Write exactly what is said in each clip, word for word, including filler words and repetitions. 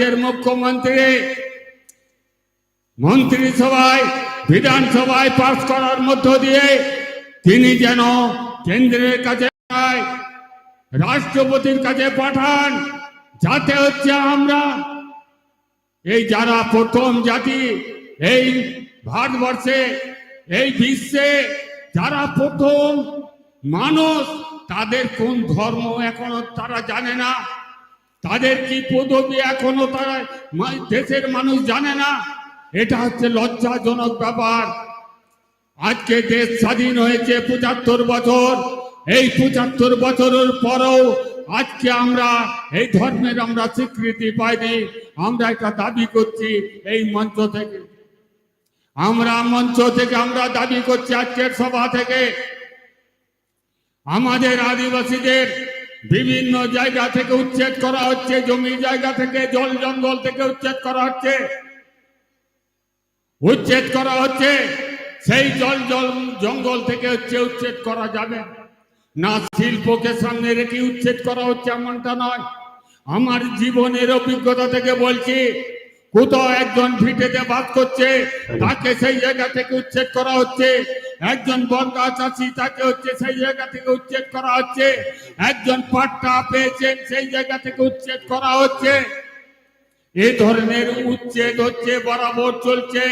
রাজ্যের মুখ্যমন্ত্রী মন্ত্রিসভায়, বিধানসভায় পাস করার মধ্য দিয়ে তিনি যেন কেন্দ্রের কাছে পাঠায়, রাষ্ট্রপতির কাছে পাঠান, যাতে হচ্ছে আমরা এই যারা প্রথম জাতি এই ভারতবর্ষে, এই বিশ্বে যারা প্রথম মানুষ, তাদের কোন ধর্ম এখনো তারা জানে না, তাদের কি পদবি এখনো তারা মা-, দেশের মানুষ জানে না। এটা হচ্ছে লজ্জাজনক ব্যাপার। আজকে দেশ স্বাধীন হয়েছে পঁচাত্তর বছর, এই পঁচাত্তর বছরের পরেও আজকে আমরা এই ধর্মের আমরা স্বীকৃতি পাইনি। আমরা এটা দাবি করছি এই মঞ্চ থেকে, আমরা মঞ্চ থেকে আমরা দাবি করছি আজকের সভা থেকে। আমাদের আদিবাসীদের বিভিন্ন জায়গা থেকে উচ্ছেদ করা হচ্ছে, জমি জায়গা থেকে, জল জঙ্গল থেকে উচ্ছেদ করা হচ্ছে, উচ্ছেদ করা হচ্ছে। সেই জল জল জঙ্গল থেকে হচ্ছে উচ্ছেদ করা যাবে না। শিল্পকে সামনে রেখে উচ্ছেদ করা হচ্ছে এমনটা নয়। আমার জীবনের অভিজ্ঞতা থেকে বলছি, কোথাও একজন ভিটেতে বাস করছে, তাকে সেই জায়গা থেকে উচ্ছেদ করা হচ্ছে। একজন বনগা চাষি, তাকে হচ্ছে সেই জায়গা থেকে উচ্ছেদ করা হচ্ছে। একজন পাট্টা পেয়েছেন, সেই জায়গা থেকে উচ্ছেদ করা হচ্ছে। এই ধরনের উচ্ছেদ হচ্ছে, বরাবর চলছে,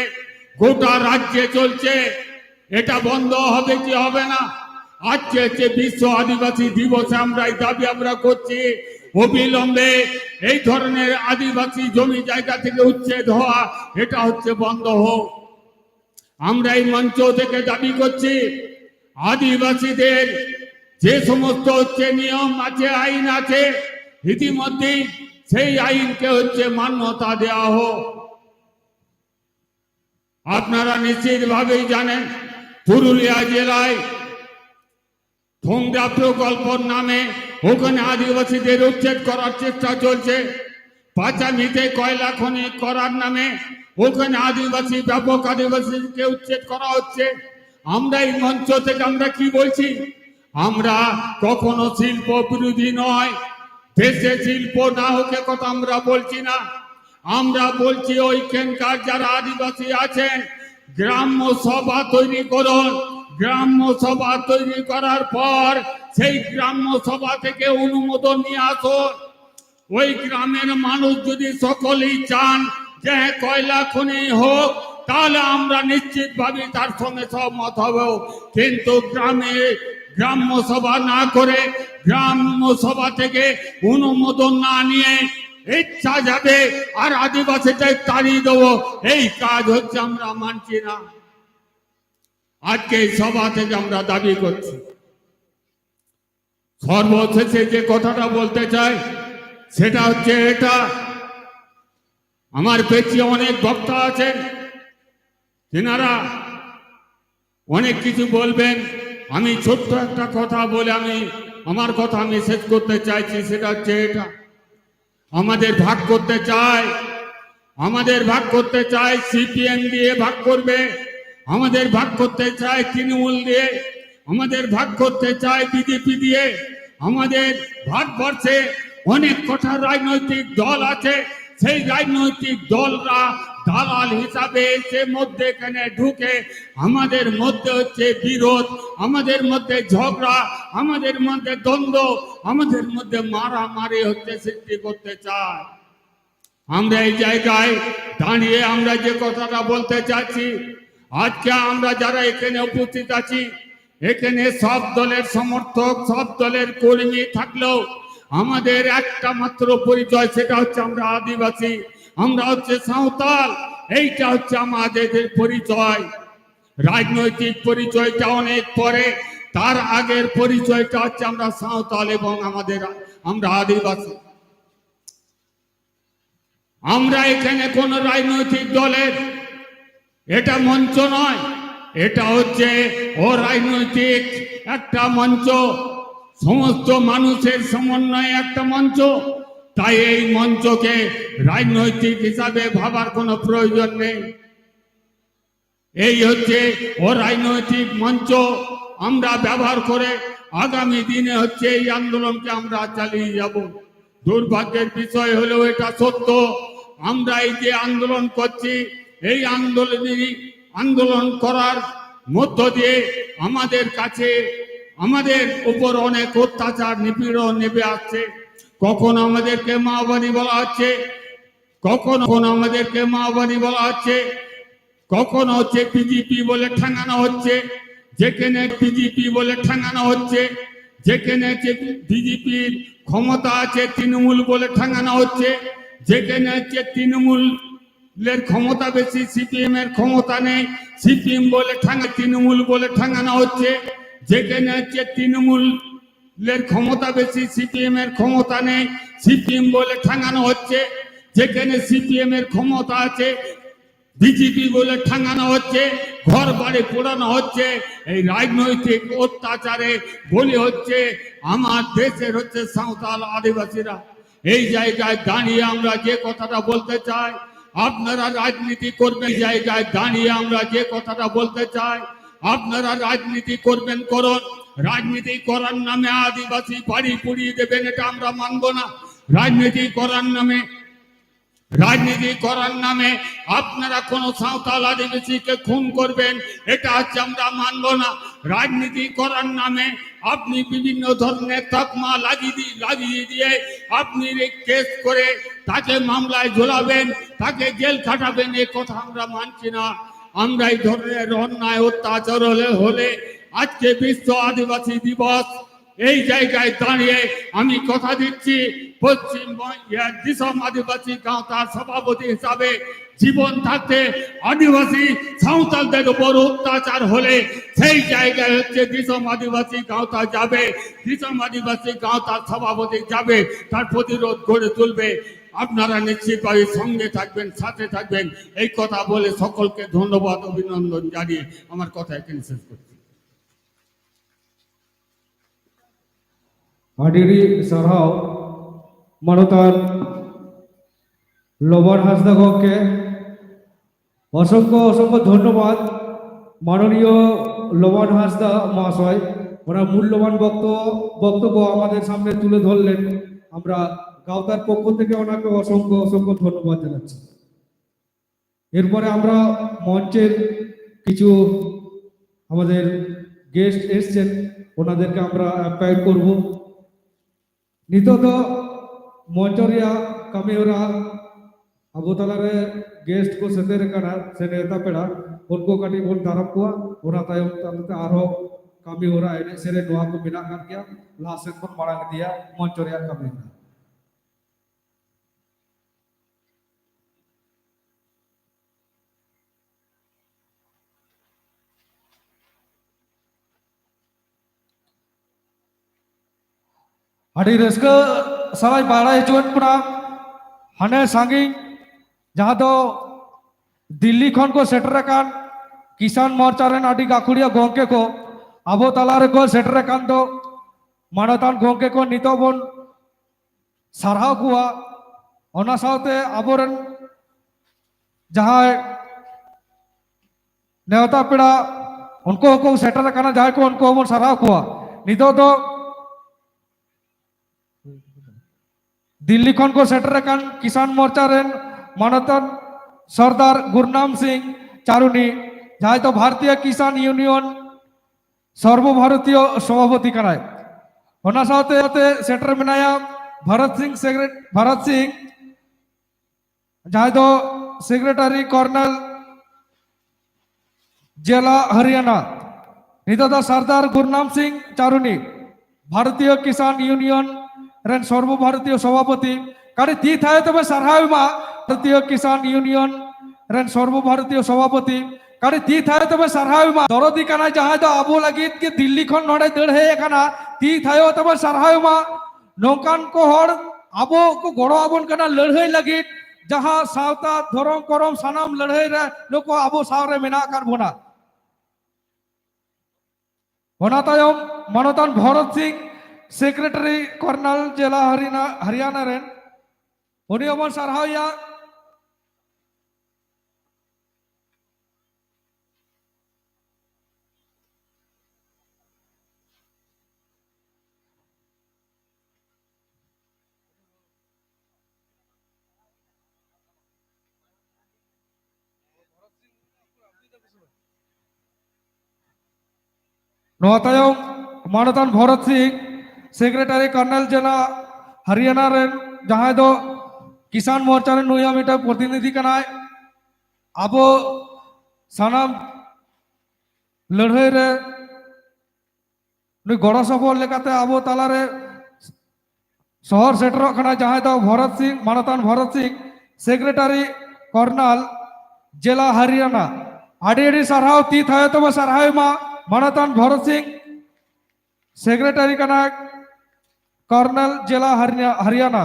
গোটা রাজ্যে চলছে। এটা বন্ধ হবে কি হবে না? আজকে হচ্ছে বিশ্ব আদিবাসী দিবসে আমরা এই দাবি আমরা করছি, অবিলম্বে এই ধরনের আদিবাসী জমি জায়গা থেকে উচ্ছেদ হওয়া, এটা হচ্ছে বন্ধ হোক। আমরা এই মঞ্চ থেকে দাবি করছি, আদিবাসীদের যে সমস্ত হচ্ছে নিয়ম আছে, আইন আছে, ইতিমধ্যেই সেই আইনকে হচ্ছে মান্যতা দেওয়া হোক। আপনারা নিশ্চিতভাবেই জানেন, পুরুলিয়া জেলায় ঠোংদা প্রকল্পর নামে ওখানে আদিবাসীদের উচ্ছেদ করার চেষ্টা চলছে। পাচামিতে কয়লা খনি করার নামে ওখানে আদিবাসী, ব্যাপক আদিবাসীকে উচ্ছেদ করা হচ্ছে। আমরা এই মঞ্চ থেকে আমরা কি বলছি? আমরা কখনো শিল্প বিরোধী নয়, দেশে শিল্প না হোক, এ কথা আমরা বলছি না। আমরা বলছি ওইখানকার যারা আদিবাসী আছেন, গ্রাম্য সভা তৈরি করুন। গ্রাম্য সভা তৈরি করার পর সেই গ্রাম্য সভা থেকে অনুমোদন নিয়ে আসুন। ওই গ্রামের মানুষ যদি সকলেই চান যে হ্যাঁ, কয়লা খনি হোক, তাহলে আমরা নিশ্চিতভাবে তার সঙ্গে সহমত হব। কিন্তু গ্রামে গ্রাম্য সভা না করে, গ্রাম্য সভা থেকে অনুমোদন না নিয়ে ইচ্ছা যাবে আর আদিবাসীদের তাড়িয়ে দেবো, এই কাজ হচ্ছে আমরা মানছি না। আজকে এই সভা থেকে আমরা দাবি করছি। সর্বশেষে যে কথাটা বলতে চাই, সেটা হচ্ছে এটা, আমার পেছনে অনেক বক্তা আছেন, তেনারা অনেক কিছু বলবেন। আমি ছোট্ট একটা কথা বলে আমি আমার কথা আমি শেষ করতে চাইছি, সেটা হচ্ছে এটা, আমাদের ভাগ করতে চায়, আমাদের ভাগ করতে চায়, সিপিএম দিয়ে ভাগ করবে, আমাদের ভাগ করতে চায় তৃণমূল দিয়ে, আমাদের ভাগ করতে চায় বিজেপি দিয়ে। আমাদের ভারতবর্ষে অনেক কটা রাজনৈতিক দল আছে, সেই রাজনৈতিক দলরা দালাল হিসাবে এসে মধ্যে এখানে ঢুকে আমাদের মধ্যে হচ্ছে বিরোধ, আমাদের মধ্যে ঝগড়া, আমাদের মধ্যে দ্বন্দ্ব, আমাদের মধ্যে মারামারি হচ্ছে সৃষ্টি করতে চায়। আমরা এই জায়গায় দাঁড়িয়ে আমরা যে কথাটা বলতে চাচ্ছি, আজকে আমরা যারা এখানে উপস্থিত আছি, এখানে সব দলের সমর্থক, সব দলের কর্মী থাকলেও আমাদের একটা মাত্র পরিচয়, সেটা হচ্ছে আমরা আদিবাসী, আমরা হচ্ছে সাঁওতাল। এইটা হচ্ছে আমাদের পরিচয়। রাজনৈতিক পরিচয়টা অনেক পরে, তার আগের পরিচয়টা হচ্ছে আমরা সাঁওতাল এবং আমাদের, আমরা আদিবাসী। আমরা এখানে কোনো রাজনৈতিক দলের এটা মঞ্চ নয়, এটা হচ্ছে অরাজনৈতিক একটা মঞ্চ, সমস্ত মানুষের সমন্বয়ে একটা মঞ্চ। তাই এই মঞ্চকে রাজনৈতিক হিসাবে ভাবার কোনো প্রয়োজন নেই। এই হচ্ছে অরাজনৈতিক মঞ্চ আমরা ব্যবহার করে আগামী দিনে হচ্ছে এই আন্দোলনকে আমরা চালিয়ে যাব। দুর্ভাগ্যের বিষয় হলো এটা সত্য, আমরা এই যে আন্দোলন করছি, এই আন্দোলনই আন্দোলন করার মধ্য দিয়ে আমাদের কাছে, আমাদের উপর অনেক অত্যাচার নিপীড়ন নেমে আসছে। কখনো আমাদেরকে মা বাড়ি বলা হচ্ছে, কখনো কখনো আমাদেরকে মা বাড়ি বলা হচ্ছে, কখনো হচ্ছে বিজেপি বলে ঠেঙানো হচ্ছে, যেখানে বিজেপি বলে ঠেঙানো হচ্ছে, যেখানে হচ্ছে বিজেপির ক্ষমতা আছে তৃণমূল বলে ঠেঙানো হচ্ছে, যেখানে হচ্ছে তৃণমূলের ক্ষমতা বেশি, সিপিএম এর ক্ষমতা নেই, সিপিএম বলে ঠেঙা তৃণমূল বলে ঠেঙানো হচ্ছে, যেখানে হচ্ছে তৃণমূলের ক্ষমতা বেশি, সিপিএম এর ক্ষমতা নেই, সিপিএম বলে ঠেঙানো হচ্ছে, যেখানে সিপিএম এর ক্ষমতা আছে বিজেপি বলে ঠেঙানো হচ্ছে, ঘর বাড়ি পোড়ানো হচ্ছে, এই রাজনৈতিক অত্যাচারে বলি হচ্ছে আমার দেশের হচ্ছে সাঁওতাল আদিবাসীরা। এই জায়গায় দাঁড়িয়ে আমরা যে কথাটা বলতে চাই, আপনারা রাজনীতি করবেন। এই জায়গায় দাঁড়িয়ে আমরা যে কথাটা বলতে চাই, আপনারা রাজনীতি করবেন করুন, রাজনীতি করার নামে আদিবাসী বাড়ি পুড়িয়ে দেবেন, এটা আমরা মানব না। রাজনীতি করার নামে রাজনীতি করার নামে আপনারা কোনো সাঁওতাল আদিবাসীকে খুন করবেন, এটা হচ্ছে আমরা মানব না। রাজনীতি করার নামে আপনি বিভিন্ন ধরনের তকমা লাগিয়ে দি-, লাগিয়ে দিয়ে আপনি কেস করে তাকে মামলায় ঝোলাবেন, তাকে জেল খাটাবেন, এ কথা আমরা মানছি না। আমরা এই ধরনের অন্যায় অত্যাচার হলে হলে আজকে বিশ্ব আদিবাসী দিবস, এই জায়গায় দাঁড়িয়ে আমি কথা দিচ্ছি, পশ্চিম দিশম আদিবাসী গাঁওতার সভাপতি হিসাবে জীবন থাকতে আদিবাসী সাঁওতালদের উপর অত্যাচার হলে সেই জায়গায় হচ্ছে দিশম আদিবাসী গাঁওতা যাবে, দিশম আদিবাসী গাঁওতার সভাপতি যাবে, তার প্রতিরোধ গড়ে তুলবে। আপনারা নিশ্চিতভাবে সঙ্গে থাকবেন, সাথে থাকবেন। এই কথা বলে সকলকে ধন্যবাদ, অভিনন্দন জানিয়ে আমার কথা এখানে শেষ করছি। ᱟᱹᱰᱤ ᱟᱹᱰᱤ ᱥᱟᱨᱦᱟᱣ ᱢᱟᱱᱚᱛᱟᱱ ᱞᱚᱵᱟᱱ ᱦᱟᱸᱥᱫᱟ ᱜᱚᱢᱠᱮ᱾ অসংখ্য অসংখ্য ধন্যবাদ মাননীয় লোবান হাঁসদা মহাশয়, ওনার মূল্যবান বক্তব্য বক্তব্য আমাদের সামনে তুলে ধরলেন। আমরা সাঁওতার পক্ষ থেকে ওনাকে অসংখ্য অসংখ্য ধন্যবাদ জানাচ্ছি। এরপরে আমরা মঞ্চের কিছু আমাদের গেস্ট এসছেন, ওনাদেরকে আমরা আপ্যায়ন করব। ᱱᱤᱛᱚᱜ ᱫᱚ ᱢᱚᱧᱪᱚ ᱨᱮᱭᱟᱜ ᱠᱟᱹᱢᱤ ᱦᱚᱨᱟ, ᱟᱵᱚ ᱛᱟᱞᱟᱨᱮ ᱜᱮᱥᱴ ᱠᱚ ᱥᱮᱴᱮᱨ ᱟᱠᱟᱱᱟ ᱥᱮ ᱱᱮᱣᱛᱟ ᱯᱮᱲᱟ, ᱩᱱᱠᱩ ᱠᱟᱹᱴᱤᱡ ᱵᱚᱱ ᱫᱟᱨᱟᱢ ᱠᱚᱣᱟ᱾ ᱚᱱᱟ ᱛᱟᱭᱚᱢ ᱛᱟᱭᱚᱢ ᱛᱮ ᱟᱨᱦᱚᱸ ᱠᱟᱹᱢᱤ ᱦᱚᱨᱟ, ᱮᱱᱮᱡ ᱥᱮᱨᱮᱧ, ᱱᱚᱣᱟ ᱠᱚ ᱢᱮᱱᱟᱜ ᱟᱠᱟᱫ ᱜᱮᱭᱟ᱾ ᱞᱟᱦᱟ ᱥᱮᱫ ᱵᱚᱱ ᱢᱟᱲᱟᱝ ᱤᱫᱤᱭᱟ ᱢᱚᱧᱪᱚ ᱨᱮᱭᱟᱜ ᱠᱟᱹᱢᱤ ᱦᱚᱨᱟ᱾ ᱟᱹᱰᱤ ᱨᱟᱹᱥᱠᱟᱹ ᱥᱟᱞᱟᱜ ᱵᱟᱲᱟᱭ ᱦᱚᱪᱚᱭᱮᱫ ᱵᱚᱱᱟ, ᱦᱟᱱᱮ ᱥᱟᱺᱜᱤᱧ ᱡᱟᱦᱟᱸ ᱫᱚ ᱫᱤᱞᱞᱤ ᱠᱷᱚᱱ ᱠᱚ ᱥᱮᱴᱮᱨ ᱟᱠᱟᱱ ᱠᱤᱥᱟᱱ ᱢᱳᱨᱪᱟ ᱨᱮᱱ ᱟᱹᱰᱤ ᱜᱟᱹᱠᱷᱩᱲᱤᱭᱟᱹ ᱜᱚᱢᱠᱮ ᱠᱚ ᱟᱵᱚ ᱛᱟᱞᱟ ᱨᱮᱠᱚ ᱥᱮᱴᱮᱨ ᱟᱠᱟᱱ ᱫᱚ, ᱢᱟᱱᱚᱛᱟᱱ ᱜᱚᱢᱠᱮ ᱠᱚ ᱱᱤᱛᱚᱜ ᱵᱚᱱ ᱥᱟᱨᱦᱟᱣ ᱠᱚᱣᱟ᱾ ᱚᱱᱟ ᱥᱟᱶᱛᱮ ᱟᱵᱚᱨᱮᱱ ᱡᱟᱦᱟᱸᱭ ᱱᱮᱣᱛᱟ ᱯᱮᱲᱟ ᱩᱱᱠᱩ ᱦᱚᱸᱠᱚ ᱥᱮᱴᱮᱨ ᱟᱠᱟᱱᱟ, ᱡᱟᱦᱟᱸᱭ ᱠᱚ ᱩᱱᱠᱩ ᱦᱚᱸᱵᱚᱱ ᱥᱟᱨᱦᱟᱣ ᱠᱚᱣᱟ᱾ ᱱᱤᱛᱚᱜ ᱫᱚ ᱫᱤᱞᱞᱤ ᱠᱷᱚᱱ ᱠᱚ ᱥᱮᱴᱮᱨ ᱟᱠᱟᱱ ᱠᱤᱥᱟᱱ ᱢᱳᱨᱪᱟ ᱨᱮᱱ ᱢᱟᱱᱚᱛᱟᱱ ᱥᱚᱨᱫᱟᱨ ᱜᱩᱨᱱᱟᱢ ᱥᱤᱝ ᱪᱟᱨᱩᱱᱤ, ᱡᱟᱦᱟᱸᱭ ᱫᱚ ᱵᱷᱟᱨᱚᱛᱤᱭᱚ ᱠᱤᱥᱟᱱ ᱤᱭᱩᱱᱤᱭᱚᱱ ᱥᱚᱨᱵᱚ ᱵᱷᱟᱨᱚᱛᱤᱭᱚ ᱥᱚᱵᱷᱟᱯᱚᱛᱤ ᱠᱟᱱᱟᱭ᱾ ᱚᱱᱟ ᱥᱟᱶᱛᱮ ᱥᱟᱶᱛᱮ ᱥᱮᱴᱮᱨ ᱢᱮᱱᱟᱭᱟ ᱵᱷᱟᱨᱚᱛ ᱥᱤᱝ ᱥᱮᱠᱨᱮ-, ᱵᱷᱟᱨᱚᱛ ᱥᱤᱝ, ᱡᱟᱦᱟᱸᱭ ᱫᱚ ᱥᱮᱠᱨᱮᱴᱟᱨᱤ ᱠᱚᱨᱱᱟᱞ ᱡᱮᱞᱟ ᱦᱚᱨᱤᱭᱟᱱᱟ᱾ ᱱᱤᱛᱚᱜ ᱫᱚ ᱥᱟᱨᱫᱟᱨ ᱜᱩᱨᱱᱟᱢ ᱥᱤᱝ ᱪᱟᱨᱩᱱᱤ, ᱵᱷᱟᱨᱚᱛᱤᱭᱚ ᱠᱤᱥᱟᱱ ᱤᱭᱩᱱᱤᱭᱚᱱ ᱨᱮᱱ ᱥᱚᱨᱵᱚ ᱵᱷᱟᱨᱚᱛᱤᱭᱚ ᱥᱚᱵᱷᱟᱯᱚᱛᱤ, ᱠᱟᱹᱴᱤᱡ ᱛᱤ ᱛᱷᱟᱭᱚ ᱛᱮᱵᱚ ᱥᱟᱨᱦᱟᱣ ᱮᱢᱟ᱾ ᱵᱷᱟᱨᱚᱛᱤᱭᱚ ᱠᱤᱥᱟᱱ ᱤᱭᱩᱱᱤᱭᱚᱱ ᱨᱮᱱ ᱥᱚᱨᱵᱚ ᱵᱷᱟᱨᱚᱛᱤᱭᱚ ᱥᱚᱵᱷᱟᱯᱚᱛᱤ, ᱠᱟᱹᱴᱤᱡ ᱛᱤ ᱛᱷᱟᱭᱚ ᱛᱮᱵᱚ ᱥᱟᱨᱦᱟᱣ ᱮᱢᱟ᱾ ᱫᱚᱨᱚᱫᱤ ᱠᱟᱱᱟᱭ, ᱡᱟᱦᱟᱸᱭ ᱫᱚ ᱟᱵᱚ ᱞᱟᱹᱜᱤᱫ ᱜᱮ ᱫᱤᱞᱞᱤ ᱠᱷᱚᱱ ᱱᱚᱰᱮ ᱫᱟᱹᱲ ᱦᱮᱡ ᱟᱠᱟᱱᱟ᱾ ᱛᱤ ᱛᱷᱟᱭᱚ ᱛᱮᱵᱚ ᱥᱟᱨᱦᱟᱣ ᱮᱢᱟ᱾ ᱱᱚᱝᱠᱟᱱ ᱠᱚ ᱦᱚᱲ ᱟᱵᱚ ᱠᱚ ᱜᱚᱲᱚ ᱟᱵᱚᱱ ᱠᱟᱱᱟ ᱞᱟᱹᱲᱦᱟᱹᱭ ᱞᱟᱹᱜᱤᱫ, ᱡᱟᱦᱟᱸ ᱥᱟᱶᱛᱟ, ᱫᱷᱚᱨᱚᱢ, ᱠᱚᱨᱚᱢ ᱥᱟᱱᱟᱢ ᱞᱟᱹᱲᱦᱟᱹᱭ ᱨᱮ ᱱᱩᱠᱩ ᱟᱵᱚ ᱥᱟᱶ ᱨᱮ ᱢᱮᱱᱟᱜ ᱟᱠᱟᱫ ᱵᱚᱱᱟ᱾ ᱚᱱᱟ ᱛᱟᱭᱚᱢ ᱢᱟᱱᱚᱛᱟᱱ ᱵᱷᱚᱨᱚᱛ ᱥᱤᱝ, ᱥᱮᱠᱨᱮᱴᱟᱨᱤ ᱠᱚᱨᱱᱟᱞ ᱡᱮᱞᱟ ᱦᱟᱨᱤᱱᱟ-, ᱦᱟᱨᱤᱭᱟᱱᱟ ᱨᱮᱱ, ᱩᱱᱤ ᱦᱚᱸᱵᱚᱱ ᱥᱟᱨᱦᱟᱣᱮᱭᱟ᱾ ᱱᱚᱣᱟ ᱛᱟᱭᱚᱢ ᱢᱟᱱᱚᱛᱟᱱ ᱵᱷᱚᱨᱚᱛ ᱥᱤᱝ, ᱥᱮᱠᱨᱮᱴᱟᱨᱤ ᱠᱚᱨᱱᱮᱞ ᱡᱮᱞᱟ ᱦᱟᱨᱤᱭᱟᱱᱟ ᱨᱮᱱ, ᱡᱟᱦᱟᱸᱭ ᱫᱚ ᱠᱤᱥᱟᱱ ᱢᱳᱨᱪᱟ ᱨᱮᱱ ᱱᱩᱭ ᱦᱚᱸ ᱢᱤᱫᱴᱟᱝ ᱯᱨᱚᱛᱤᱱᱤᱫᱷᱤ ᱠᱟᱱᱟᱭ᱾ ᱟᱵᱚ ᱥᱟᱱᱟᱢ ᱞᱟᱹᱲᱦᱟᱹᱭ ᱨᱮ ᱱᱩᱭ ᱜᱚᱲᱚ ᱥᱚᱯᱚᱦᱚᱫ ᱞᱮᱠᱟᱛᱮ ᱟᱵᱚ ᱛᱟᱞᱟᱨᱮ ᱥᱚᱦᱚᱨ ᱥᱮᱴᱮᱨᱚᱜ ᱠᱟᱱᱟ, ᱡᱟᱦᱟᱸᱭ ᱫᱚ ᱵᱷᱚᱨᱚᱛ ᱥᱤᱝ, ᱢᱟᱱᱚᱛᱟᱱ ᱵᱷᱚᱨᱚᱛ ᱥᱤᱝ, ᱥᱮᱠᱨᱮᱴᱟᱨᱤ ᱠᱚᱨᱱᱟᱞ, ᱡᱮᱞᱟ ᱦᱟᱨᱤᱭᱟᱱᱟ᱾ ᱟᱹᱰᱤ ᱟᱹᱰᱤ ᱥᱟᱨᱦᱟᱣ, ᱛᱤ ᱛᱷᱟᱭᱚ ᱛᱮᱵᱚ ᱥᱟᱨᱦᱟᱣ ᱢᱟ ᱢᱟᱱᱚᱛᱟᱱ ᱵᱷᱚᱨᱚᱛ ᱥᱤᱝ, ᱥᱮᱠᱨᱮᱴᱟᱨᱤ ᱠᱟᱱᱟ ᱠᱚᱨᱱᱟᱞ, ᱡᱮᱞᱟ ᱦᱟᱨᱤᱭᱟ-, ᱦᱟᱨᱤᱭᱟᱱᱟ᱾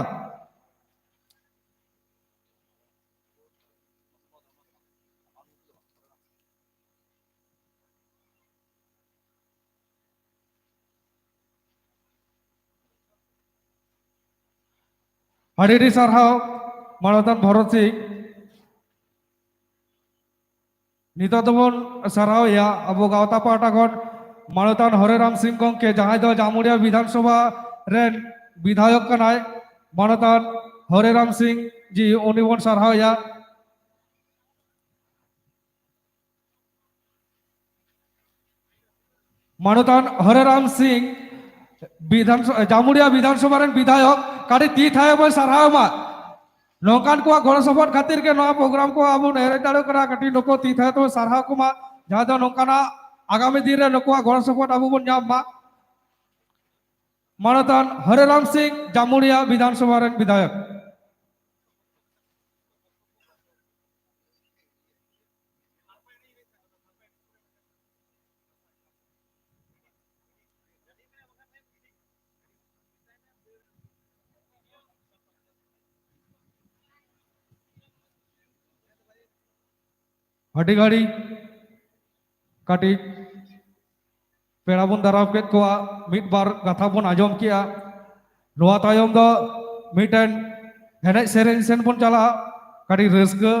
ᱟᱹᱰᱤ ᱟᱹᱰᱤ ᱥᱟᱨᱦᱟᱣ ᱢᱟᱱᱚᱛᱟᱱ ᱵᱷᱚᱨᱚᱛ ᱥᱤᱝ᱾ ᱱᱤᱛᱚᱜ ᱫᱚᱵᱚᱱ ᱥᱟᱨᱦᱟᱣᱮᱭᱟ ᱟᱵᱚ ᱜᱟᱶᱛᱟ ᱯᱟᱦᱴᱟ ᱠᱷᱚᱱ ᱢᱟᱱᱚᱛᱟᱱ ᱦᱚᱨᱮᱨᱟᱢ ᱥᱤᱝ ᱜᱚᱢᱠᱮ, ᱡᱟᱦᱟᱸᱭ ᱫᱚ ᱡᱟᱢᱩᱲᱤᱭᱟ ᱵᱤᱫᱷᱟᱱ ᱥᱚᱵᱷᱟ ᱨᱮᱱ ᱵᱤᱫᱷᱟᱭᱚᱠ ᱠᱟᱱᱟᱭ᱾ ᱢᱟᱱᱚᱛᱟᱱ ᱦᱚᱨᱮᱨᱟᱢ ᱥᱤᱝ ᱡᱤ, ᱩᱱᱤ ᱵᱚᱱ ᱥᱟᱨᱦᱟᱣᱮᱭᱟ᱾ ᱢᱟᱱᱚᱛᱟᱱ ᱦᱚᱨᱮᱨᱟᱢ ᱥᱤᱝ, ᱵᱤᱫᱷᱟᱱ ᱥᱚ-, ᱡᱟᱢᱩᱲᱤᱭᱟ ᱵᱤᱫᱷᱟᱱ ᱥᱚᱵᱷᱟ ᱨᱮᱱ ᱵᱤᱫᱷᱟᱭᱚᱠ, ᱠᱟᱹᱴᱤᱡ ᱛᱤ ᱛᱷᱟᱭᱚ ᱵᱚᱱ ᱥᱟᱨᱦᱟᱣ ᱢᱟ᱾ ᱱᱚᱝᱠᱟᱱ ᱠᱚᱣᱟᱜ ᱜᱚᱲᱚ ᱥᱚᱯᱚᱦᱚᱫ ᱠᱷᱟᱹᱛᱤᱨ ᱜᱮ ᱱᱚᱣᱟ ᱯᱨᱳᱜᱨᱟᱢ ᱠᱚ ᱟᱵᱚ ᱵᱚᱱ ᱮᱨᱮᱡ ᱫᱟᱲᱮᱭᱟᱜ ᱠᱟᱱᱟ᱾ ᱠᱟᱹᱴᱤᱡ ᱱᱩᱠᱩ ᱛᱤ ᱛᱷᱟᱭᱚ ᱛᱮᱵᱚᱱ ᱥᱟᱨᱦᱟᱣ ᱠᱚᱢᱟ, ᱡᱟᱦᱟᱸ ᱫᱚ ᱱᱚᱝᱠᱟᱱᱟᱜ ᱟᱜᱟᱢᱤ ᱫᱤᱱ ᱨᱮ ᱱᱩᱠᱩᱣᱟᱜ ᱜᱚᱲᱚ ᱥᱚᱯᱚᱦᱚᱫ ᱟᱵᱚ ᱵᱚᱱ ᱧᱟᱢ ᱢᱟ᱾ ᱢᱟᱱᱚᱛᱟᱱ ᱦᱚᱨᱮᱨᱟᱢ ᱥᱤᱝ, ᱡᱟᱢᱩᱲᱤᱭᱟ ᱵᱤᱫᱷᱟᱱ ᱥᱚᱵᱷᱟ ᱨᱮᱱ ᱵᱤᱫᱷᱟᱭᱚᱠ᱾ ᱟᱹᱰᱤ ᱜᱷᱟᱹᱲᱤ ᱠᱟᱹᱴᱤᱡ ᱯᱮᱲᱟ ᱵᱚᱱ ᱫᱟᱨᱟᱢ ᱠᱮᱫ ᱠᱚᱣᱟ, ᱢᱤᱫ ᱵᱟᱨ ᱠᱟᱛᱷᱟ ᱵᱚᱱ ᱟᱸᱡᱚᱢ ᱠᱮᱜᱼᱟ᱾ ᱱᱚᱣᱟ ᱛᱟᱭᱚᱢ ᱫᱚ ᱢᱤᱫᱴᱮᱱ ᱮᱱᱮᱡ ᱥᱮᱨᱮᱧ ᱥᱮᱱ ᱵᱚᱱ ᱪᱟᱞᱟᱜᱼᱟ, ᱠᱟᱹᱴᱤᱡ ᱨᱟᱹᱥᱠᱟᱹ᱾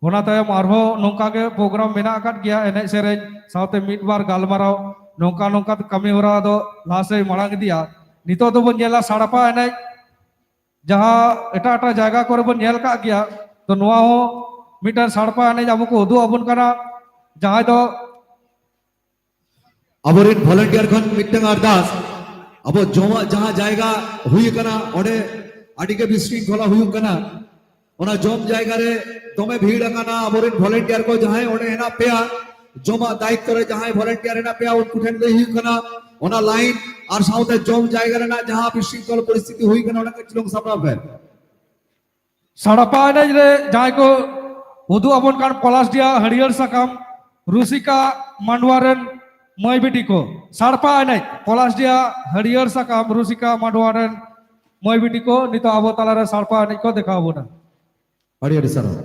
ᱚᱱᱟ ᱛᱟᱭᱚᱢ ᱟᱨᱦᱚᱸ ᱱᱚᱝᱠᱟ ᱜᱮ ᱯᱨᱳᱜᱨᱟᱢ ᱢᱮᱱᱟᱜ ᱟᱠᱟᱫ ᱜᱮᱭᱟ, ᱮᱱᱮᱡ ᱥᱮᱨᱮᱧ ᱥᱟᱶᱛᱮ ᱢᱤᱫ ᱵᱟᱨ ᱜᱟᱞᱢᱟᱨᱟᱣ᱾ ᱱᱚᱝᱠᱟ ᱱᱚᱝᱠᱟ ᱛᱮ ᱠᱟᱹᱢᱤ ᱦᱚᱨᱟ ᱫᱚ ᱞᱟᱦᱟ ᱥᱮᱫ ᱢᱟᱲᱟᱝ ᱤᱫᱤᱜᱼᱟ᱾ ᱱᱤᱛᱚᱜ ᱫᱚᱵᱚᱱ ᱧᱮᱞᱟ ᱥᱟᱲᱯᱟ ᱮᱱᱮᱡ, ᱡᱟᱦᱟᱸ ᱮᱴᱟᱜ ᱮᱴᱟᱜ ᱡᱟᱭᱜᱟ ᱠᱚᱨᱮ ᱵᱚᱱ ᱧᱮᱞ ᱠᱟᱜ ᱜᱮᱭᱟ᱾ ᱛᱚ ᱱᱚᱣᱟ ᱦᱚᱸ ᱢᱤᱫᱴᱟᱝ ᱥᱟᱲᱯᱟ ᱮᱱᱮᱡ ᱟᱵᱚ ᱠᱚ ᱩᱫᱩᱜ ᱟᱵᱚᱱ ᱠᱟᱱᱟ, ᱡᱟᱦᱟᱸᱭ ᱫᱚ ᱟᱵᱚᱨᱮᱱ ᱵᱷᱚᱞᱮᱱᱴᱤᱭᱟᱨ ᱠᱷᱚᱱ ᱢᱤᱫᱴᱟᱝ ᱟᱨᱫᱟᱥ, ᱟᱵᱚ ᱡᱚᱢᱟᱜ ᱡᱟᱦᱟᱸ ᱡᱟᱭᱜᱟ ᱦᱩᱭ ᱟᱠᱟᱱᱟ, ᱚᱸᱰᱮ ᱟᱹᱰᱤ ᱜᱮ ᱵᱤᱥᱨᱤᱝᱠᱷᱚᱞᱟ ᱦᱩᱭᱩᱜ ᱠᱟᱱᱟ᱾ ᱚᱱᱟ ᱡᱚᱢ ᱡᱟᱭᱜᱟ ᱨᱮ ᱫᱚᱢᱮ ᱵᱷᱤᱲ ᱟᱠᱟᱱᱟ᱾ ᱟᱵᱚᱨᱮᱱ ᱵᱷᱚᱞᱮᱱᱴᱤᱭᱟᱨ ᱠᱚ ᱡᱟᱦᱟᱸᱭ ᱚᱸᱰᱮ ᱦᱮᱱᱟᱜ ᱯᱮᱭᱟ, ᱡᱚᱢᱟᱜ ᱫᱟᱭᱤᱛᱛᱚ ᱨᱮ ᱡᱟᱦᱟᱸᱭ ᱵᱷᱚᱞᱮᱱᱴᱤᱭᱟᱨ ᱦᱮᱱᱟᱜ ᱯᱮᱭᱟ, ᱩᱱᱠᱩ ᱴᱷᱮᱱ ᱞᱟᱹᱭ ᱦᱩᱭᱩᱜ ᱠᱟᱱᱟ, ᱚᱱᱟ ᱞᱟᱭᱤᱱ ᱟᱨ ᱥᱟᱶᱛᱮ ᱡᱚᱢ ᱡᱟᱭᱜᱟ ᱨᱮᱱᱟᱜ ᱡᱟᱦᱟᱸ ᱵᱤᱥᱨᱤᱝᱠᱷᱚᱞ ᱯᱚᱨᱤᱥᱛᱷᱤᱛᱤ ᱦᱩᱭ ᱟᱠᱟᱱᱟ, ᱚᱱᱟ ᱠᱟᱹᱡ ᱪᱩᱞᱩᱝ ᱥᱟᱯᱲᱟᱣ ᱯᱮ᱾ ᱥᱟᱲᱯᱟ ᱮᱱᱮᱡ ᱨᱮ ᱡᱟᱦᱟᱸᱭ ᱠᱚ ᱩᱫᱩᱜ ᱟᱵᱚᱱ ᱠᱟᱱ, ᱯᱚᱞᱟᱥᱰᱤᱦᱟ ᱦᱟᱹᱨᱭᱟᱹᱲ ᱥᱟᱠᱟᱢ ᱨᱩᱥᱤᱠᱟ ᱢᱟᱰᱣᱟ ᱨᱮᱱ ᱢᱟᱹᱭ ᱵᱤᱴᱤ ᱠᱚ᱾ ᱥᱟᱲᱯᱟ ᱮᱱᱮᱡ, ᱯᱚᱞᱟᱥᱰᱤᱦᱟ ᱦᱟᱹᱨᱭᱟᱹᱲ ᱥᱟᱠᱟᱢ ᱨᱩᱥᱤᱠᱟ ᱢᱟᱰᱣᱟ ᱨᱮᱱ ᱢᱟᱹᱭ ᱵᱤᱴᱤ ᱠᱚ ᱱᱤᱛᱚᱜ ᱟᱵᱚ ᱛᱟᱞᱟᱨᱮ ᱥᱟᱲᱯᱟ ᱮᱱᱮᱡ ᱠᱚ ᱫᱮᱠᱷᱟᱣ ᱟᱵᱚᱱᱟ᱾ ᱟᱹᱰᱤ ᱟᱹᱰᱤ ᱥᱟᱨᱦᱟᱣ᱾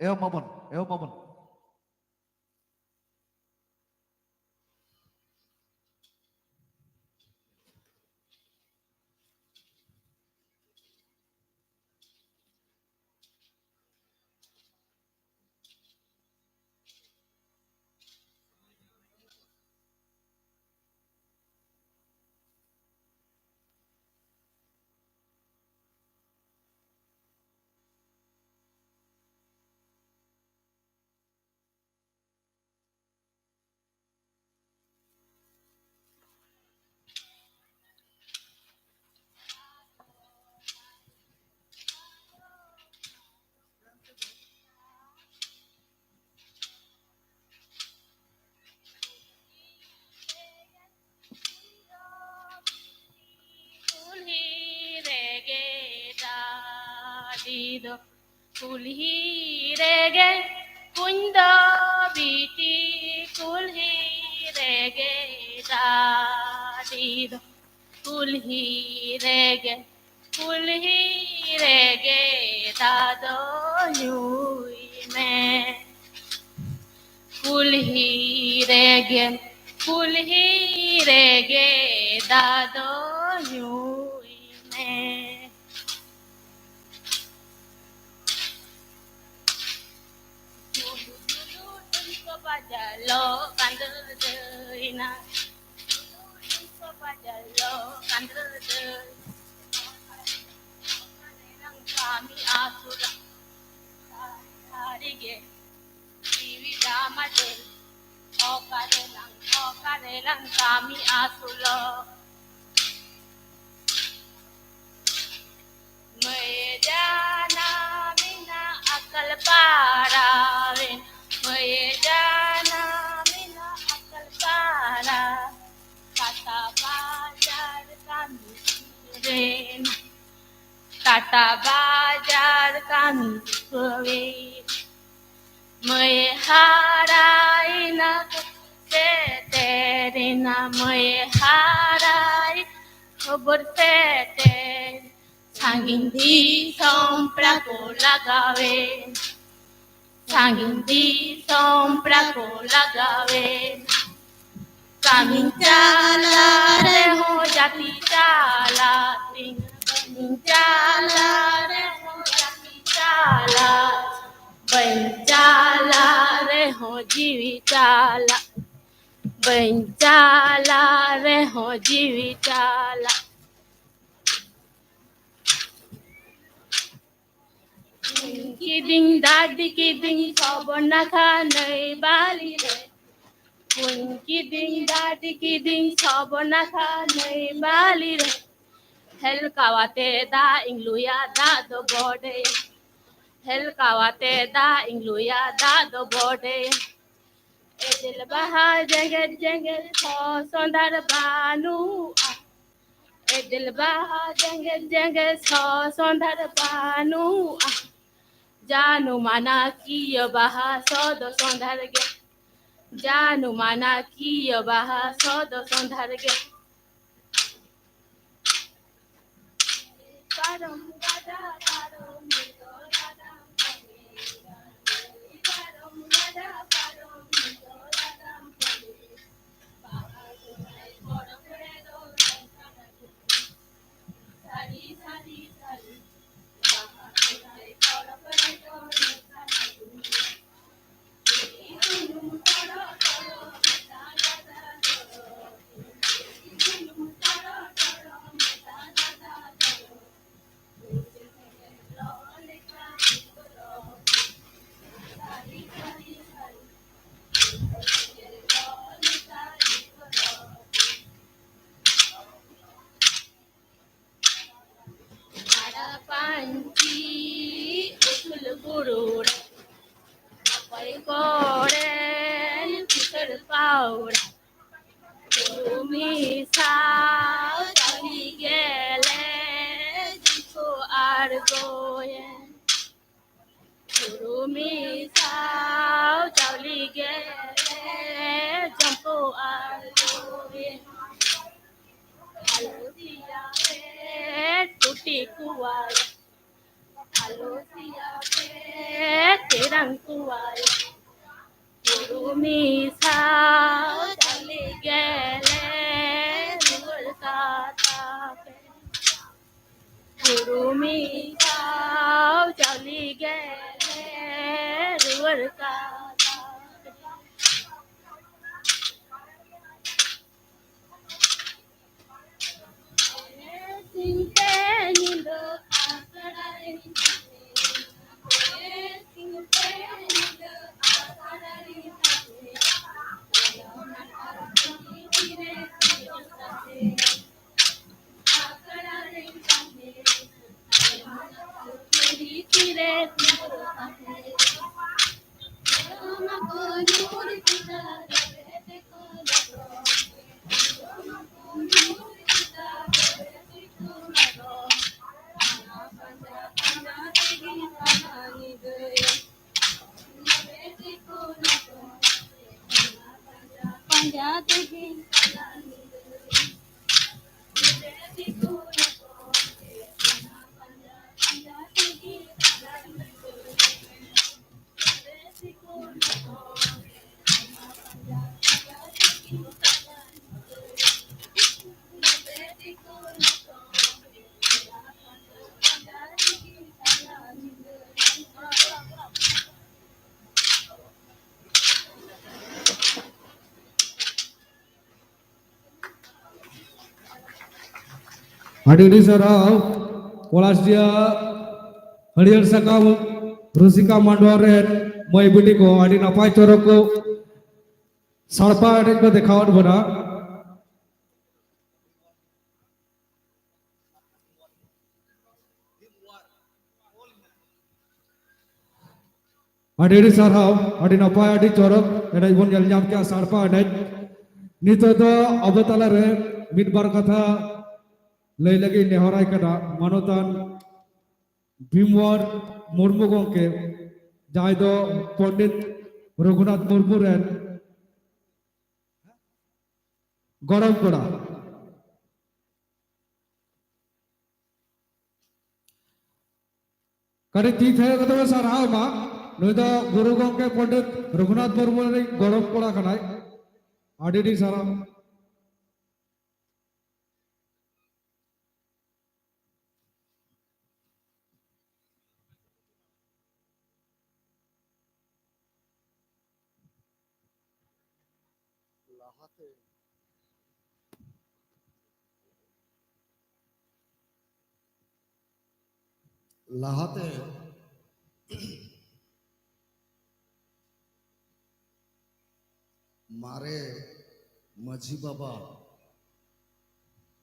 ᱮᱦᱚᱵ ᱢᱟᱵᱚᱱ, ᱮᱦᱚᱵ ᱢᱟᱵᱚᱱ᱾ ᱠᱩᱞᱦᱤ ᱨᱮᱜᱮ ᱰᱟᱹᱰᱤ ᱫᱚ, ᱠᱩᱞᱦᱤ ᱨᱮᱜᱮ ᱠᱩᱧ ᱫᱚ ᱵᱤᱴᱤ, ᱠᱩᱞᱦᱤ ᱨᱮᱜᱮ ᱫᱟᱫᱤ ᱫᱚ ᱠᱩᱞᱦᱤ ᱨᱮᱜᱮ, ᱠᱩᱞᱦᱤ ᱨᱮᱜᱮ ᱫᱟᱫᱚ ᱧᱩᱭ ᱢᱮ᱾ ᱠᱩᱞᱦᱤ ᱨᱮᱜᱮ, ᱠᱩᱞᱦᱤ ᱨᱮᱜᱮ ᱫᱟᱫᱚ ᱧᱩᱭ ᱢᱮ᱾ ᱡᱩᱞᱩ ᱡᱩᱞᱩ ᱰᱩᱢᱠᱚ ᱵᱟᱡᱟᱨ ᱞᱚ ᱠᱟᱸᱫᱟᱹᱨ ᱫᱟᱹᱭᱱᱟ᱾ ᱡᱩᱞᱩ ᱡᱩᱞᱩ ᱰᱩᱢᱠᱚ ᱵᱟᱡᱟᱨ ᱞᱚ ᱠᱟᱸᱫᱟᱹᱨ ᱫᱟᱹᱭᱱᱟ᱾ ᱚᱠᱟᱨᱮ ᱞᱟᱝ ᱠᱟᱹᱢᱤ ᱟᱹᱥᱩᱞᱟ? ᱥᱟᱹᱨᱤᱜᱮ ᱡᱤᱣᱤ ᱰᱟᱢᱟᱰᱳᱞ᱾ ᱚᱠᱟᱨᱮ ᱞᱟᱝ, ᱚᱠᱟᱨᱮ ᱞᱟᱝ ᱠᱟᱹᱢᱤ ᱟᱹᱥᱩᱞᱚᱜ? ᱢᱟᱹᱭ ᱡᱟᱱᱟᱢᱤᱱᱟ ᱟᱠᱟᱞ ᱯᱟᱲᱟᱣᱮᱱ, ᱢᱟᱹᱭ ᱡᱟᱱᱟᱢᱤᱱᱟ ᱟᱠᱟᱞ ᱯᱟᱲᱟ᱾ ᱴᱟᱴᱟ ᱵᱟᱡᱟᱨ ᱠᱟᱹᱢᱤ ᱨᱮᱱ, ᱴᱟᱴᱟ ᱵᱟᱡᱟᱨ ᱠᱟᱹᱢᱤ ᱨᱮᱱ᱾ ᱢᱟᱹᱭ ᱦᱟᱨᱟᱭᱮᱱᱟ ᱥᱮᱴᱮᱨᱮᱱᱟ, ᱢᱟᱹᱭ ᱦᱟᱨᱟᱭ ᱠᱷᱚᱵᱚᱨ ᱥᱮᱴᱮᱨ᱾ ᱥᱟᱺᱜᱤᱧ ᱫᱤᱥᱚᱢ ᱯᱮᱲᱟ ᱠᱚ ᱞᱟᱜᱟᱣᱮᱱ, ᱥᱟᱺᱜᱤᱧ ᱫᱤᱥᱚᱢ ᱯᱮᱲᱟ ᱠᱚ ᱞᱟᱜᱟᱣᱮᱱ᱾ ᱠᱟᱹᱢᱤᱧ ᱪᱟᱞᱟᱜ ᱨᱮᱦᱚᱸ ᱡᱟᱹᱛᱤ ᱪᱟᱞᱟᱜ ᱛᱤᱧ, ᱠᱟᱹᱢᱤᱧ ᱪᱟᱞᱟᱜ ᱨᱮᱦᱚᱸ ᱡᱟᱹᱛᱤ ᱪᱟᱞᱟᱜ᱾ ᱵᱟᱹᱧ ᱪᱟᱞᱟᱜ ᱨᱮᱦᱚᱸ ᱡᱤᱣᱤ ᱪᱟᱞᱟᱜ, ᱵᱟᱹᱧ ᱪᱟᱞᱟᱜ ᱨᱮᱦᱚᱸ ᱡᱤᱣᱤ ᱪᱟᱞᱟᱜ᱾ ᱠᱩᱧ ᱠᱤᱫᱤᱧ ᱫᱟᱫᱤ ᱠᱤᱫᱤᱧ ᱥᱚᱵᱚᱨ ᱱᱟᱠᱷᱟ ᱱᱟᱹᱭ ᱵᱟᱹᱞᱤ ᱨᱮ᱾ ᱠᱩᱧ ᱠᱤᱫᱤᱧ ᱫᱟᱫᱤ ᱠᱤᱫᱤᱧ ᱥᱚᱵᱚᱨ ᱱᱟᱠᱷᱟ ᱱᱟᱹᱭ ᱵᱟᱹᱞᱤ ᱨᱮ᱾ ᱦᱮᱞᱠᱟᱣᱟᱛᱮ ᱫᱟᱜ ᱤᱧ ᱞᱩᱭᱟ, ᱫᱟᱜ ᱫᱚ ᱵᱚᱰᱮ᱾ ᱦᱮᱞᱠᱟᱣᱟᱛᱮ ᱫᱟᱜ ᱤᱧ ᱞᱩᱭᱟ, ᱫᱟᱜ ᱫᱚ ᱵᱚᱰᱮ᱾ ᱮᱫᱮᱞ ᱵᱟᱦᱟ ᱡᱮᱜᱮᱫ ᱡᱮᱜᱮᱫ ᱥᱚ ᱥᱚᱸᱫᱷᱟᱲ ᱵᱟᱹᱱᱩᱜᱼᱟ᱾ ᱮᱫᱮᱞ ᱵᱟᱦᱟ ᱡᱮᱜᱮᱫ ᱡᱮᱜᱮᱫ ᱥᱚ ᱥᱚᱸᱫᱷᱟᱲ ᱵᱟᱹᱱᱩᱜᱼᱟ᱾ ᱡᱟᱹᱱᱩᱢ ᱟᱱᱟ ᱠᱤᱭᱟᱹ ᱵᱟᱦᱟ ᱥᱚ ᱫᱚ ᱥᱚᱸᱫᱷᱟᱲ ᱜᱮ᱾ ᱡᱟᱱᱩᱢ ᱟᱱᱟ ᱠᱤᱭᱟᱹ ᱵᱟᱦᱟ ᱥᱚᱫᱚ ᱥᱚᱸᱫᱷᱟᱲ ᱜᱮ᱾ ᱯᱟᱨᱚᱢ ᱜᱟᱰᱟ ᱯᱟᱨᱚᱢ ᱱᱤᱛᱚᱜ ᱨᱟᱫᱟᱢ ᱠᱚᱞᱮ, ᱯᱟᱨᱚᱢ ᱜᱟᱰᱟ ᱯᱟᱨᱚᱢ ᱱᱤᱛᱚᱜ ᱨᱟᱫᱟᱢ ᱠᱚᱞᱮ, ᱵᱟᱦᱟ ᱥᱚᱦᱨᱟᱭ ᱯᱚᱨᱚᱵᱽ ᱨᱮᱫᱚ ᱱᱚᱝᱠᱟᱱᱟ ᱡᱩᱢᱤᱫ᱾ ᱥᱟᱹᱨᱤ ᱥᱟᱹᱨᱤ ᱥᱟᱹᱨᱤ, ᱵᱟᱦᱟ ᱥᱚᱦᱨᱟᱭ ᱯᱚᱨᱚᱵᱽ ᱨᱮᱫᱚ ᱱᱚᱝᱠᱟᱱᱟ ᱡᱩᱢᱤᱫ᱾ ᱯᱟᱲᱟ ᱯᱟᱹᱧᱪᱤ ᱩᱥᱩᱞ ᱵᱩᱨᱩ ᱨᱮ, ᱚᱠᱚᱭ ᱠᱚᱨᱮᱱ ᱠᱤᱥᱟᱹᱬ ᱯᱟᱣᱲᱟ, ᱩᱨᱢᱤ ᱥᱟᱶ ᱪᱟᱹᱣᱞᱤ ᱜᱮᱞᱮ ᱡᱤᱞ ᱠᱚ ᱟᱬᱜᱚᱭᱮᱱ᱾ ᱩᱨᱢᱤ ᱥᱟᱶ ᱪᱟᱣᱞᱤ ᱜᱮᱞᱮ ᱡᱚᱢ ᱠᱚ ᱟᱬᱜᱚᱭᱮᱱ᱾ ᱟᱞᱚ ᱥᱮᱭᱟ ᱯᱮ ᱠᱩᱴᱤ ᱠᱚᱣᱟᱭ, ᱟᱞᱚ ᱥᱮᱭᱟ ᱯᱮ ᱛᱮᱨᱟᱝ ᱠᱚᱣᱟᱭ᱾ ᱩᱨᱢᱤ ᱥᱟᱶ ᱪᱟᱣᱞᱤ ᱜᱮᱞᱮ ᱨᱩᱣᱟᱹᱲ ᱠᱟᱛᱟ ᱯᱮ᱾ ᱩᱨᱢᱤ ᱥᱟᱶ ᱪᱟᱣᱞᱤ ᱜᱮᱞᱮ ᱨᱩᱣᱟᱹᱲ ᱠᱟᱛᱟ ᱯᱮ᱾ ᱥᱤᱧ ᱯᱮ ᱧᱤᱫᱟᱹ ᱟᱥᱲᱟ ᱨᱮ, ᱥᱤᱧ ᱯᱮ ᱧᱤᱫᱟᱹ ᱟᱥᱲᱟ ᱨᱮ, ᱟᱥᱲᱟ ᱨᱮ, ᱛᱤᱨᱮ ᱛᱤᱨᱮ ᱟᱹᱰᱤ ᱟᱹᱰᱤ ᱥᱟᱨᱦᱟᱣ ᱯᱚᱞᱟᱥᱰᱤᱦᱟ ᱦᱟᱹᱨᱭᱟᱹᱲ ᱥᱟᱠᱟᱢ ᱨᱩᱥᱤᱠᱟ ᱢᱟᱰᱣᱟ ᱨᱮᱱ ᱢᱟᱹᱭ ᱵᱤᱴᱤ ᱠᱚ ᱟᱹᱰᱤ ᱱᱟᱯᱟᱭ ᱪᱚᱨᱚᱠ ᱠᱚ ᱥᱟᱲᱯᱟ ᱮᱱᱮᱡ ᱠᱚ ᱫᱮᱠᱷᱟᱣᱟᱫ ᱵᱚᱱᱟ᱾ ᱟᱹᱰᱤ ᱟᱹᱰᱤ ᱥᱟᱨᱦᱟᱣ, ᱟᱹᱰᱤ ᱱᱟᱯᱟᱭ, ᱟᱹᱰᱤ ᱪᱚᱨᱚᱠ ᱮᱱᱮᱡ ᱵᱚᱱ ᱧᱮᱞ ᱧᱟᱢ ᱠᱮᱜᱼᱟ, ᱥᱟᱲᱯᱟ ᱮᱱᱮᱡ᱾ ᱱᱤᱛᱚᱜ ᱫᱚ ᱟᱵᱚ ᱛᱟᱞᱟᱨᱮ ᱢᱤᱫ ᱵᱟᱨ ᱠᱟᱛᱷᱟ ᱞᱟᱹᱭ ᱞᱟᱹᱜᱤᱫ ᱱᱮᱦᱚᱨᱟᱭ ᱠᱟᱱᱟ ᱢᱟᱱᱚᱛᱟᱱ ᱵᱷᱤᱢᱣᱟᱨ ᱢᱩᱨᱢᱩ ᱜᱚᱢᱠᱮ, ᱡᱟᱦᱟᱸᱭ ᱫᱚ ᱯᱚᱱᱰᱤᱛ ᱨᱚᱜᱷᱩᱱᱟᱛᱷ ᱢᱩᱨᱢᱩ ᱨᱮᱱ ᱜᱚᱲᱚᱢ ᱠᱚᱲᱟ᱾ ᱠᱟᱹᱴᱤᱡ ᱛᱤ ᱛᱷᱟᱭᱚ ᱠᱟᱛᱮ ᱵᱚᱱ ᱥᱟᱨᱦᱟᱣ ᱢᱟ᱾ ᱱᱩᱭ ᱫᱚ ᱜᱩᱨᱩ ᱜᱚᱢᱠᱮ ᱯᱚᱱᱰᱤᱛ ᱨᱚᱜᱷᱩᱱᱟᱛᱷ ᱢᱩᱨᱢᱩ ᱨᱤᱱ ᱜᱚᱲᱚᱢ ᱠᱚᱲᱟ ᱠᱟᱱᱟᱭ᱾ ᱟᱹᱰᱤ ᱟᱹᱰᱤ ᱥᱟᱨᱦᱟᱣ᱾ ᱞᱟᱦᱟᱛᱮ, ᱞᱟᱦᱟᱛᱮ ᱢᱟᱨᱮ ᱢᱟᱹᱡᱷᱤ ᱵᱟᱵᱟ,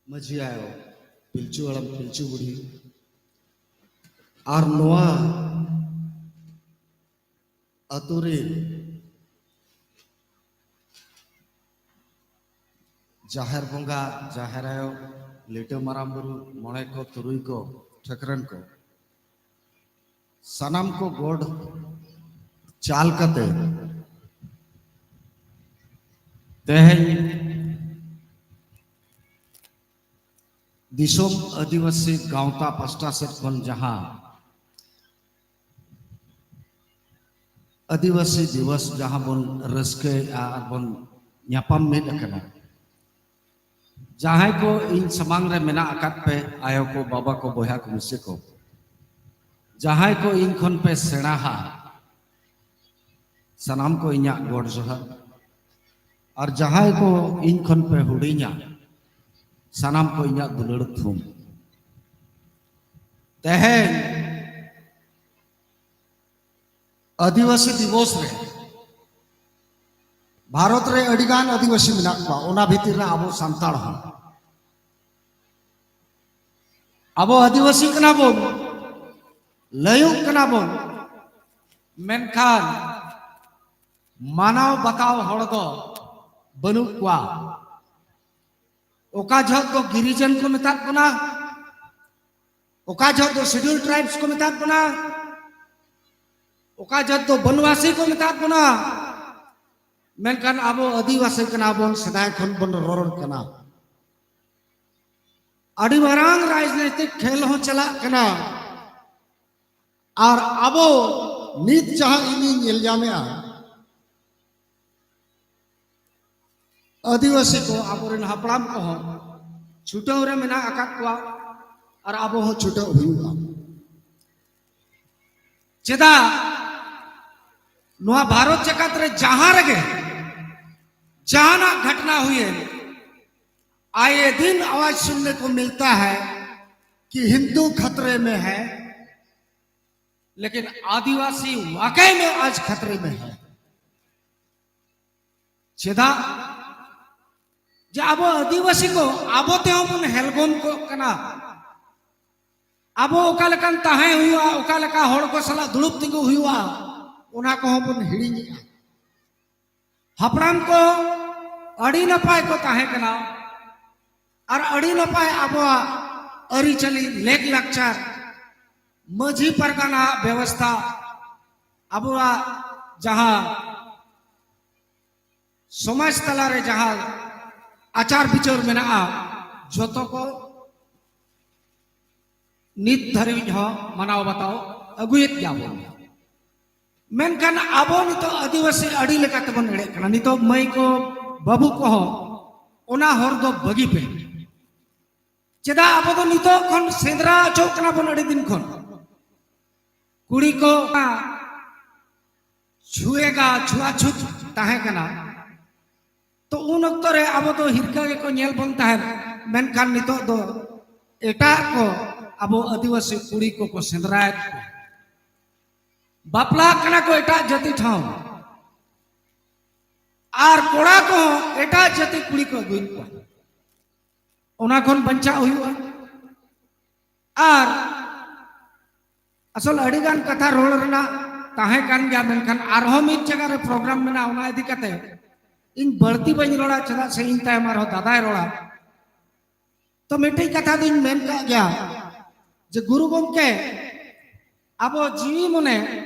ᱢᱟᱹᱡᱷᱤ ᱟᱭᱳ, ᱯᱤᱞᱪᱩ ᱦᱟᱲᱟᱢ, ᱯᱤᱞᱪᱩ ᱵᱩᱲᱦᱤ ᱟᱨ ᱱᱚᱣᱟ ᱟᱹᱛᱩ ᱨᱤᱱ ᱡᱟᱦᱮᱨ ᱵᱚᱸᱜᱟ, ᱡᱟᱦᱮᱨ ᱟᱭᱳ, ᱞᱤᱴᱟᱹ ᱢᱟᱨᱟᱝ ᱵᱩᱨᱩ, ᱢᱚᱬᱮ ᱠᱚ, ᱛᱩᱨᱩᱭ ᱠᱚ, ᱴᱷᱟᱹᱠᱨᱟᱹᱱ ᱠᱚ, ᱥᱟᱱᱟᱢ ᱠᱚ ᱜᱚᱰ ᱪᱟᱞ ᱠᱟᱛᱮ ᱛᱮᱦᱮᱧ ᱫᱤᱥᱚᱢ ᱟᱹᱫᱤᱵᱟᱹᱥᱤ ᱜᱟᱶᱛᱟ ᱯᱟᱥᱴᱟ ᱥᱮᱫ ᱠᱷᱚᱱ ᱡᱟᱦᱟᱸ ᱟᱹᱫᱤᱵᱟᱹᱥᱤ ᱫᱤᱵᱚᱥ ᱡᱟᱦᱟᱸ ᱵᱚᱱ ᱨᱟᱹᱥᱠᱟᱹᱭᱮᱫᱼᱟ ᱟᱨ ᱵᱚᱱ ᱧᱟᱯᱟᱢ ᱢᱤᱫ ᱟᱠᱟᱱᱟ, ᱡᱟᱦᱟᱸᱭ ᱠᱚ ᱤᱧ ᱥᱟᱢᱟᱝ ᱨᱮ ᱢᱮᱱᱟᱜ ᱟᱠᱟᱫ ᱯᱮ, ᱟᱭᱳ ᱠᱚ, ᱵᱟᱵᱟ ᱠᱚ, ᱵᱚᱭᱦᱟ ᱠᱚ, ᱢᱤᱥᱮ ᱠᱚ, ᱡᱟᱦᱟᱸᱭ ᱠᱚ ᱤᱧ ᱠᱷᱚᱱ ᱯᱮ ᱥᱮᱬᱟᱦᱟ, ᱥᱟᱱᱟᱢ ᱠᱚ ᱤᱧᱟᱹᱜ ᱜᱚᱰ ᱡᱚᱦᱟᱨ᱾ ᱟᱨ ᱡᱟᱦᱟᱸᱭ ᱠᱚ ᱤᱧ ᱠᱷᱚᱱ ᱯᱮ ᱦᱩᱰᱤᱧᱟ, ᱥᱟᱱᱟᱢ ᱠᱚ ᱤᱧᱟᱹᱜ ᱫᱩᱞᱟᱹᱲ ᱛᱷᱩᱢ᱾ ᱛᱮᱦᱮᱧ ᱟᱹᱫᱤᱵᱟᱹᱥᱤ ᱫᱤᱵᱚᱥ ᱨᱮ ᱵᱷᱟᱨᱚᱛ ᱨᱮ ᱟᱹᱰᱤᱜᱟᱱ ᱟᱹᱫᱤᱵᱟᱹᱥᱤ ᱢᱮᱱᱟᱜ ᱠᱚᱣᱟ, ᱚᱱᱟ ᱵᱷᱤᱛᱤᱨ ᱨᱮ ᱟᱵᱚ ᱥᱟᱱᱛᱟᱲ ᱦᱚᱸ᱾ ᱟᱵᱚ ᱟᱹᱫᱤᱵᱟᱹᱥᱤ ᱠᱟᱱᱟ ᱵᱚᱱ, ᱞᱟᱹᱭᱚᱜ ᱠᱟᱱᱟ ᱵᱚᱱ, ᱢᱮᱱᱠᱷᱟᱱ ᱢᱟᱱᱟᱣ ᱵᱟᱛᱟᱣ ᱦᱚᱲ ᱫᱚ ᱵᱟᱹᱱᱩᱜ ᱠᱚᱣᱟ᱾ ᱚᱠᱟ ᱡᱚᱦᱚᱜ ᱫᱚ ᱜᱤᱨᱤᱡᱚᱱ ᱠᱚ ᱢᱮᱛᱟᱫ ᱵᱚᱱᱟ, ᱚᱠᱟ ᱡᱚᱦᱚᱜ ᱫᱚ ᱥᱤᱰᱩᱞ ᱴᱨᱟᱭᱤᱵᱥ ᱠᱚ ᱢᱮᱛᱟᱫ ᱵᱚᱱᱟ, ᱚᱠᱟ ᱡᱚᱦᱚᱜ ᱫᱚ ᱵᱚᱱᱣᱟᱥᱤ ᱠᱚ ᱢᱮᱛᱟᱫ ᱵᱚᱱᱟ, ᱢᱮᱱᱠᱷᱟᱱ ᱟᱵᱚ ᱟᱹᱫᱤᱵᱟᱹᱥᱤ ᱠᱟᱱᱟ ᱵᱚᱱ, ᱥᱮᱫᱟᱭ ᱠᱷᱚᱱ ᱵᱚᱱ ᱨᱚᱨᱚᱲ ᱠᱟᱱᱟ᱾ ᱟᱹᱰᱤ ᱢᱟᱨᱟᱝ ᱨᱟᱡᱽᱱᱳᱭᱛᱤᱠ ᱠᱷᱮᱞ ᱦᱚᱸ ᱪᱟᱞᱟᱜ ᱠᱟᱱᱟ᱾ ᱟᱨ ᱟᱵᱚ ᱱᱤᱛ ᱡᱟᱦᱟᱸ ᱤᱧᱤᱧ ᱧᱮᱞ ᱧᱟᱢᱮᱜᱼᱟ, ᱟᱹᱫᱤᱵᱟᱹᱥᱤ ᱠᱚ, ᱟᱵᱚᱨᱮᱱ ᱦᱟᱯᱲᱟᱢ ᱠᱚᱦᱚᱸ ᱪᱷᱩᱴᱟᱹᱣ ᱨᱮ ᱢᱮᱱᱟᱜ ᱟᱠᱟᱫ ᱠᱚᱣᱟ ᱟᱨ ᱟᱵᱚ ᱦᱚᱸ ᱪᱷᱩᱴᱟᱹᱣ ᱦᱩᱭᱩᱜᱼᱟ᱾ ᱪᱮᱫᱟᱜ ᱱᱚᱣᱟ ᱵᱷᱟᱨᱚᱛ ᱡᱟᱠᱟᱛ ᱨᱮ ᱡᱟᱦᱟᱸ ᱨᱮᱜᱮ ᱡᱟᱦᱟᱱᱟᱜ ᱜᱷᱚᱴᱱᱟ ᱦᱩᱭᱮᱱ, आए दिन आवाज सुनने को मिलता है कि हिंदू खतरे में है, लेकिन आदिवासी वाकई में आज खतरे में है। ᱪᱮᱫᱟᱜ ᱡᱮ ᱟᱵᱚ ᱟᱹᱫᱤᱵᱟᱹᱥᱤ ᱠᱚ ᱟᱵᱚ ᱛᱮᱦᱚᱸ ᱵᱚᱱ ᱦᱮᱞᱜᱚᱢ ᱠᱚᱜ ᱠᱟᱱᱟ᱾ ᱟᱵᱚ ᱚᱠᱟ ᱞᱮᱠᱟᱱ ᱛᱟᱦᱮᱸ ᱦᱩᱭᱩᱜᱼᱟ, ᱚᱠᱟ ᱞᱮᱠᱟ ᱦᱚᱲ ᱠᱚ ᱥᱟᱞᱟᱜ ᱫᱩᱲᱩᱵ ᱛᱤᱸᱜᱩ ᱦᱩᱭᱩᱜᱼᱟ, ᱚᱱᱟ ᱠᱚᱦᱚᱸ ᱵᱚᱱ ᱦᱤᱲᱤᱧᱮᱜᱼᱟ᱾ ᱦᱟᱯᱲᱟᱢ ᱠᱚ ᱟᱹᱰᱤ ᱱᱟᱯᱟᱭ ᱠᱚ ᱛᱟᱦᱮᱸ ᱠᱟᱱᱟ ᱟᱨ ᱟᱹᱰᱤ ᱱᱟᱯᱟᱭ ᱟᱵᱚᱣᱟᱜ ᱟᱹᱨᱤᱪᱟᱹᱞᱤ, ᱞᱮᱠ ᱞᱟᱠᱪᱟᱨ, ᱢᱟᱹᱡᱷᱤ ᱯᱟᱨᱜᱟᱱᱟ ᱵᱮᱵᱚᱥᱛᱷᱟ, ᱟᱵᱚᱣᱟᱜ ᱡᱟᱦᱟᱸ ᱥᱚᱢᱟᱡᱽ ᱛᱟᱞᱟᱨᱮ ᱡᱟᱦᱟᱸ ᱟᱪᱟᱨ ᱵᱤᱪᱟᱹᱨ ᱢᱮᱱᱟᱜᱼᱟ, ᱡᱷᱚᱛᱚ ᱠᱚ ᱱᱤᱛ ᱫᱷᱟᱹᱨᱤᱡ ᱦᱚᱸ ᱢᱟᱱᱟᱣ ᱵᱟᱛᱟᱣ ᱟᱹᱜᱩᱭᱮᱫ ᱜᱮᱭᱟ ᱵᱚᱱ᱾ ᱢᱮᱱᱠᱷᱟᱱ ᱟᱵᱚ ᱱᱤᱛᱚᱜ ᱟᱹᱫᱤᱵᱟᱹᱥᱤ ᱟᱹᱰᱤ ᱞᱮᱠᱟ ᱛᱮᱵᱚᱱ ᱮᱲᱮᱜ ᱠᱟᱱᱟ᱾ ᱱᱤᱛᱚᱜ ᱢᱟᱹᱭ ᱠᱚ, ᱵᱟᱹᱵᱩ ᱠᱚᱦᱚᱸ ᱚᱱᱟ ᱦᱚᱨ ᱫᱚ ᱵᱟᱹᱜᱤ ᱯᱮ᱾ ᱪᱮᱫᱟᱜ ᱟᱵᱚ ᱫᱚ ᱱᱤᱛᱚᱜ ᱠᱷᱚᱱ ᱥᱮᱸᱫᱽᱨᱟ ᱦᱚᱪᱚᱜ ᱠᱟᱱᱟ ᱵᱚᱱ ᱟᱹᱰᱤ ᱫᱤᱱ ᱠᱷᱚᱱ? ᱠᱩᱲᱤ ᱠᱚ ᱪᱷᱩᱭᱮᱜᱟ, ᱪᱷᱩᱣᱟᱪᱷᱩᱛ ᱛᱟᱦᱮᱸ ᱠᱟᱱᱟ, ᱛᱚ ᱩᱱ ᱚᱠᱛᱚ ᱨᱮ ᱟᱵᱚ ᱫᱚ ᱦᱤᱨᱠᱟᱹ ᱜᱮᱠᱚ ᱧᱮᱞ ᱵᱚᱱ ᱛᱟᱦᱮᱸᱫ᱾ ᱢᱮᱱᱠᱷᱟᱱ ᱱᱤᱛᱚᱜ ᱫᱚ ᱮᱴᱟᱜ ᱠᱚ ᱟᱵᱚ ᱟᱹᱫᱤᱵᱟᱹᱥᱤ ᱠᱩᱲᱤ ᱠᱚᱠᱚ ᱥᱮᱸᱫᱽᱨᱟᱭᱮᱫ ᱠᱚᱣᱟ, ᱵᱟᱯᱞᱟᱜ ᱠᱟᱱᱟ ᱠᱚ ᱮᱴᱟᱜ ᱡᱟᱹᱛᱤ ᱴᱷᱟᱶ, ᱟᱨ ᱠᱚᱲᱟ ᱠᱚᱦᱚᱸ ᱮᱴᱟᱜ ᱡᱟᱹᱛᱤ ᱠᱩᱲᱤ ᱠᱚ ᱟᱹᱜᱩᱭᱮᱫ ᱠᱚᱣᱟ᱾ ᱚᱱᱟ ᱠᱷᱚᱱ ᱵᱟᱧᱪᱟᱜ ᱦᱩᱭᱩᱜᱼᱟ᱾ ᱟᱨ ᱟᱥᱚᱞ ᱟᱹᱰᱤᱜᱟᱱ ᱠᱟᱛᱷᱟ ᱨᱚᱲ ᱨᱮᱱᱟᱜ ᱛᱟᱦᱮᱸ ᱠᱟᱱ ᱜᱮᱭᱟ, ᱢᱮᱱᱠᱷᱟᱱ ᱟᱨᱦᱚᱸ ᱢᱤᱫ ᱡᱟᱭᱜᱟ ᱨᱮ ᱯᱨᱳᱜᱨᱟᱢ ᱢᱮᱱᱟᱜᱼᱟ, ᱚᱱᱟ ᱤᱫᱤ ᱠᱟᱛᱮ ᱤᱧ ᱵᱟᱹᱲᱛᱤ ᱵᱟᱹᱧ ᱨᱚᱲᱟ, ᱪᱮᱫᱟᱜ ᱥᱮ ᱤᱧ ᱛᱟᱭᱚᱢ ᱟᱨᱦᱚᱸ ᱫᱟᱫᱟᱭ ᱨᱚᱲᱟ᱾ ᱛᱚ ᱢᱤᱫᱴᱤᱡ ᱠᱟᱛᱷᱟ ᱫᱚᱧ ᱢᱮᱱ ᱠᱟᱜ ᱜᱮᱭᱟ ᱡᱮ ᱜᱩᱨᱩ ᱜᱚᱢᱠᱮ ᱟᱵᱚ ᱡᱤᱣᱤ ᱢᱚᱱᱮ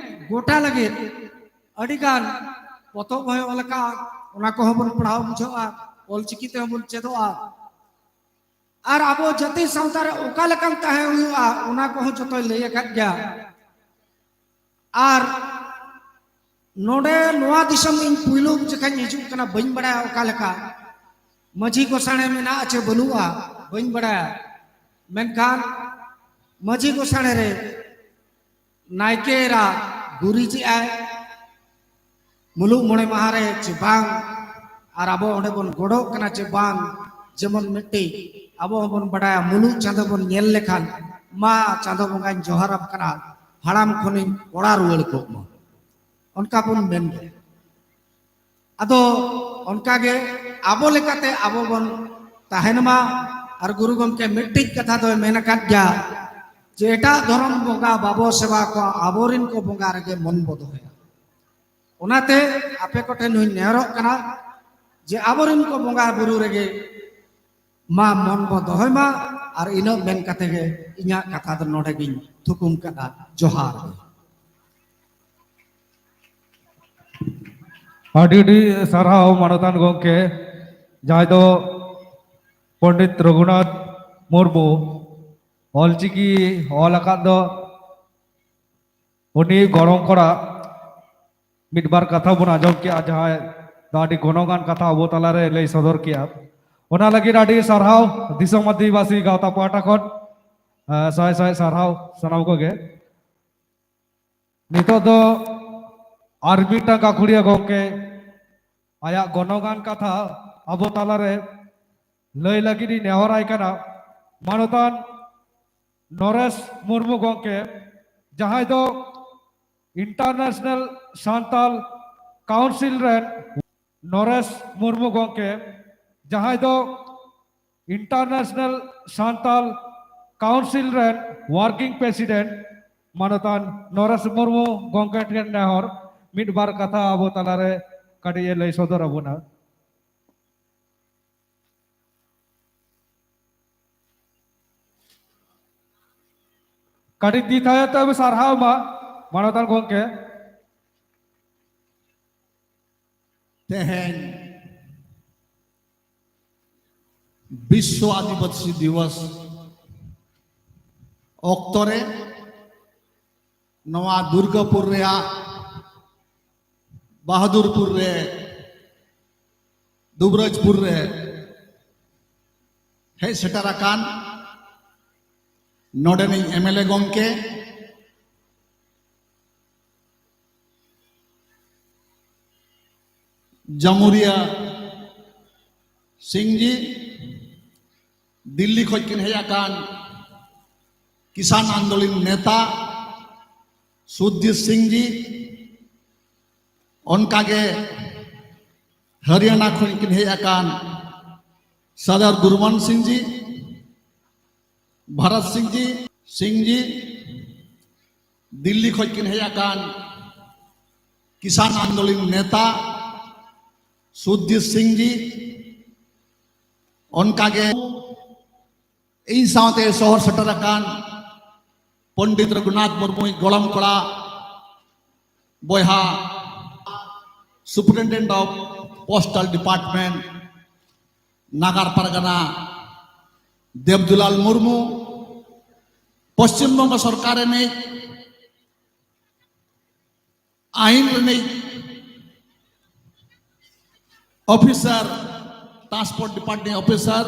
ᱜᱚᱴᱟ ᱞᱟᱹᱜᱤᱫ ᱟᱹᱰᱤᱜᱟᱱ ᱯᱚᱛᱚᱵ ᱦᱚᱸᱭ ᱚᱞ ᱟᱠᱟᱫᱼᱟ, ᱚᱱᱟ ᱠᱚᱦᱚᱸ ᱵᱚᱱ ᱯᱟᱲᱦᱟᱣ ᱵᱩᱡᱷᱟᱹᱜᱼᱟ, ᱚᱞᱪᱤᱠᱤ ᱛᱮᱦᱚᱸ ᱵᱚᱱ ᱪᱮᱫᱚᱜᱼᱟ᱾ ᱟᱨ ᱟᱵᱚ ᱡᱟᱹᱛᱤ ᱥᱟᱶᱛᱟ ᱨᱮ ᱚᱠᱟ ᱞᱮᱠᱟᱱ ᱛᱟᱦᱮᱸ ᱦᱩᱭᱩᱜᱼᱟ, ᱚᱱᱟ ᱠᱚᱦᱚᱸ ᱡᱚᱛᱚᱭ ᱞᱟᱹᱭ ᱟᱠᱟᱫ ᱜᱮᱭᱟ᱾ ᱟᱨ ᱱᱚᱰᱮ ᱱᱚᱣᱟ ᱫᱤᱥᱚᱢ ᱤᱧ ᱯᱩᱭᱞᱩ ᱡᱚᱠᱷᱟᱧ ᱦᱤᱡᱩᱜ ᱠᱟᱱᱟ, ᱵᱟᱹᱧ ᱵᱟᱲᱟᱭᱟ ᱚᱠᱟ ᱞᱮᱠᱟ ᱢᱟᱹᱡᱷᱤ ᱜᱚᱥᱟᱬᱮ ᱢᱮᱱᱟᱜᱼᱟ ᱪᱮ ᱵᱟᱹᱱᱩᱜᱼᱟ, ᱵᱟᱹᱧ ᱵᱟᱲᱟᱭᱟ᱾ ᱢᱮᱱᱠᱷᱟᱱ ᱢᱟᱹᱡᱷᱤ ᱜᱚᱥᱟᱬᱮ ᱨᱮ ᱱᱟᱭᱠᱮ ᱮᱨᱟ ᱜᱩᱨᱤᱡᱮᱜᱼᱟᱭ ᱢᱩᱞᱩᱜ ᱢᱚᱬᱮ ᱢᱟᱦᱟ ᱨᱮ ᱪᱮ ᱵᱟᱝ, ᱟᱨ ᱟᱵᱚ ᱚᱸᱰᱮ ᱵᱚᱱ ᱜᱚᱰᱚᱜ ᱠᱟᱱᱟ ᱪᱮ ᱵᱟᱝ, ᱡᱮᱢᱚᱱ ᱢᱤᱫᱴᱤᱡ ᱟᱵᱚ ᱦᱚᱸᱵᱚᱱ ᱵᱟᱰᱟᱭᱟ, ᱢᱩᱞᱩᱜ ᱪᱟᱸᱫᱚ ᱵᱚᱱ ᱧᱮᱞ ᱞᱮᱠᱷᱟᱱ, "ᱢᱟ ᱪᱟᱸᱫᱚ ᱵᱚᱸᱜᱟᱧ ᱡᱚᱦᱟᱨᱟᱢ ᱠᱟᱱᱟ, ᱦᱟᱲᱟᱢ ᱠᱷᱚᱱᱤᱧ ᱠᱚᱲᱟ ᱨᱩᱣᱟᱹᱲ ᱠᱚᱜ ᱢᱟ", ᱚᱱᱠᱟ ᱵᱚᱱ ᱢᱮᱱ ᱜᱮᱭᱟ᱾ ᱟᱫᱚ ᱚᱱᱠᱟᱜᱮ ᱟᱵᱚ ᱞᱮᱠᱟᱛᱮ ᱟᱵᱚ ᱵᱚᱱ ᱛᱟᱦᱮᱱ ᱢᱟ᱾ ᱟᱨ ᱜᱩᱨᱩ ᱜᱚᱢᱠᱮ ᱢᱤᱫᱴᱤᱡ ᱠᱟᱛᱷᱟ ᱫᱚᱭ ᱢᱮᱱ ᱟᱠᱟᱫ ᱜᱮᱭᱟ ᱡᱮ ᱮᱴᱟᱜ ᱫᱷᱚᱨᱚᱢ ᱵᱚᱸᱜᱟ ᱵᱟᱵᱚ ᱥᱮᱵᱟ ᱠᱚᱣᱟ, ᱟᱵᱚᱨᱮᱱ ᱠᱚ ᱵᱚᱸᱜᱟ ᱨᱮᱜᱮ ᱢᱚᱱ ᱵᱚ ᱫᱚᱦᱚᱭᱟ᱾ ᱚᱱᱟᱛᱮ ᱟᱯᱮ ᱠᱚᱴᱷᱮᱱ ᱦᱚᱸᱧ ᱱᱮᱦᱚᱨᱚᱜ ᱠᱟᱱᱟ ᱡᱮ ᱟᱵᱚᱨᱮᱱ ᱠᱚ ᱵᱚᱸᱜᱟ ᱵᱩᱨᱩ ᱨᱮᱜᱮ ᱢᱟ ᱢᱚᱱ ᱵᱚ ᱫᱚᱦᱚᱭ ᱢᱟ᱾ ᱟᱨ ᱤᱱᱟᱹᱜ ᱢᱮᱱ ᱠᱟᱛᱮ ᱜᱮ ᱤᱧᱟᱹᱜ ᱠᱟᱛᱷᱟ ᱫᱚ ᱱᱚᱰᱮ ᱜᱤᱧ ᱛᱷᱩᱠᱩᱢ ᱠᱟᱫᱟ᱾ ᱡᱚᱦᱟᱨ ᱜᱮ᱾ ᱟᱹᱰᱤ ᱟᱹᱰᱤ ᱥᱟᱨᱦᱟᱣ ᱢᱟᱱᱚᱛᱟᱱ ᱜᱚᱢᱠᱮ, ᱡᱟᱦᱟᱸᱭ ᱫᱚ ᱯᱚᱱᱰᱤᱛ ᱨᱚᱜᱷᱩᱱᱟᱛᱷ ᱢᱩᱨᱢᱩ, ᱚᱞᱪᱤᱠᱤ ᱚᱞ ᱟᱠᱟᱫ ᱫᱚ ᱩᱱᱤ ᱜᱚᱲᱚᱢ ᱠᱚᱲᱟ ᱢᱤᱫ ᱵᱟᱨ ᱠᱟᱛᱷᱟ ᱵᱚᱱ ᱟᱸᱡᱚᱢ ᱠᱮᱜᱼᱟ, ᱡᱟᱦᱟᱸᱭ ᱫᱚ ᱟᱹᱰᱤ ᱜᱚᱱᱚᱝᱟᱱ ᱠᱟᱛᱷᱟ ᱟᱵᱚ ᱛᱟᱞᱟᱨᱮ ᱞᱟᱹᱭ ᱥᱚᱫᱚᱨ ᱠᱮᱜᱼᱟ᱾ ᱚᱱᱟ ᱞᱟᱹᱜᱤᱫ ᱟᱹᱰᱤ ᱥᱟᱨᱦᱟᱣ ᱫᱤᱥᱚᱢ ᱟᱹᱫᱤᱵᱟᱹᱥᱤ ᱜᱟᱶᱛᱟ ᱯᱟᱦᱴᱟ ᱠᱷᱚᱱ, ᱟᱸ, ᱥᱟᱭ ᱥᱟᱭ ᱥᱟᱨᱦᱟᱣ ᱥᱟᱱᱟᱢ ᱠᱚᱜᱮ᱾ ᱱᱤᱛᱚᱜ ᱫᱚ ᱟᱨ ᱢᱤᱫᱴᱟᱝ ᱜᱟᱹᱠᱷᱩᱲᱤᱭᱟᱹ ᱜᱚᱢᱠᱮ ᱟᱭᱟᱜ ᱜᱚᱱᱚᱝᱟᱱ ᱠᱟᱛᱷᱟ ᱟᱵᱚ ᱛᱟᱞᱟᱨᱮ ᱞᱟᱹᱭ ᱞᱟᱹᱜᱤᱫ ᱤᱧ ᱱᱮᱦᱚᱨᱟᱭ ᱠᱟᱱᱟ, ᱢᱟᱱᱚᱛᱟᱱ ᱱᱚᱨᱮᱥ ᱢᱩᱨᱢᱩ ᱜᱚᱢᱠᱮ, ᱡᱟᱦᱟᱸᱭ ᱫᱚ ᱤᱱᱴᱟᱨᱱᱮᱥᱱᱟᱞ ᱥᱟᱱᱛᱟᱞ ᱠᱟᱣᱩᱱᱥᱤᱞ ᱨᱮᱱ ᱱᱚᱨᱮᱥ ᱢᱩᱨᱢᱩ ᱜᱚᱢᱠᱮ, ᱡᱟᱦᱟᱸᱭ ᱫᱚ ᱤᱱᱴᱟᱨᱱᱮᱥᱱᱟᱞ ᱥᱟᱱᱛᱟᱞ ᱠᱟᱣᱩᱱᱥᱤᱞ ᱨᱮᱱ ᱣᱟᱨᱠᱤᱝ ᱯᱨᱮᱥᱤᱰᱮᱱᱴ ᱢᱟᱱᱚᱛᱟᱱ ᱱᱚᱨᱮᱥ ᱢᱩᱨᱢᱩ ᱜᱚᱢᱠᱮ ᱴᱷᱮᱱ ᱱᱮᱦᱚᱨ, ᱢᱤᱫ ᱵᱟᱨ ᱠᱟᱛᱷᱟ ᱟᱵᱚ ᱛᱟᱞᱟᱨᱮ ᱠᱟᱹᱴᱤᱡ ᱮ ᱞᱟᱹᱭ ᱥᱚᱫᱚᱨ ᱟᱵᱚᱱᱟ᱾ ᱠᱟᱹᱴᱤᱡ ᱛᱤ ᱛᱷᱟᱭᱚ ᱛᱮ ᱟᱵᱚ ᱥᱟᱨᱦᱟᱣ ᱢᱟ ᱢᱟᱱᱚᱛᱟᱱ ᱜᱚᱢᱠᱮ᱾ ᱛᱮᱦᱮᱧ ᱵᱤᱥᱥᱚ ᱟᱹᱫᱤᱵᱟᱹᱥᱤ ᱫᱤᱵᱚᱥ ᱚᱠᱛᱚ ᱨᱮ ᱱᱚᱣᱟ ᱫᱩᱨᱜᱟᱯᱩᱨ ᱨᱮᱭᱟᱜ ᱵᱟᱦᱟᱫᱩᱨᱯᱩᱨ ᱨᱮ, ᱫᱩᱵᱨᱟᱡᱽᱯᱩᱨ ᱨᱮ ᱦᱮᱡ ᱥᱮᱴᱮᱨ ᱟᱠᱟᱱ ᱱᱚᱰᱮᱱᱤᱡ ᱮᱢ ᱮᱞ ᱮ ᱜᱚᱢᱠᱮ, ᱡᱟᱢᱩᱨᱤᱭᱟ ᱥᱤᱝ ᱡᱤ, ᱫᱤᱞᱞᱤ ᱠᱷᱚᱱ ᱠᱤᱱ ᱦᱮᱡ ᱟᱠᱟᱱ ᱠᱤᱥᱟᱱ ᱟᱱᱫᱳᱞᱚᱱ ᱱᱮᱛᱟ ᱥᱩᱨᱡᱤᱛ ᱥᱤᱝ ᱡᱤ, ᱚᱱᱠᱟᱜᱮ ᱦᱚᱨᱤᱭᱟᱱᱟ ᱠᱷᱚᱱ ᱠᱤᱱ ᱦᱮᱡ ᱟᱠᱟᱱ ᱥᱟᱨᱫᱟᱨ ᱜᱩᱨᱩᱢᱟᱱ ᱥᱤᱝ ᱡᱤ, ᱵᱷᱟᱨᱚᱛ ᱥᱤᱝ ᱡᱤ, ᱥᱤᱝ ᱡᱤ, ᱫᱤᱞᱞᱤ ᱠᱷᱚᱱ ᱠᱤᱱ ᱦᱮᱡ ᱟᱠᱟᱱ ᱠᱤᱥᱟᱱ ᱟᱱᱫᱳᱞᱚᱱ ᱱᱮᱛᱟ ᱥᱩᱨᱡᱤᱛ ᱥᱤᱝ ᱡᱤ, ᱚᱱᱠᱟᱜᱮ ᱤᱧ ᱥᱟᱶᱛᱮ ᱥᱚᱦᱚᱨ ᱥᱮᱴᱮᱨ ᱟᱠᱟᱱ ᱯᱚᱱᱰᱤᱛ ᱨᱚᱜᱷᱩᱱᱟᱛᱷ ᱢᱩᱨᱢᱩᱭ ᱜᱚᱲᱚᱢ ᱠᱚᱲᱟ, ᱵᱚᱭᱦᱟ, Superintendent of Postal Department, ᱱᱟᱜᱟᱨ ᱯᱟᱨᱜᱟᱱᱟ ᱫᱮᱵᱽᱫᱩᱞᱟᱞ ᱢᱩᱨᱢᱩ, ᱯᱚᱥᱪᱤᱢ ᱵᱚᱝᱜᱚ ᱥᱚᱨᱠᱟᱨ ᱨᱤᱱᱤᱡ ᱟᱭᱤᱱ ᱨᱤᱱᱤᱡ officer, transport department officer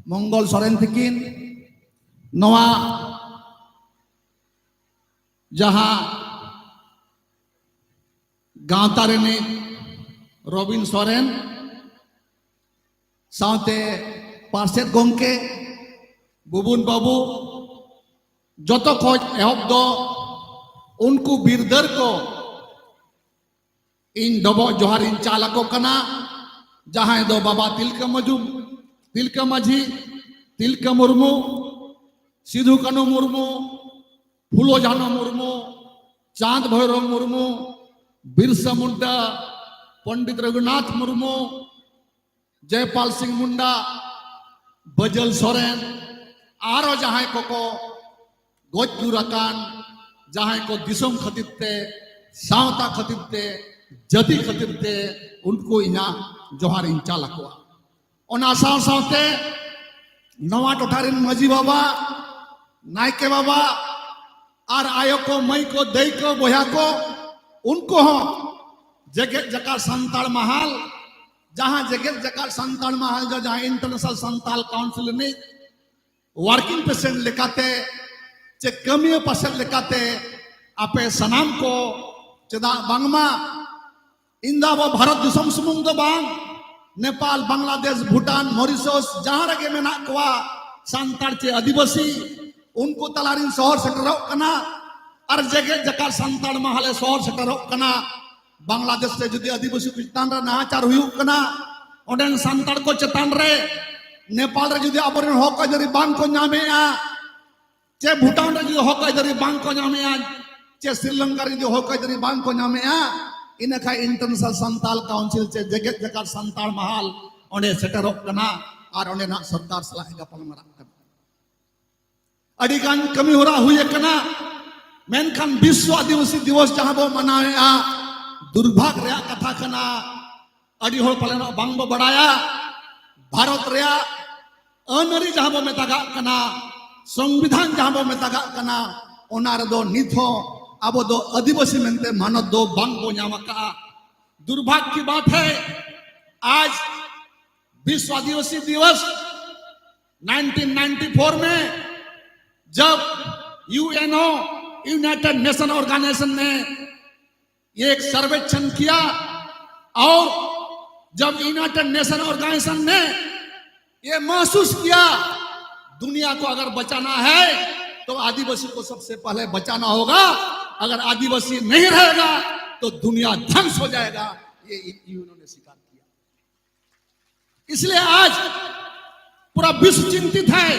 Mangal Soren ᱛᱤᱠᱤᱱ, ᱱᱚᱣᱟ ᱡᱟᱦᱟᱸ ᱜᱟᱶᱛᱟ ᱨᱤᱱᱤᱡ ᱨᱚᱵᱤᱱ ᱥᱚᱨᱮᱱ, ᱥᱟᱶᱛᱮ ᱯᱟᱨᱥᱮᱛ ᱜᱚᱢᱠᱮ, ᱵᱩᱵᱩᱱ ᱵᱟᱹᱵᱩ, ᱡᱚᱛᱚ ᱠᱷᱚᱡ ᱮᱦᱚᱵ ᱫᱚ ᱩᱱᱠᱩ ᱵᱤᱨᱫᱟᱹᱨ ᱠᱚ ᱤᱧ ᱰᱚᱵᱚᱜ ᱡᱚᱦᱟᱨ ᱤᱧ ᱪᱟᱞ ᱟᱠᱚ ᱠᱟᱱᱟ, ᱡᱟᱦᱟᱸᱭ ᱫᱚ ᱵᱟᱵᱟ ᱛᱤᱞᱠᱟᱹ ᱢᱟᱹᱡᱷᱩ, ᱛᱤᱞᱠᱟᱹ ᱢᱟᱹᱡᱷᱤ, ᱛᱤᱞᱠᱟᱹ ᱢᱩᱨᱢᱩ, ᱥᱤᱫᱷᱩ ᱠᱟᱹᱱᱦᱩ ᱢᱩᱨᱢᱩ, ᱯᱷᱩᱞᱳ ᱡᱷᱟᱱᱳ ᱢᱩᱨᱢᱩ, ᱪᱟᱸᱫᱽ ᱵᱷᱳᱭᱨᱳᱵ ᱢᱩᱨᱢᱩ, ᱵᱤᱨᱥᱟ ᱢᱩᱱᱰᱟ, ᱯᱚᱱᱰᱤᱛ ᱨᱚᱜᱷᱩᱱᱟᱛᱷ ᱢᱩᱨᱢᱩ, ᱡᱚᱭᱯᱟᱞ ᱥᱤᱝ ᱢᱩᱱᱰᱟ, ᱵᱟᱹᱡᱟᱹᱞ ᱥᱚᱨᱮᱱ, ᱟᱨᱚ ᱡᱟᱦᱟᱸᱭ ᱠᱚᱠᱚ ᱜᱚᱡ ᱜᱩᱨ ᱟᱠᱟᱱ, ᱡᱟᱦᱟᱸᱭ ᱠᱚ ᱫᱤᱥᱚᱢ ᱠᱷᱟᱹᱛᱤᱨ ᱛᱮ, ᱥᱟᱶᱛᱟ ᱠᱷᱟᱹᱛᱤᱨ ᱛᱮ, ᱡᱟᱹᱛᱤ ᱠᱷᱟᱹᱛᱤᱨ ᱛᱮ, ᱩᱱᱠᱩ ᱤᱧᱟᱹᱜ ᱡᱚᱦᱟᱨ ᱤᱧ ᱪᱟᱞ ᱟᱠᱚᱣᱟ᱾ ᱚᱱᱟ ᱥᱟᱶ ᱥᱟᱶᱛᱮ ᱱᱚᱣᱟ ᱴᱚᱴᱷᱟ ᱨᱮᱱ ᱢᱟᱹᱡᱷᱤ ᱵᱟᱵᱟ, ᱱᱟᱭᱠᱮ ᱵᱟᱵᱟ, ᱟᱨ ᱟᱭᱳ ᱠᱚ, ᱢᱟᱹᱭ ᱠᱚ, ᱫᱟᱹᱭ ᱠᱚ, ᱵᱚᱭᱦᱟ ᱠᱚ, ᱩᱱᱠᱩ ᱦᱚᱸ ᱡᱮᱜᱮᱛ ᱡᱟᱠᱟᱛ ᱥᱟᱱᱛᱟᱲ ᱢᱟᱦᱟᱞ, ᱡᱟᱦᱟᱸ ᱡᱮᱜᱮᱛ ᱡᱟᱠᱟᱛ ᱥᱟᱱᱛᱟᱲ ᱢᱟᱦᱟᱞ ᱫᱚ ᱡᱟᱦᱟᱸ ᱤᱱᱴᱟᱨᱱᱮᱥᱱᱟᱞ ᱥᱟᱱᱛᱟᱲ ᱠᱟᱣᱩᱱᱥᱤᱞ ᱨᱤᱱᱤᱡ ᱣᱟᱨᱠᱤᱝ ᱯᱨᱮᱥᱤᱰᱮᱱᱴ ᱞᱮᱠᱟᱛᱮ ᱪᱮ ᱠᱟᱹᱢᱤᱭᱟᱹ ᱯᱟᱥᱮᱫ ᱞᱮᱠᱟᱛᱮ ᱟᱯᱮ ᱥᱟᱱᱟᱢ ᱠᱚ, ᱪᱮᱫᱟᱜ ᱵᱟᱝᱢᱟ ᱤᱧ ᱫᱚ ᱟᱵᱚ ᱵᱷᱟᱨᱚᱛ ᱫᱤᱥᱚᱢ ᱥᱩᱢᱩᱝ ᱫᱚ ᱵᱟᱝ, ᱱᱮᱯᱟᱞ, ᱵᱟᱝᱞᱟᱫᱮᱥ, ᱵᱷᱩᱴᱟᱱ, ᱢᱚᱨᱤᱥᱚᱥ, ᱡᱟᱦᱟᱸ ᱨᱮᱜᱮ ᱢᱮᱱᱟᱜ ᱠᱚᱣᱟ ᱥᱟᱱᱛᱟᱲ ᱪᱮ ᱟᱹᱫᱤᱵᱟᱹᱥᱤ, ᱩᱱᱠᱩ ᱛᱟᱞᱟᱨᱤᱧ ᱥᱚᱦᱚᱨ ᱥᱮᱴᱮᱨᱚᱜ ᱠᱟᱱᱟ᱾ ᱟᱨ ᱡᱮᱜᱮᱛ ᱡᱟᱠᱟᱛ ᱥᱟᱱᱛᱟᱲ ᱢᱟᱦᱟᱞᱮ ᱥᱚᱦᱚᱨ ᱥᱮᱴᱮᱨᱚᱜ ᱠᱟᱱᱟ᱾ ᱵᱟᱝᱞᱟᱫᱮᱥ ᱨᱮ ᱡᱩᱫᱤ ᱟᱹᱫᱤᱵᱟᱹᱥᱤ ᱠᱚ ᱪᱮᱛᱟᱱ ᱨᱮ ᱱᱟᱦᱟᱪᱟᱨ ᱦᱩᱭᱩᱜ ᱠᱟᱱᱟ, ᱚᱸᱰᱮᱱ ᱥᱟᱱᱛᱟᱲ ᱠᱚ ᱪᱮᱛᱟᱱ ᱨᱮ, ᱱᱮᱯᱟᱞ ᱨᱮ ᱡᱩᱫᱤ ᱟᱵᱚᱨᱮᱱ ᱦᱚᱠ ᱟᱹᱭᱫᱟᱹᱨᱤ ᱵᱟᱝ ᱠᱚ ᱧᱟᱢᱮᱜᱼᱟ, ᱪᱮ ᱵᱷᱩᱴᱟᱱ ᱨᱮ ᱡᱩᱫᱤ ᱦᱚᱠ ᱟᱹᱭᱫᱟᱹᱨᱤ ᱵᱟᱝ ᱠᱚ ᱧᱟᱢᱮᱜᱼᱟ, ᱪᱮ ᱥᱨᱤᱞᱚᱝᱠᱟ ᱨᱮ ᱡᱩᱫᱤ ᱦᱚᱠ ᱟᱹᱭᱫᱟᱹᱨᱤ ᱵᱟᱝ ᱠᱚ ᱧᱟᱢᱮᱜᱼᱟ, ᱤᱱᱟᱹ ᱠᱷᱟᱱ ᱤᱱᱴᱟᱨᱱᱮᱥᱱᱟᱞ ᱥᱟᱱᱛᱟᱲ ᱠᱟᱣᱩᱱᱥᱤᱞ ᱪᱮ ᱡᱮᱜᱮᱛ ᱡᱟᱠᱟᱛ ᱥᱟᱱᱛᱟᱲ ᱢᱟᱦᱟᱞ ᱚᱸᱰᱮ ᱥᱮᱴᱮᱨᱚᱜ ᱠᱟᱱᱟ ᱟᱨ ᱚᱸᱰᱮᱱᱟᱜ ᱥᱚᱨᱠᱟᱨ ᱥᱟᱞᱟᱜ ᱮ ᱜᱟᱯᱟᱞ ᱢᱟᱨᱟᱜ ᱠᱟᱱᱟ᱾ ᱟᱹᱰᱤ ᱜᱟᱱ ᱠᱟᱹᱢᱤ ᱦᱚᱨᱟ ᱦᱩᱭ ᱟᱠᱟᱱᱟ, ᱢᱮᱱᱠᱷᱟᱱ ᱵᱤᱥᱣᱚ ᱟᱹᱫᱤᱵᱟᱹᱥᱤ ᱫᱤᱵᱚᱥ ᱡᱟᱦᱟᱸ ᱵᱚ ᱢᱟᱱᱟᱣᱮᱜᱼᱟ, ᱫᱩᱨᱵᱷᱟᱜᱽ ᱨᱮᱭᱟᱜ ᱠᱟᱛᱷᱟ ᱠᱟᱱᱟ, ᱟᱹᱰᱤ ᱦᱚᱲ ᱯᱟᱞᱮᱱᱚᱜ ᱵᱟᱝ ᱵᱚ ᱵᱟᱲᱟᱭᱟ, ᱵᱷᱟᱨᱚᱛ ᱨᱮᱭᱟᱜ ᱟᱹᱱ ᱟᱹᱨᱤ ᱡᱟᱦᱟᱸ ᱵᱚ ᱢᱮᱛᱟᱜᱟᱜ ᱠᱟᱱᱟ, ᱥᱚᱝᱵᱤᱫᱷᱟᱱ ᱡᱟᱦᱟᱸ ᱵᱚ ᱢᱮᱛᱟᱜᱟᱜ ᱠᱟᱱᱟ, ᱚᱱᱟ ᱨᱮᱫᱚ ᱱᱤᱛ ᱦᱚᱸ ᱟᱵᱚ ᱫᱚ ᱟᱹᱫᱤᱵᱟᱹᱥᱤ ᱢᱮᱱᱛᱮ ᱢᱟᱱᱚᱛ ᱫᱚ ᱵᱟᱝ ᱵᱚ ᱧᱟᱢ ᱟᱠᱟᱫᱼᱟ᱾ दुर्भाग्य की बात है, आज विश्व आदिवासी दिवस नाइनटीन नाइंटी फ़ोर में जब यूएनओ, यूनाइटेड नेशन ऑर्गेनाइजेशन ने ये एक सर्वेक्षण किया और जब यूनाइटेड नेशन ऑर्गेनाइजेशन ने ये महसूस किया दुनिया को अगर बचाना है तो आदिवासी को सबसे पहले बचाना होगा। अगर आदिवासी नहीं रहेगा तो दुनिया ध्वंस हो जाएगा। ये यूएनओ ने स्वीकार किया। इसलिए आज पूरा विश्व चिंतित है।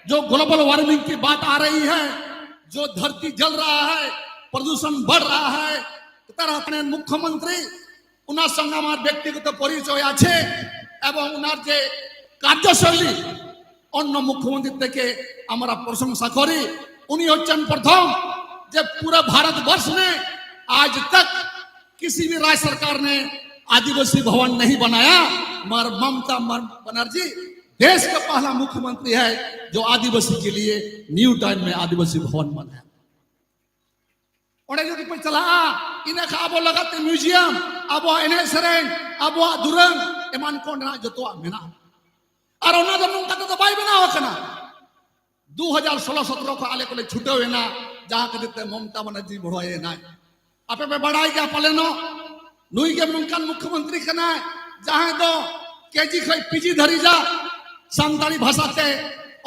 जो ग्लोबल वार्मिंग की बात आ रही है, जो धरती जल रहा है, प्रदूषण बढ़ रहा है, তারা মুখ্যমন্ত্রী, ওনার সঙ্গে আমার ব্যক্তিগত পরিচয় আছে এবং ওনার যে কার্যশৈলী অন্য মুখ্যমন্ত্রীর থেকে আমরা প্রশংসা করি। উনি হচ্ছেন প্রথম যে পুরো ভারতবর্ষ में आज तक किसी भी राज्य सरकार ने आदिवासी भवन नहीं बनाया, मगर ममता बनर्जी देश का पहला मुख्यमंत्री है जो आदिवासी के लिए न्यू टाउन में आदिवासी भवन बनाया। ᱚᱸᱰᱮ ᱡᱩᱫᱤ ᱯᱮ ᱪᱟᱞᱟᱜᱼᱟ, ᱤᱱᱟᱹ ᱠᱷᱟᱱ ᱟᱵᱚ ᱞᱟᱜᱟᱛ ᱛᱮ ᱢᱤᱭᱩᱡᱤᱭᱟᱢ, ᱟᱵᱚᱣᱟᱜ ᱮᱱᱮᱡ ᱥᱮᱨᱮᱧ, ᱟᱵᱚᱣᱟᱜ ᱫᱩᱨᱟᱹᱝ, ᱮᱢᱟᱱ ᱠᱚ ᱚᱸᱰᱮᱱᱟᱜ ᱡᱚᱛᱚᱣᱟᱜ ᱢᱮᱱᱟᱜᱼᱟ᱾ ᱟᱨ ᱚᱱᱟ ᱫᱚ ᱱᱚᱝᱠᱟ ᱛᱮᱫᱚ ᱵᱟᱭ ᱵᱮᱱᱟᱣ ᱟᱠᱟᱱᱟ᱾ ᱫᱩ ᱦᱟᱡᱟᱨ ᱥᱳᱞᱳ ᱥᱚᱛᱨᱚ ᱠᱷᱚᱱ ᱟᱞᱮ ᱠᱚᱞᱮ ᱪᱷᱩᱴᱟᱹᱣ ᱮᱱᱟ, ᱡᱟᱦᱟᱸ ᱠᱷᱟᱹᱛᱤᱨ ᱛᱮ ᱢᱚᱢᱛᱟ ᱵᱟᱱᱟᱨᱡᱤ ᱵᱚᱲᱦᱚᱭᱮᱱᱟᱭ᱾ ᱟᱯᱮ ᱯᱮ ᱵᱟᱲᱟᱭ ᱜᱮᱭᱟ ᱯᱟᱞᱮᱱᱚᱜ, ᱱᱩᱭ ᱜᱮ ᱱᱚᱝᱠᱟᱱ ᱢᱩᱠᱷᱭᱚᱢᱚᱱᱛᱨᱤ ᱠᱟᱱᱟᱭ, ᱡᱟᱦᱟᱸᱭ ᱫᱚ ᱠᱮᱡᱤ ᱠᱷᱚᱱ ᱯᱤᱡᱤ ᱫᱷᱟᱹᱨᱤᱡᱟᱜ ᱥᱟᱱᱛᱟᱲᱤ ᱵᱷᱟᱥᱟ ᱛᱮ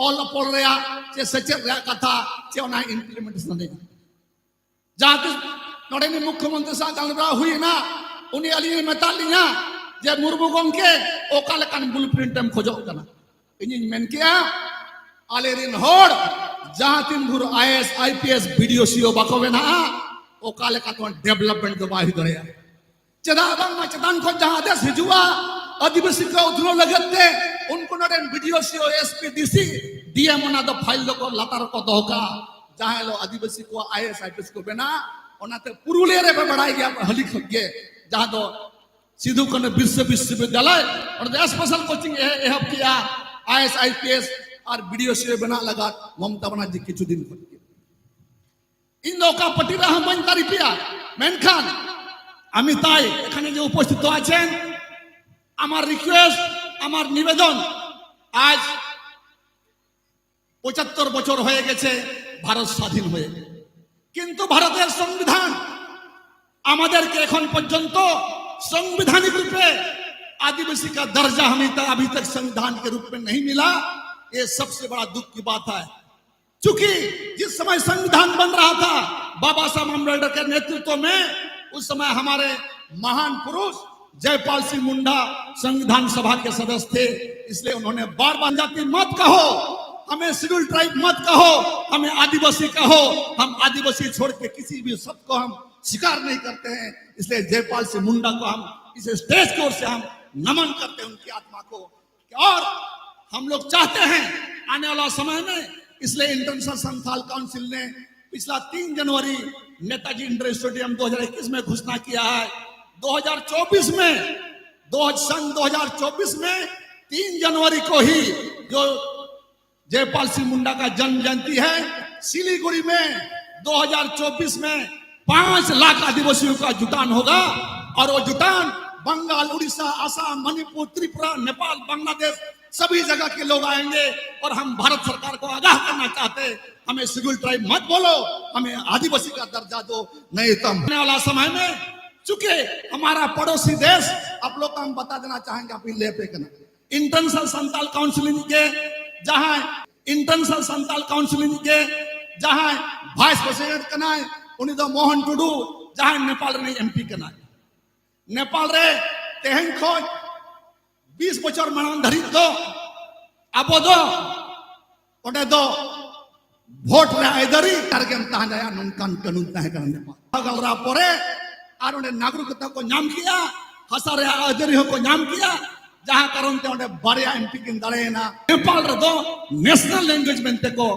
ᱚᱞ ᱚᱯᱚᱞ ᱨᱮᱭᱟᱜ ᱪᱮ ᱥᱮᱪᱮᱫ ᱨᱮᱭᱟᱜ ᱠᱟᱛᱷᱟ ᱪᱮ ᱚᱱᱟ implementation ᱨᱮᱭᱟᱜ᱾ ᱡᱟᱦᱟᱸ ᱛᱤᱥ ᱱᱚᱰᱮᱱᱤᱡ ᱢᱩᱠᱷᱭᱚᱢᱚᱱᱛᱨᱤ ᱥᱟᱶ ᱜᱟᱞᱢᱟᱨᱟᱣ ᱦᱩᱭᱱᱟ, ᱩᱱᱤ ᱟᱹᱞᱤᱧ ᱮ ᱢᱮᱛᱟᱫ ᱞᱤᱧᱟ ᱡᱮ, "ᱢᱩᱨᱢᱩ ᱜᱚᱢᱠᱮ, ᱚᱠᱟ ᱞᱮᱠᱟᱱ ᱵᱞᱩ ᱯᱨᱤᱱᱴ ᱮᱢ ᱠᱷᱚᱡᱚᱜ ᱠᱟᱱᱟ?" ᱤᱧᱤᱧ ᱢᱮᱱ ᱠᱮᱜᱼᱟ, ᱟᱞᱮ ᱨᱤᱱ ᱦᱚᱲ ᱡᱟᱦᱟᱸ ᱛᱤᱱ ᱵᱷᱳᱨ ᱟᱭᱮᱥ, ᱟᱭᱯᱤᱮᱥ, ᱵᱤᱰᱤᱳ, ᱥᱤᱳ ᱵᱟᱠᱚ ᱵᱮᱱᱟᱜᱼᱟ, ᱚᱠᱟ ᱞᱮᱠᱟ ᱛᱮᱦᱚᱸ ᱰᱮᱵᱷᱞᱚᱯᱢᱮᱱᱴ ᱫᱚ ᱵᱟᱭ ᱦᱩᱭ ᱫᱟᱲᱮᱭᱟᱜᱼᱟ᱾ ᱪᱮᱫᱟᱜ ᱵᱟᱝᱢᱟ ᱪᱮᱛᱟᱱ ᱠᱷᱚᱱ ᱡᱟᱦᱟᱸ ᱟᱫᱮᱥ ᱦᱤᱡᱩᱜᱼᱟ, ᱟᱹᱫᱤᱵᱟᱹᱥᱤ ᱠᱚ ᱩᱛᱱᱟᱹᱣ ᱞᱟᱹᱜᱤᱫ ᱛᱮ ᱩᱱᱠᱩ ᱱᱚᱰᱮᱱ ᱵᱤᱰᱤᱳ, ᱥᱤᱳ, ᱮᱥᱯᱤ, ᱰᱤᱥᱤ, ᱰᱤᱮᱢ ᱚᱱᱟ ᱫᱚ ᱯᱷᱟᱭᱤᱞ ᱫᱚᱠᱚ ᱞᱟᱛᱟᱨ ᱨᱮᱠᱚ ᱫᱚᱦᱚ ᱠᱟᱜᱼᱟ᱾ ᱡᱟᱦᱟᱸ ᱦᱤᱞᱳᱜ ᱟᱹᱫᱤᱵᱟᱹᱥᱤ ᱠᱚᱣᱟᱜ ᱟᱭᱮᱥ, ᱟᱭᱯᱤᱮᱥ ᱠᱚ ᱵᱮᱱᱟᱜᱼᱟ, ᱚᱱᱟᱛᱮ ᱯᱩᱨᱩᱞᱤᱭᱟᱹ ᱨᱮᱯᱮ ᱵᱟᱲᱟᱭ ᱜᱮᱭᱟ ᱦᱟᱹᱞᱤ ᱠᱷᱚᱱ ᱜᱮ, ᱡᱟᱦᱟᱸ ᱫᱚ ᱥᱤᱫᱷᱩ ᱠᱟᱹᱱᱦᱩ ᱵᱤᱥᱥᱚ ᱵᱤᱥᱥᱚᱵᱤᱫᱽᱫᱟᱞᱚᱭ, ᱚᱸᱰᱮ ᱫᱚ ᱥᱯᱮᱥᱟᱞ ᱠᱳᱪᱤᱝ ᱮ-, ᱮᱦᱚᱵ ᱠᱮᱜᱼᱟ᱾ I S, I P S R B D O C O ᱵᱮᱱᱟᱜ ᱞᱟᱜᱟᱫ ᱢᱚᱢᱚᱛᱟ ᱵᱟᱱᱟᱨᱡᱤ ᱠᱤᱪᱷᱩ ᱫᱤᱱ ᱠᱷᱚᱱ ᱜᱮ᱾ ᱤᱧ ᱫᱚ ᱚᱠᱟ ᱯᱟᱨᱴᱤ ᱨᱮ ᱦᱚᱸ ᱵᱟᱹᱧ ᱛᱟᱹᱨᱤᱯᱷᱮᱜᱼᱟ, ᱢᱮᱱᱠᱷᱟᱱ ᱟᱢᱤᱛᱟᱭ ᱮᱠᱷᱟᱱᱮ ᱡᱮ ᱩᱯᱚᱥᱛᱷᱤᱛ ᱟᱪᱷᱮᱱ, আমার রিকোয়েস্ট, আমার নিবেদন, আজ পঁচাত্তর বছর হয়ে গেছে ভারত স্বাধীন হয়ে, কিন্তু ভারতের সংবিধান আমাদেরকে এখন পর্যন্ত সাংবিধানিক রূপে आदिवासी का दर्जा हमें तक, अभी तक संविधान के रूप में नहीं मिला। ये सबसे बड़ा दुख की बात है। चूंकि जिस समय संविधान बन रहा था बाबा साहब अम्बेडकर के नेतृत्व में, उस समय हमारे महान पुरुष जयपाल सिंह मुंडा संविधान सभा के सदस्य थे, इसलिए उन्होंने बार बार जाति मत कहो, हमें शेड्यूल ट्राइब मत कहो, हमें आदिवासी कहो। हम आदिवासी छोड़ के किसी भी शब्द को हम स्वीकार नहीं करते हैं। इसलिए जयपाल सिंह मुंडा को हम इस स्टेज की ओर से हम नमन करते हैं उनकी आत्मा को। और हम लोग चाहते हैं आने वाला समय में, इसलिए इंटरनेशनल संथाल काउंसिल ने पिछला तीन जनवरी नेताजी इंडोर स्टेडियम दो हज़ार इक्कीस में घोषणा किया है, दो हज़ार चौबीस में, दो सन दो हज़ार चौबीस में तीन जनवरी को ही जो जयपाल सिंह मुंडा का जन्म जयंती है, सिलीगुड़ी में दो हज़ार चौबीस में पांच लाख आदिवासियों का जुटान होगा। और वो जुटान बंगाल, उड़ीसा, आसाम, मणिपुर, त्रिपुरा, नेपाल, बांग्लादेश, सभी जगह के लोग आएंगे और हम भारत सरकार को आगाह करना चाहते हैं, हमें शेड्यूल ट्राइब मत बोलो, हमें आदिवासी का दर्जा दो। नहीं तो आने वाला समय में, चूंकि हमारा पड़ोसी देश, आप लोग को हम बता देना चाहेंगे, आप ही ले पे करना। इंटरनेशनल संथाल काउंसिल के जहां, इंटरनेशनल संथाल काउंसिल के जहां वाइस प्रेसिडेंट करना है, उन्हीं तो मोहन टुडू, जहां नेपाल ᱨᱤᱱᱤᱡ ᱮᱢ ᱯᱤ ᱠᱟᱱᱟᱭ᱾ ᱱᱮᱯᱟᱞ ᱨᱮ ᱛᱮᱦᱮᱧ ᱠᱷᱚᱱ ᱵᱤᱥ ᱵᱚᱪᱷᱚᱨ ᱢᱟᱲᱟᱝ ᱫᱷᱟᱹᱨᱤᱡ ᱫᱚ ᱟᱵᱚ ᱫᱚ ᱚᱸᱰᱮ ᱫᱚ ᱵᱷᱳᱴ ᱨᱮ ᱟᱹᱭᱫᱟᱹᱨᱤ ᱨᱮᱜᱮᱢ ᱛᱟᱦᱮᱸ ᱫᱟᱲᱮᱭᱟᱜᱼᱟ, ᱱᱚᱝᱠᱟᱱ ᱠᱟᱹᱱᱩᱱ ᱛᱟᱦᱮᱸ ᱠᱟᱱᱟ ᱱᱮᱯᱟᱞ᱾ ᱜᱟᱞᱨᱟᱣ ᱯᱚᱨᱮ ᱟᱨ ᱚᱸᱰᱮ ᱱᱟᱜᱚᱨᱤᱠᱚᱛᱟ ᱠᱚ ᱧᱟᱢ ᱠᱮᱜᱼᱟ, ᱦᱟᱥᱟ ᱨᱮᱭᱟᱜ ᱟᱹᱭᱫᱟᱹᱨᱤ ᱦᱚᱸᱠᱚ ᱧᱟᱢ ᱠᱮᱜᱼᱟ, ᱡᱟᱦᱟᱸ ᱠᱟᱨᱚᱱ ᱛᱮ ᱚᱸᱰᱮ ᱵᱟᱨᱭᱟ ᱮᱢ ᱯᱤ ᱠᱤᱱ ᱫᱟᱲᱮᱭᱮᱱᱟ᱾ ᱱᱮᱯᱟᱞ ᱨᱮᱫᱚ ᱱᱮᱥᱱᱟᱞ ᱞᱮᱝᱜᱩᱭᱮᱡᱽ ᱢᱮᱱᱛᱮ ᱠᱚ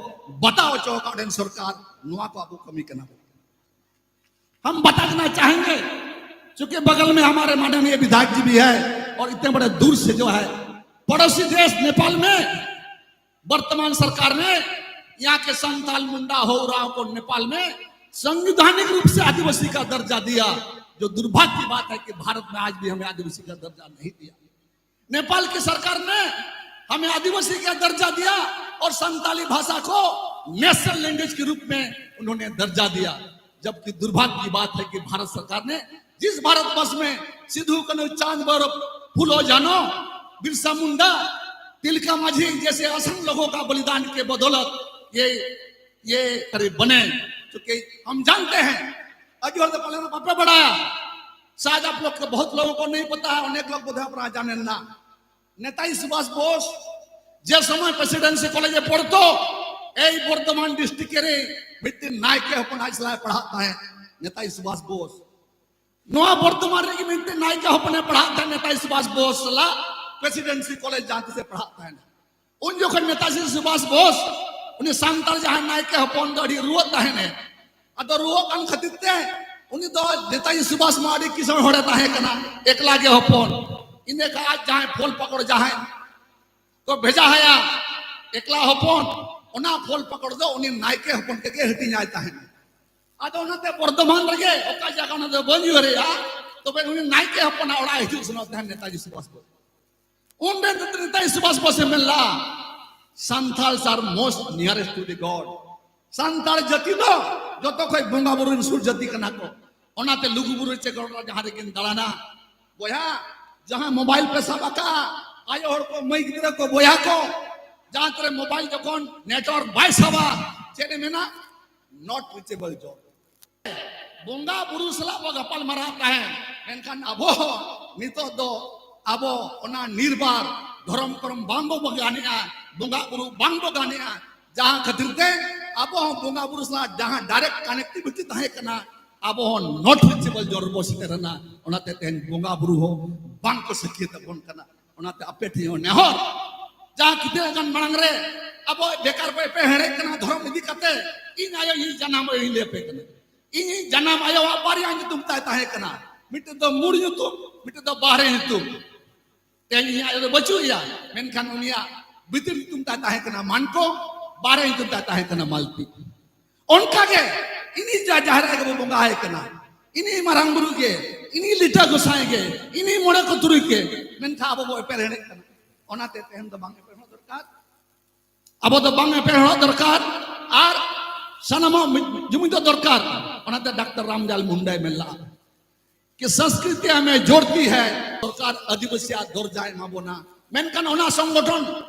ᱵᱟᱛᱟᱣ ᱦᱚᱪᱚ ᱟᱠᱟᱫ ᱚᱸᱰᱮᱱ ᱥᱚᱨᱠᱟᱨ᱾ ᱱᱚᱣᱟ ᱠᱚ ᱟᱵᱚ ᱠᱟᱹᱢᱤ ᱠᱟᱱᱟ ᱵᱚᱱ᱾ हम बताना चाहेंगे, क्योंकि बगल में हमारे माननीय विधायक जी भी है और इतने बड़े दूर से जो है पड़ोसी देश नेपाल में वर्तमान सरकार ने यहाँ के संथाल, मुंडा, हो उरांव को नेपाल में संवैधानिक रूप से आदिवासी का दर्जा दिया। जो दुर्भाग्य की बात है कि भारत में आज भी हमें आदिवासी का दर्जा नहीं दिया। नेपाल की सरकार ने हमें आदिवासी का दर्जा दिया और संथाली भाषा को नेशनल लैंग्वेज के रूप में उन्होंने दर्जा दिया। जबकि दुर्भाग्य की बात है कि भारत सरकार ने जिस भारतवर्ष में सिद्धू, कान्हू, चांद, भैरव, फूलो, झानो, बिरसा मुंडा, तिलका मांझी जैसे असंग लोगों का बलिदान के बदौलत ये ये करीब बने। क्योंकि हम जानते हैं, अजूर तो पहले बापे बढ़ाया, शायद आप लोग को, बहुत लोगों को नहीं पता है, अनेक लोग बोधे अपना जाने ना। नेताजी सुभाष बोस जे समय प्रेसिडेंसी कॉलेज में पढ़तो, এই বর্ধমান ডিস্ট্রিক্টে মিত্তি নায়কে হপন আইসলায় পড়াতা হ্যাঁ নেতাজি সুভাষ বোস। ᱱᱚᱣᱟ ᱵᱚᱨᱫᱷᱚᱢᱟᱱ ᱨᱮᱜᱮ ᱢᱤᱫᱴᱮᱱ ᱱᱟᱭᱠᱮ ᱦᱚᱯᱚᱱᱮ ᱯᱟᱲᱦᱟᱜ ᱛᱟᱦᱮᱸ ᱱᱮᱛᱟᱡᱤ ᱥᱩᱵᱷᱟᱥ ᱵᱳᱥ ᱥᱟᱞᱟᱜ ᱯᱨᱮᱥᱤᱰᱮᱱᱥᱤ ᱠᱚᱞᱮᱡᱽ ᱡᱟᱦᱟᱸ ᱛᱤᱥᱮ ᱯᱟᱲᱦᱟᱜ ᱛᱟᱦᱮᱱᱟ᱾ ᱩᱱ ᱡᱚᱠᱷᱚᱱ ᱱᱮᱛᱟᱡᱤ ᱥᱩᱵᱷᱟᱥ ᱵᱳᱥ ᱩᱱᱤ ᱥᱟᱱᱛᱟᱲ ᱡᱟᱦᱟᱸᱭ ᱱᱟᱭᱠᱮ ᱦᱚᱯᱚᱱ ᱫᱚ ᱟᱹᱰᱤ ᱨᱩᱣᱟᱹᱜ ᱛᱟᱦᱮᱱᱮ᱾ ᱟᱫᱚ ᱨᱩᱣᱟᱹᱜ ᱠᱟᱱ ᱠᱷᱟᱹᱛᱤᱨ ᱛᱮ ᱩᱱᱤ ᱫᱚ ᱱᱮᱛᱟᱡᱤ ᱥᱩᱵᱷᱟᱥ ᱢᱟ ᱟᱹᱰᱤ ᱠᱤᱥᱟᱹᱬ ᱦᱚᱲᱮ ᱛᱟᱦᱮᱸ ᱠᱟᱱᱟ, ᱮᱠᱞᱟ ᱜᱮ ᱦᱚᱯᱚᱱ᱾ ᱤᱱᱟᱹ ᱠᱷᱟᱱ ᱟᱡ ᱡᱟᱦᱟᱸᱭ ᱯᱷᱚᱞ ᱯᱟᱠᱚᱲ ᱡᱟᱦᱟᱸᱭ ᱠᱚ ᱵᱷᱮᱡᱟ ᱟᱭᱟ, ᱮᱠᱞᱟ ᱦᱚᱯᱚᱱ, ᱚᱱᱟ ᱯᱷᱚᱞ ᱯᱟᱠᱚᱲ ᱫᱚ ᱩᱱᱤ ᱱᱟᱭᱠᱮ ᱦᱚᱯᱚᱱ ᱛᱮᱜᱮ ᱦᱟᱹᱴᱤᱧᱟᱭ ᱛᱟᱦᱮᱱᱟ᱾ ᱟᱫᱚ ᱚᱱᱟᱛᱮ ᱵᱚᱨᱫᱷᱚᱢᱟᱱ ᱨᱮᱜᱮ ᱚᱠᱟ ᱡᱟᱭᱜᱟ ᱚᱱᱟ ᱫᱚ ᱵᱟᱹᱧ ᱩᱭᱦᱟᱹᱨᱮᱜᱼᱟ, ᱛᱚᱵᱮ ᱩᱱᱤ ᱱᱟᱭᱠᱮ ᱦᱚᱯᱚᱱᱟᱜ ᱚᱲᱟᱜ ᱦᱤᱡᱩᱜ ᱥᱮᱱᱚᱜ ᱛᱟᱦᱮᱱ ᱱᱮᱛᱟᱡᱤ ᱥᱩᱵᱷᱟᱥ ᱵᱳᱥ᱾ ᱩᱱᱨᱮ ᱱᱮᱛᱟᱡᱤ ᱥᱩᱵᱷᱟᱥ ᱵᱳᱥᱮ ᱢᱮᱱ ᱞᱮᱫᱼᱟ, Santals are most nearest to the God. Santal ᱡᱟᱹᱛᱤ ᱫᱚ ᱡᱚᱛᱚ ᱠᱷᱚᱱ ᱵᱚᱸᱜᱟ ᱵᱩᱨᱩ ᱨᱮᱱ ᱥᱩᱨ ᱡᱟᱹᱛᱤ ᱠᱟᱱᱟ ᱠᱚ᱾ ᱚᱱᱟᱛᱮ ᱞᱩᱜᱩ ᱵᱩᱨᱩ ᱪᱮ ᱜᱚᱰ ᱨᱮ ᱡᱟᱦᱟᱸ ᱨᱮᱜᱮᱢ ᱫᱟᱬᱟᱱᱟ, ᱵᱚᱭᱦᱟ, ᱡᱟᱦᱟᱸ ᱢᱳᱵᱟᱭᱤᱞ ᱯᱮ ᱥᱟᱵ ᱟᱠᱟᱫᱼᱟ, ᱟᱭᱳ ᱦᱚᱲ ᱠᱚ, ᱢᱟᱹᱭ ᱜᱤᱫᱽᱨᱟᱹ ᱠᱚ, ᱵᱚᱭᱦᱟ ᱠᱚ, ᱡᱟᱦᱟᱸ ᱛᱤᱨᱮ ᱢᱳᱵᱟᱭᱤᱞ ᱡᱚᱠᱷᱚᱱ ᱱᱮᱴᱣᱟᱨᱠ ᱵᱟᱭ ᱥᱟᱵᱟ, ᱪᱮᱫ ᱮ ᱢᱮᱱᱟ? Not reachable zone. ᱵᱚᱸᱜᱟ ᱵᱩᱨᱩ ᱥᱟᱞᱟᱜ ᱵᱚ ᱜᱟᱯᱟᱞ ᱢᱟᱨᱟᱣ ᱛᱟᱦᱮᱸᱱ, ᱢᱮᱱᱠᱷᱟᱱ ᱟᱵᱚ ᱱᱤᱛᱚᱜ ᱫᱚ ᱟᱵᱚ ᱚᱱᱟ ᱱᱤᱨᱵᱟᱨ ᱫᱷᱚᱨᱚᱢ ᱠᱚᱨᱚᱢ ᱵᱟᱝ ᱵᱚ ᱜᱟᱱᱮᱜᱼᱟ, ᱵᱚᱸᱜᱟ ᱵᱩᱨᱩ ᱵᱟᱝ ᱵᱚ ᱜᱟᱱᱮᱜᱼᱟ᱾ ᱡᱟᱦᱟᱸ ᱠᱷᱟᱹᱛᱤᱨ ᱛᱮ ᱟᱵᱚ ᱦᱚᱸ ᱵᱚᱸᱜᱟ ᱵᱩᱨᱩ ᱥᱟᱞᱟᱜ ᱡᱟᱦᱟᱸ direct connectivity ᱛᱟᱦᱮᱸ ᱠᱟᱱᱟ, ᱟᱵᱚ ᱦᱚᱸ not reachable zone ᱨᱮᱵᱚ ᱥᱮᱴᱮᱨ ᱮᱱᱟ᱾ ᱚᱱᱟᱛᱮ ᱛᱮᱦᱮᱧ ᱵᱚᱸᱜᱟ ᱵᱩᱨᱩ ᱦᱚᱸ ᱵᱟᱝ ᱠᱚ ᱥᱟᱹᱠᱷᱤᱭᱟᱹ ᱛᱟᱵᱚᱱ ᱠᱟᱱᱟ᱾ ᱚᱱᱟᱛᱮ ᱟᱯᱮ ᱴᱷᱮᱱ ᱦᱚᱸ ᱱᱮᱦᱚᱨ, ᱡᱟᱦᱟᱸ ᱠᱤᱪᱷᱩ ᱜᱟᱱ ᱢᱟᱲᱟᱝ ᱨᱮ ᱟᱵᱚ ᱵᱮᱠᱟᱨ ᱵᱚ ᱮᱯᱮ ᱦᱮᱲᱮᱡ ᱠᱟᱱᱟ ᱫᱷᱚᱨᱚᱢ ᱤᱫᱤ ᱠᱟᱛᱮ, ᱤᱧ ᱟᱭᱳ ᱤᱧ ᱡᱟᱱᱟᱢ ᱟᱭᱳ ᱤᱧ ᱞᱟᱹᱭ ᱟᱯᱮ ᱠᱟᱱᱟ᱾ ᱤᱧᱤᱡ ᱡᱟᱱᱟᱢ ᱟᱭᱳᱣᱟᱜ ᱵᱟᱨᱭᱟ ᱧᱩᱛᱩᱢ ᱛᱟᱭ ᱛᱟᱦᱮᱸ ᱠᱟᱱᱟ, ᱢᱤᱫᱴᱮᱱ ᱫᱚ ᱢᱩᱲ ᱧᱩᱛᱩᱢ, ᱢᱤᱫᱴᱮᱱ ᱫᱚ ᱵᱟᱦᱨᱮ ᱧᱩᱛᱩᱢ᱾ ᱛᱮᱦᱮᱧ ᱤᱧᱟᱜ ᱟᱭᱳ ᱫᱚ ᱵᱟᱹᱪᱩᱜ ᱮᱭᱟ, ᱢᱮᱱᱠᱷᱟᱱ ᱩᱱᱤᱭᱟᱜ ᱵᱷᱤᱛᱤᱨ ᱧᱩᱛᱩᱢ ᱛᱟᱭ ᱛᱟᱦᱮᱸ ᱠᱟᱱᱟ ᱢᱟᱱᱠᱚ, ᱵᱟᱦᱨᱮ ᱧᱩᱛᱩᱢ ᱛᱟᱭ ᱛᱟᱦᱮᱸ ᱠᱟᱱᱟ ᱢᱟᱞᱛᱤ᱾ ᱚᱱᱠᱟᱜᱮ ᱤᱱᱤ ᱡᱟ ᱡᱟᱦᱮᱨ ᱟᱭᱳ ᱵᱚᱱ ᱵᱚᱸᱜᱟ ᱟᱭ ᱠᱟᱱᱟ, ᱤᱱᱤ ᱢᱟᱨᱟᱝ ᱵᱩᱨᱩ ᱜᱮ, ᱤᱱᱤ ᱞᱤᱴᱟᱹ ᱜᱚᱸᱥᱟᱭ ᱜᱮ, ᱤᱱᱤ ᱢᱚᱬᱮ ᱠᱚ ᱛᱩᱨᱩᱭ ᱜᱮ, ᱢᱮᱱᱠᱷᱟᱱ ᱟᱵᱚ ᱵᱚ ᱮᱯᱮᱨ ᱦᱮᱲᱮᱫ ᱠᱟᱱᱟ᱾ ᱚᱱᱟᱛᱮ ᱛᱮᱦᱮᱧ ᱫᱚ ᱵᱟᱝ ᱮᱯᱮᱨ ᱦᱚᱲ ᱫᱚᱨᱠᱟᱨ, ᱟᱵᱚ ᱫᱚ ᱵᱟᱝ ᱮᱯᱮᱨ ᱦᱚᱲ ᱫᱚᱨᱠᱟᱨ, ᱟᱨ ᱥᱟᱱᱟᱢᱟᱜ ᱢᱤᱫ ᱡᱩᱢᱤᱫᱚᱜ ᱫᱚᱨᱠᱟᱨ᱾ ᱚᱱᱟᱛᱮ ᱰᱟᱠᱛᱟᱨ ᱨᱟᱢᱞᱟᱞ ᱢᱩᱱᱰᱟᱭ ᱢᱮᱱ ᱞᱟᱜᱼᱟ ᱠᱤ ᱥᱚᱝᱥᱠᱨᱤᱛᱤ ᱦᱟᱢᱮ ᱡᱳᱲᱛᱤ ᱦᱟᱭ, ᱥᱚᱨᱠᱟᱨ ᱟᱹᱫᱤᱵᱟᱹᱥᱤᱭᱟᱜ ᱫᱚᱨᱡᱟᱭ ᱮᱢᱟ ᱵᱚᱱᱟ, ᱢᱮᱱᱠᱷᱟᱱ ᱚᱱᱟ ᱥᱚᱝᱜᱚᱴᱷᱚᱱ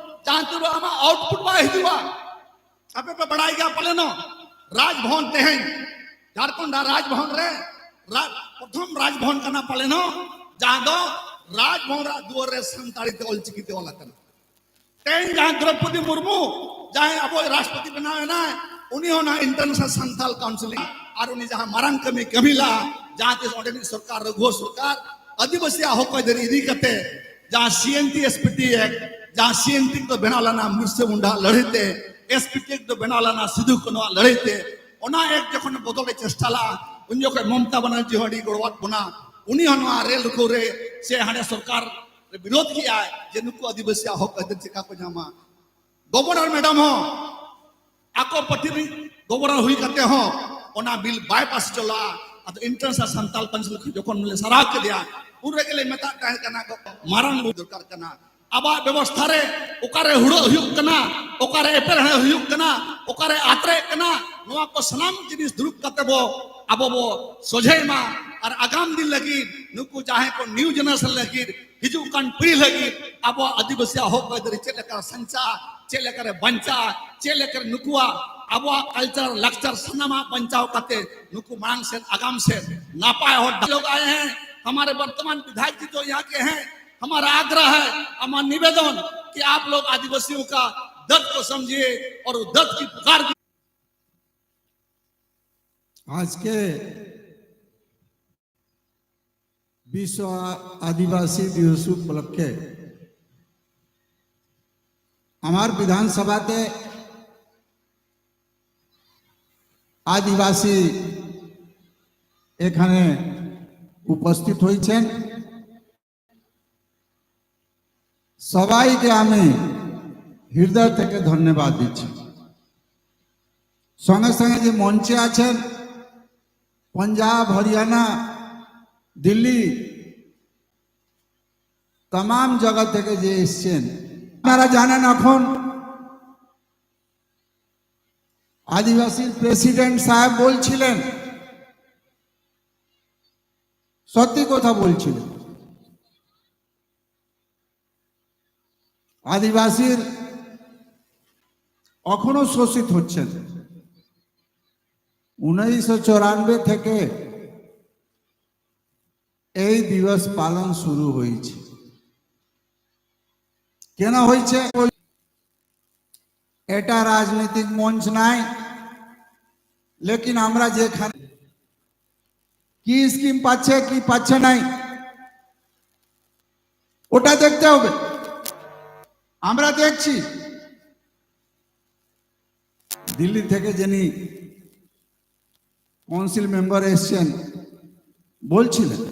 ᱡᱟᱦᱟᱸ ᱛᱤᱱ ᱟᱢᱟᱜ ᱟᱣᱩᱴᱯᱩᱴ ᱵᱟᱭ ᱦᱤᱡᱩᱜᱼᱟ᱾ ᱟᱯᱮ ᱯᱮ ᱵᱟᱲᱟᱭ ᱜᱮᱭᱟ ᱯᱟᱞᱮᱱᱚ, ᱨᱟᱡᱽᱵᱷᱚᱵᱚᱱ ᱛᱮᱦᱮᱧ ᱡᱷᱟᱲᱠᱷᱚᱸᱰ ᱨᱟᱡᱽᱵᱷᱚᱵᱚᱱ ᱨᱮ ᱨᱟ-, ᱯᱨᱚᱛᱷᱚᱢ ᱨᱟᱡᱽᱵᱷᱚᱵᱚᱱ ᱠᱟᱱᱟ ᱯᱟᱞᱮᱱᱚ, ᱡᱟᱦᱟᱸ ᱫᱚ ᱨᱟᱡᱽᱵᱷᱚᱵᱚᱱ ᱨᱮᱭᱟᱜ ᱫᱩᱣᱟᱹᱨ ᱨᱮ ᱥᱟᱱᱛᱟᱲᱤ ᱛᱮ ᱚᱞᱪᱤᱠᱤ ᱛᱮ ᱚᱞ ᱟᱠᱟᱱᱟ᱾ ᱛᱮᱦᱮᱧ ᱡᱟᱦᱟᱸ ᱫᱨᱚᱯᱚᱫᱤ ᱢᱩᱨᱢᱩ ᱡᱟᱦᱟᱸᱭ ᱟᱵᱚᱭᱤᱡ ᱨᱟᱥᱴᱨᱚᱯᱚᱛᱤ ᱵᱮᱱᱟᱣ ᱮᱱᱟᱭ, ᱩᱱᱤ ᱦᱚᱸ ᱚᱱᱟ International Santhal Council, ᱟᱨ ᱩᱱᱤ ᱡᱟᱦᱟᱸ ᱢᱟᱨᱟᱝ ᱠᱟᱹᱢᱤ ᱠᱟᱹᱢᱤ ᱞᱟᱜᱼᱟ, ᱡᱟᱦᱟᱸ ᱛᱤᱥ ᱚᱸᱰᱮᱱᱤᱡ ᱥᱚᱨᱠᱟᱨ, ᱨᱚᱜᱷᱩ ᱥᱚᱨᱠᱟᱨ ᱟᱹᱫᱤᱵᱟᱹᱥᱤᱭᱟᱜ ᱦᱚᱠ ᱟᱹᱭᱫᱟᱹᱨᱤ ᱤᱫᱤ ᱠᱟᱛᱮ ᱡᱟᱦᱟᱸ CNT SPT Act, ᱡᱟᱦᱟᱸ CNT ᱠᱚ ᱵᱮᱱᱟᱣ ᱞᱮᱱᱟ ᱵᱤᱨᱥᱟ ᱢᱩᱱᱰᱟ ᱞᱟᱹᱲᱦᱟᱹᱭ ᱛᱮ, SPT Act ᱫᱚ ᱵᱮᱱᱟᱣ ᱞᱮᱱᱟ ᱥᱤᱫᱷᱩ ᱠᱟᱹᱱᱦᱩᱣᱟᱜ ᱞᱟᱹᱲᱦᱟᱹᱭ ᱛᱮ᱾ ᱚᱱᱟ Act ᱡᱚᱠᱷᱚᱱ ᱵᱚᱫᱚᱞ ᱮ ᱪᱮᱥᱴᱟ ᱞᱟᱜᱼᱟ, ᱩᱱ ᱡᱚᱠᱷᱚᱱ ᱢᱚᱢᱛᱟ ᱵᱟᱱᱟᱨᱡᱤ ᱦᱚᱸ ᱟᱹᱰᱤ ᱜᱚᱲᱚᱣᱟᱫ ᱵᱚᱱᱟ᱾ ᱩᱱᱤ ᱦᱚᱸ ᱱᱚᱣᱟ ᱨᱮᱞ ᱨᱩᱠᱟᱹᱣ ᱨᱮ ᱥᱮ ᱦᱟᱸᱰᱮ ᱥᱚᱨᱠᱟᱨ ᱨᱮ ᱵᱤᱨᱳᱫ ᱠᱮᱜᱼᱟᱭ ᱡᱮ ᱱᱩᱠᱩ ᱟᱹᱫᱤᱵᱟᱹᱥᱤᱭᱟᱜ ᱦᱚᱠ ᱟᱹᱭᱫᱟᱹᱨᱤ ᱪᱮᱠᱟ ᱠᱚ ᱧᱟᱢᱟ᱾ ᱜᱚᱵᱷᱚᱨᱱᱚᱨ ᱢᱮᱰᱟᱢ ᱦᱚᱸ ᱟᱠᱚ ᱯᱟᱨᱴᱤ ᱨᱤᱱ ᱜᱚᱵᱷᱚᱨᱱᱚᱨ ᱦᱩᱭ ᱠᱟᱛᱮ ᱦᱚᱸ ᱚᱱᱟ ᱵᱤᱞ ᱵᱟᱭ ᱯᱟᱥ ᱦᱚᱪᱚ ᱞᱟᱜᱼᱟ᱾ ᱟᱫᱚ International Santhal Council ᱠᱷᱚᱱ ᱡᱚᱠᱷᱚᱱ ᱞᱮ ᱥᱟᱨᱦᱟᱣ ᱠᱮᱫᱮᱭᱟ, ᱩᱱ ᱨᱮᱜᱮ ᱞᱮ ᱢᱮᱛᱟᱜ ᱛᱟᱦᱮᱸ ᱠᱟᱱᱟ, ᱢᱟᱨᱟᱝ ᱵᱩᱨᱩ ᱫᱚᱨᱠᱟᱨ ᱠᱟᱱᱟ᱾ ᱟᱵᱚᱣᱟᱜ ᱵᱮᱵᱚᱥᱛᱷᱟ ᱨᱮ ᱚᱠᱟᱨᱮ ᱦᱩᱲᱟᱹᱜ ᱦᱩᱭᱩᱜ ᱠᱟᱱᱟ, ᱚᱠᱟᱨᱮ ᱮᱯᱮᱨ ᱦᱮᱸᱰᱮᱡ ᱦᱩᱭᱩᱜ ᱠᱟᱱᱟ, ᱚᱠᱟᱨᱮ ᱟᱛᱨᱮᱜ ᱠᱟᱱᱟ, ᱱᱚᱣᱟ ᱠᱚ ᱥᱟᱱᱟᱢ ᱡᱤᱱᱤᱥ ᱫᱩᱲᱩᱵ ᱠᱟᱛᱮ ᱵᱚ, ᱟᱵᱚ ᱵᱚ ᱥᱚᱡᱷᱮᱭ ᱢᱟ᱾ ᱟᱨ ᱟᱜᱟᱢ ᱫᱤᱱ ᱞᱟᱹᱜᱤᱫ ᱱᱩᱠᱩ ᱡᱟᱦᱟᱸᱭ ᱠᱚ new generation ᱞᱟᱹᱜᱤᱫ, ᱦᱤᱡᱩᱜ ᱠᱟᱱ ᱯᱤᱲᱦᱤ ᱞᱟᱹᱜᱤᱫ ᱟᱵᱚᱣᱟᱜ ᱟᱹᱫᱤᱵᱟᱹᱥᱤᱭᱟᱜ ᱦᱚᱠ ᱟᱹᱭᱫᱟᱹᱨᱤ ᱪᱮᱫ ᱞᱮᱠᱟ ᱥᱟᱧᱪᱟᱜᱼᱟ, ᱪᱮᱫ ᱞᱮᱠᱟᱨᱮ ᱵᱟᱧᱪᱟᱜᱼᱟ, ᱪᱮᱫ ᱞᱮᱠᱟᱨᱮ ᱱᱩᱠᱩᱣᱟᱜ ᱟᱵᱚᱣᱟᱜ culture, ᱞᱟᱠᱪᱟᱨ ᱥᱟᱱᱟᱢᱟᱜ ᱵᱟᱧᱪᱟᱣ ᱠᱟᱛᱮ ᱱᱩᱠᱩ ᱢᱟᱲᱟᱝ ᱥᱮᱫ, ᱟᱜᱟᱢ ᱥᱮᱫ ᱱᱟᱯᱟᱭ ᱦᱚᱨ ᱰᱟᱦᱟᱨ ᱞᱳᱜ ᱟᱭᱮ ᱦᱮᱸ, ᱦᱟᱢᱟᱨᱮ ᱵᱚᱨᱛᱚᱢᱟᱱ ᱵᱤᱫᱷᱟᱭᱚᱠ ᱡᱤ ᱛᱚ ᱭᱟᱦᱟᱸ ᱠᱮ ᱦᱮᱸ, ᱦᱟᱢᱟᱨᱟ ᱟᱜᱽᱨᱟ ᱦᱮ, ᱦᱟᱢᱟᱨᱟ ᱱᱤᱵᱮᱫᱚᱱ ᱠᱤ ᱟᱯ ᱞᱳᱜ ᱟᱹᱫᱤᱵᱟᱹᱥᱤᱭᱚ ᱠᱟ ᱫᱟᱨᱫ ᱠᱚ ᱥᱚᱢᱡᱷᱤᱭᱮ ᱚᱨ ᱫᱟᱨᱫ ᱠᱤ ᱯᱩᱠᱟᱨ ᱠᱤ ᱟᱡᱽ ᱠᱮ ᱵᱤᱥᱣ ᱟᱹᱫᱤᱵᱟᱹᱥᱤ ᱫᱤᱵᱚᱥ ᱩᱯᱚᱞᱚᱠᱠᱷᱮ ᱟᱢᱟᱨ ᱵᱤᱫᱷᱟᱱ ᱥᱚᱵᱷᱟ ᱛᱮ ᱟᱹᱫᱤᱵᱟᱹᱥᱤ এখানে উপস্থিত হয়েছেন, সবাইকে আমি হৃদয় থেকে ধন্যবাদ দিচ্ছি। সঙ্গে সঙ্গে যে মঞ্চে আছেন, পাঞ্জাব, হরিয়ানা, দিল্লি, তামাম জায়গা থেকে যে এসছেন, আপনারা জানেন, এখন আদিবাসীর প্রেসিডেন্ট সাহেব বলছিলেন, সত্যি কথা বলছিলেন, আদিবাসীর এখনো শোষিত হচ্ছেন। উনিশশো চুরানব্বই থেকে এই দিবস পালন শুরু হয়েছে। কেন হয়েছে? এটা রাজনৈতিক মঞ্চ নাই, লেকিন আমরা যেখানে কি স্কিম পাচ্ছে, কি পাচ্ছে নাই, ওটা দেখতে হবে। আমরা দেখছি, দিল্লি থেকে যিনি কাউন্সিল মেম্বার এসছেন, বলছিলেন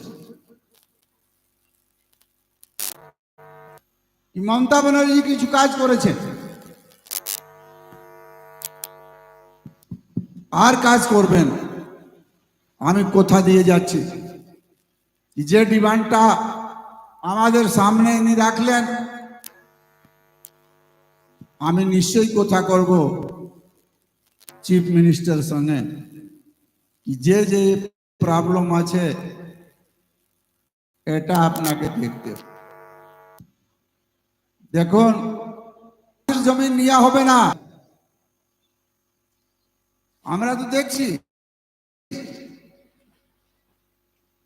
কি মমতা ব্যানার্জি কিছু কাজ করেছে, আর কাজ করবেন। আমি কথা দিয়ে যাচ্ছি, যে ডিমান্ডটা আমাদের সামনে ইনি রাখলেন, আমি নিশ্চয়ই কথা করব চিফ মিনিস্টার সঙ্গে, যে যে প্রবলেম আছে, এটা আপনাকে দেখতে হবে। দেখুন, জমি নেওয়া হবে না। আমরা তো দেখছি,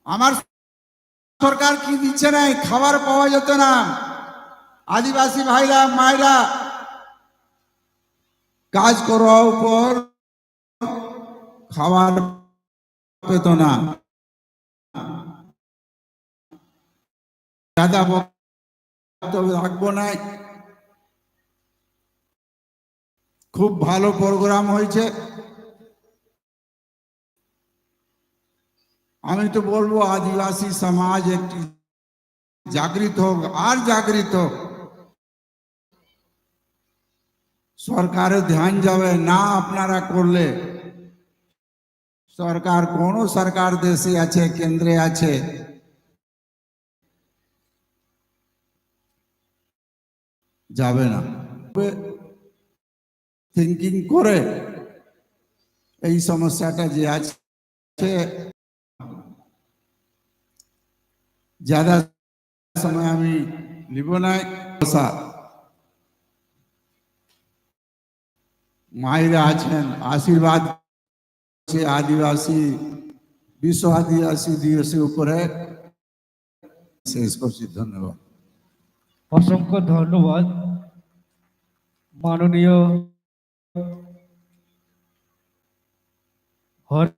আমার সরকার কি দিচ্ছে নাই, খাবার পাওয়া যেত না। আদিবাসী ভাইরা, মায়েরা কাজ করার পর খাবার পেত না। দাদা, বক্তব্য রাখবো নাই। খুব ভালো প্রোগ্রাম হয়েছে। আমি তো বলবো আদিবাসী সমাজ একটি জাগৃত হোক আর জাগৃত হোক। সরকারের ধ্যান যাবে না আপনারা করলে। সরকার, কোনো সরকার দেশে আছে, কেন্দ্রে আছে, যাবে না। থিঙ্কিং করে এই সমস্যাটা যে আছে, যারা সময় আমি নিব নাই। মায়েরা আছেন, আশীর্বাদ। আদিবাসী, বিশ্ব আদিবাসী দিবসের উপরে শেষ করছি। ধন্যবাদ। অসংখ্য ধন্যবাদ মাননীয় হর-,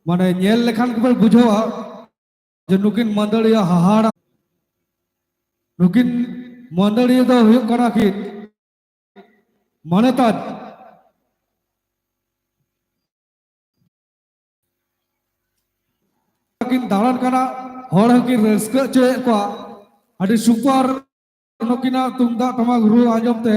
মানে, ᱧᱮᱞ ᱞᱮᱠᱷᱟᱱ ᱜᱮᱵᱚᱱ ᱵᱩᱡᱷᱟᱹᱣᱟ ᱡᱮ ᱱᱩᱠᱤᱱ ᱢᱟᱹᱫᱟᱹᱲᱤᱭᱟᱹ ᱦᱟᱦᱟᱲᱟ, ᱱᱩᱠᱤᱱ ᱢᱟᱹᱫᱟᱹᱲᱤᱭᱟᱹ ᱫᱚ ᱦᱩᱭᱩᱜ ᱠᱟᱱᱟ ᱠᱤᱱ ᱢᱟᱱᱚᱛᱟᱱ᱾ ᱠᱤᱱ ᱫᱟᱬᱟᱱ ᱠᱟᱱᱟ, ᱦᱚᱲ ᱦᱚᱸᱠᱤᱱ ᱨᱟᱹᱥᱠᱟᱹ ᱦᱚᱪᱚᱭᱮᱫ ᱠᱚᱣᱟ᱾ ᱟᱹᱰᱤ ᱥᱩᱯᱟᱨ ᱱᱩᱠᱤᱱᱟᱜ ᱛᱩᱢᱫᱟᱜ ᱴᱟᱢᱟᱠ ᱨᱩ ᱟᱸᱡᱚᱢ ᱛᱮ᱾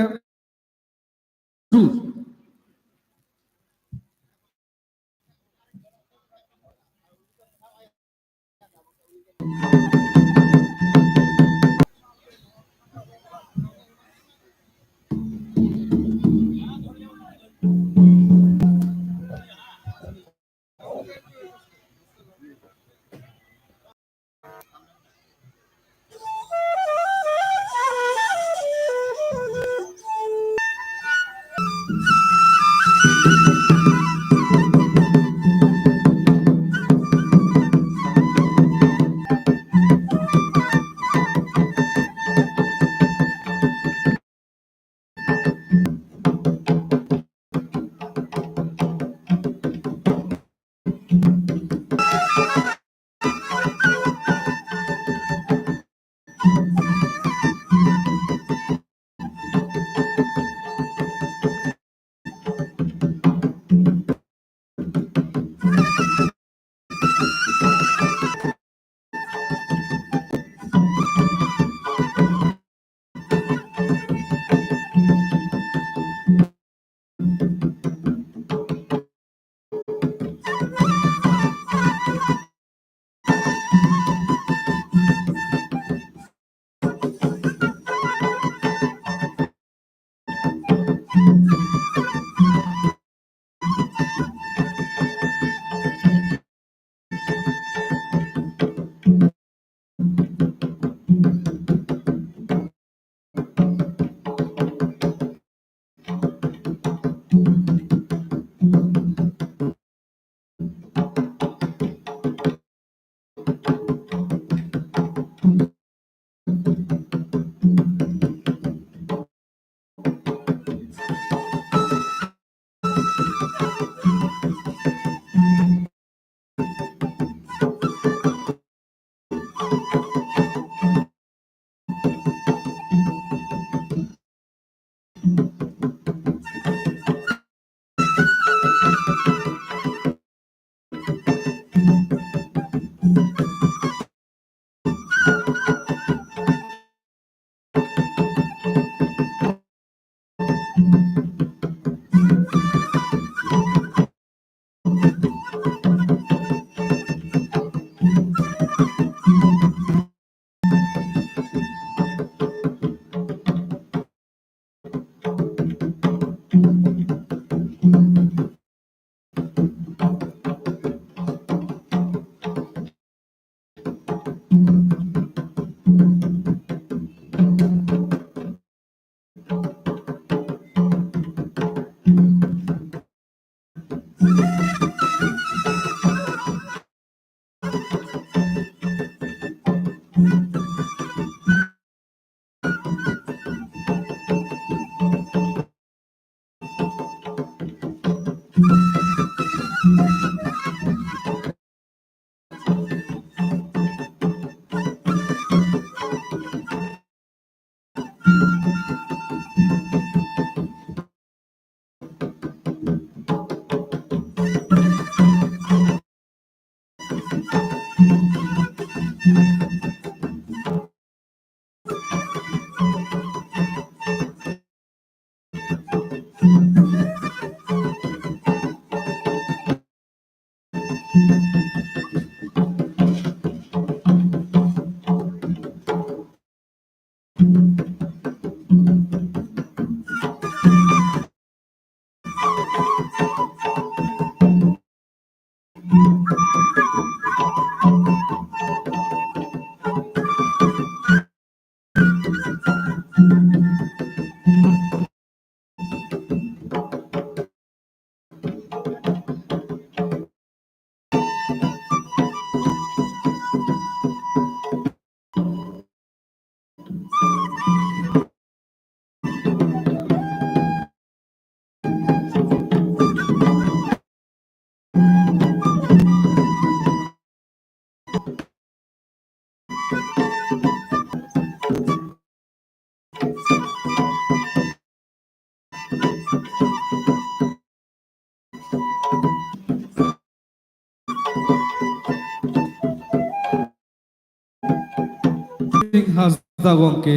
ᱥᱤᱝ ᱦᱟᱸᱥᱫᱟ ᱜᱚᱢᱠᱮ,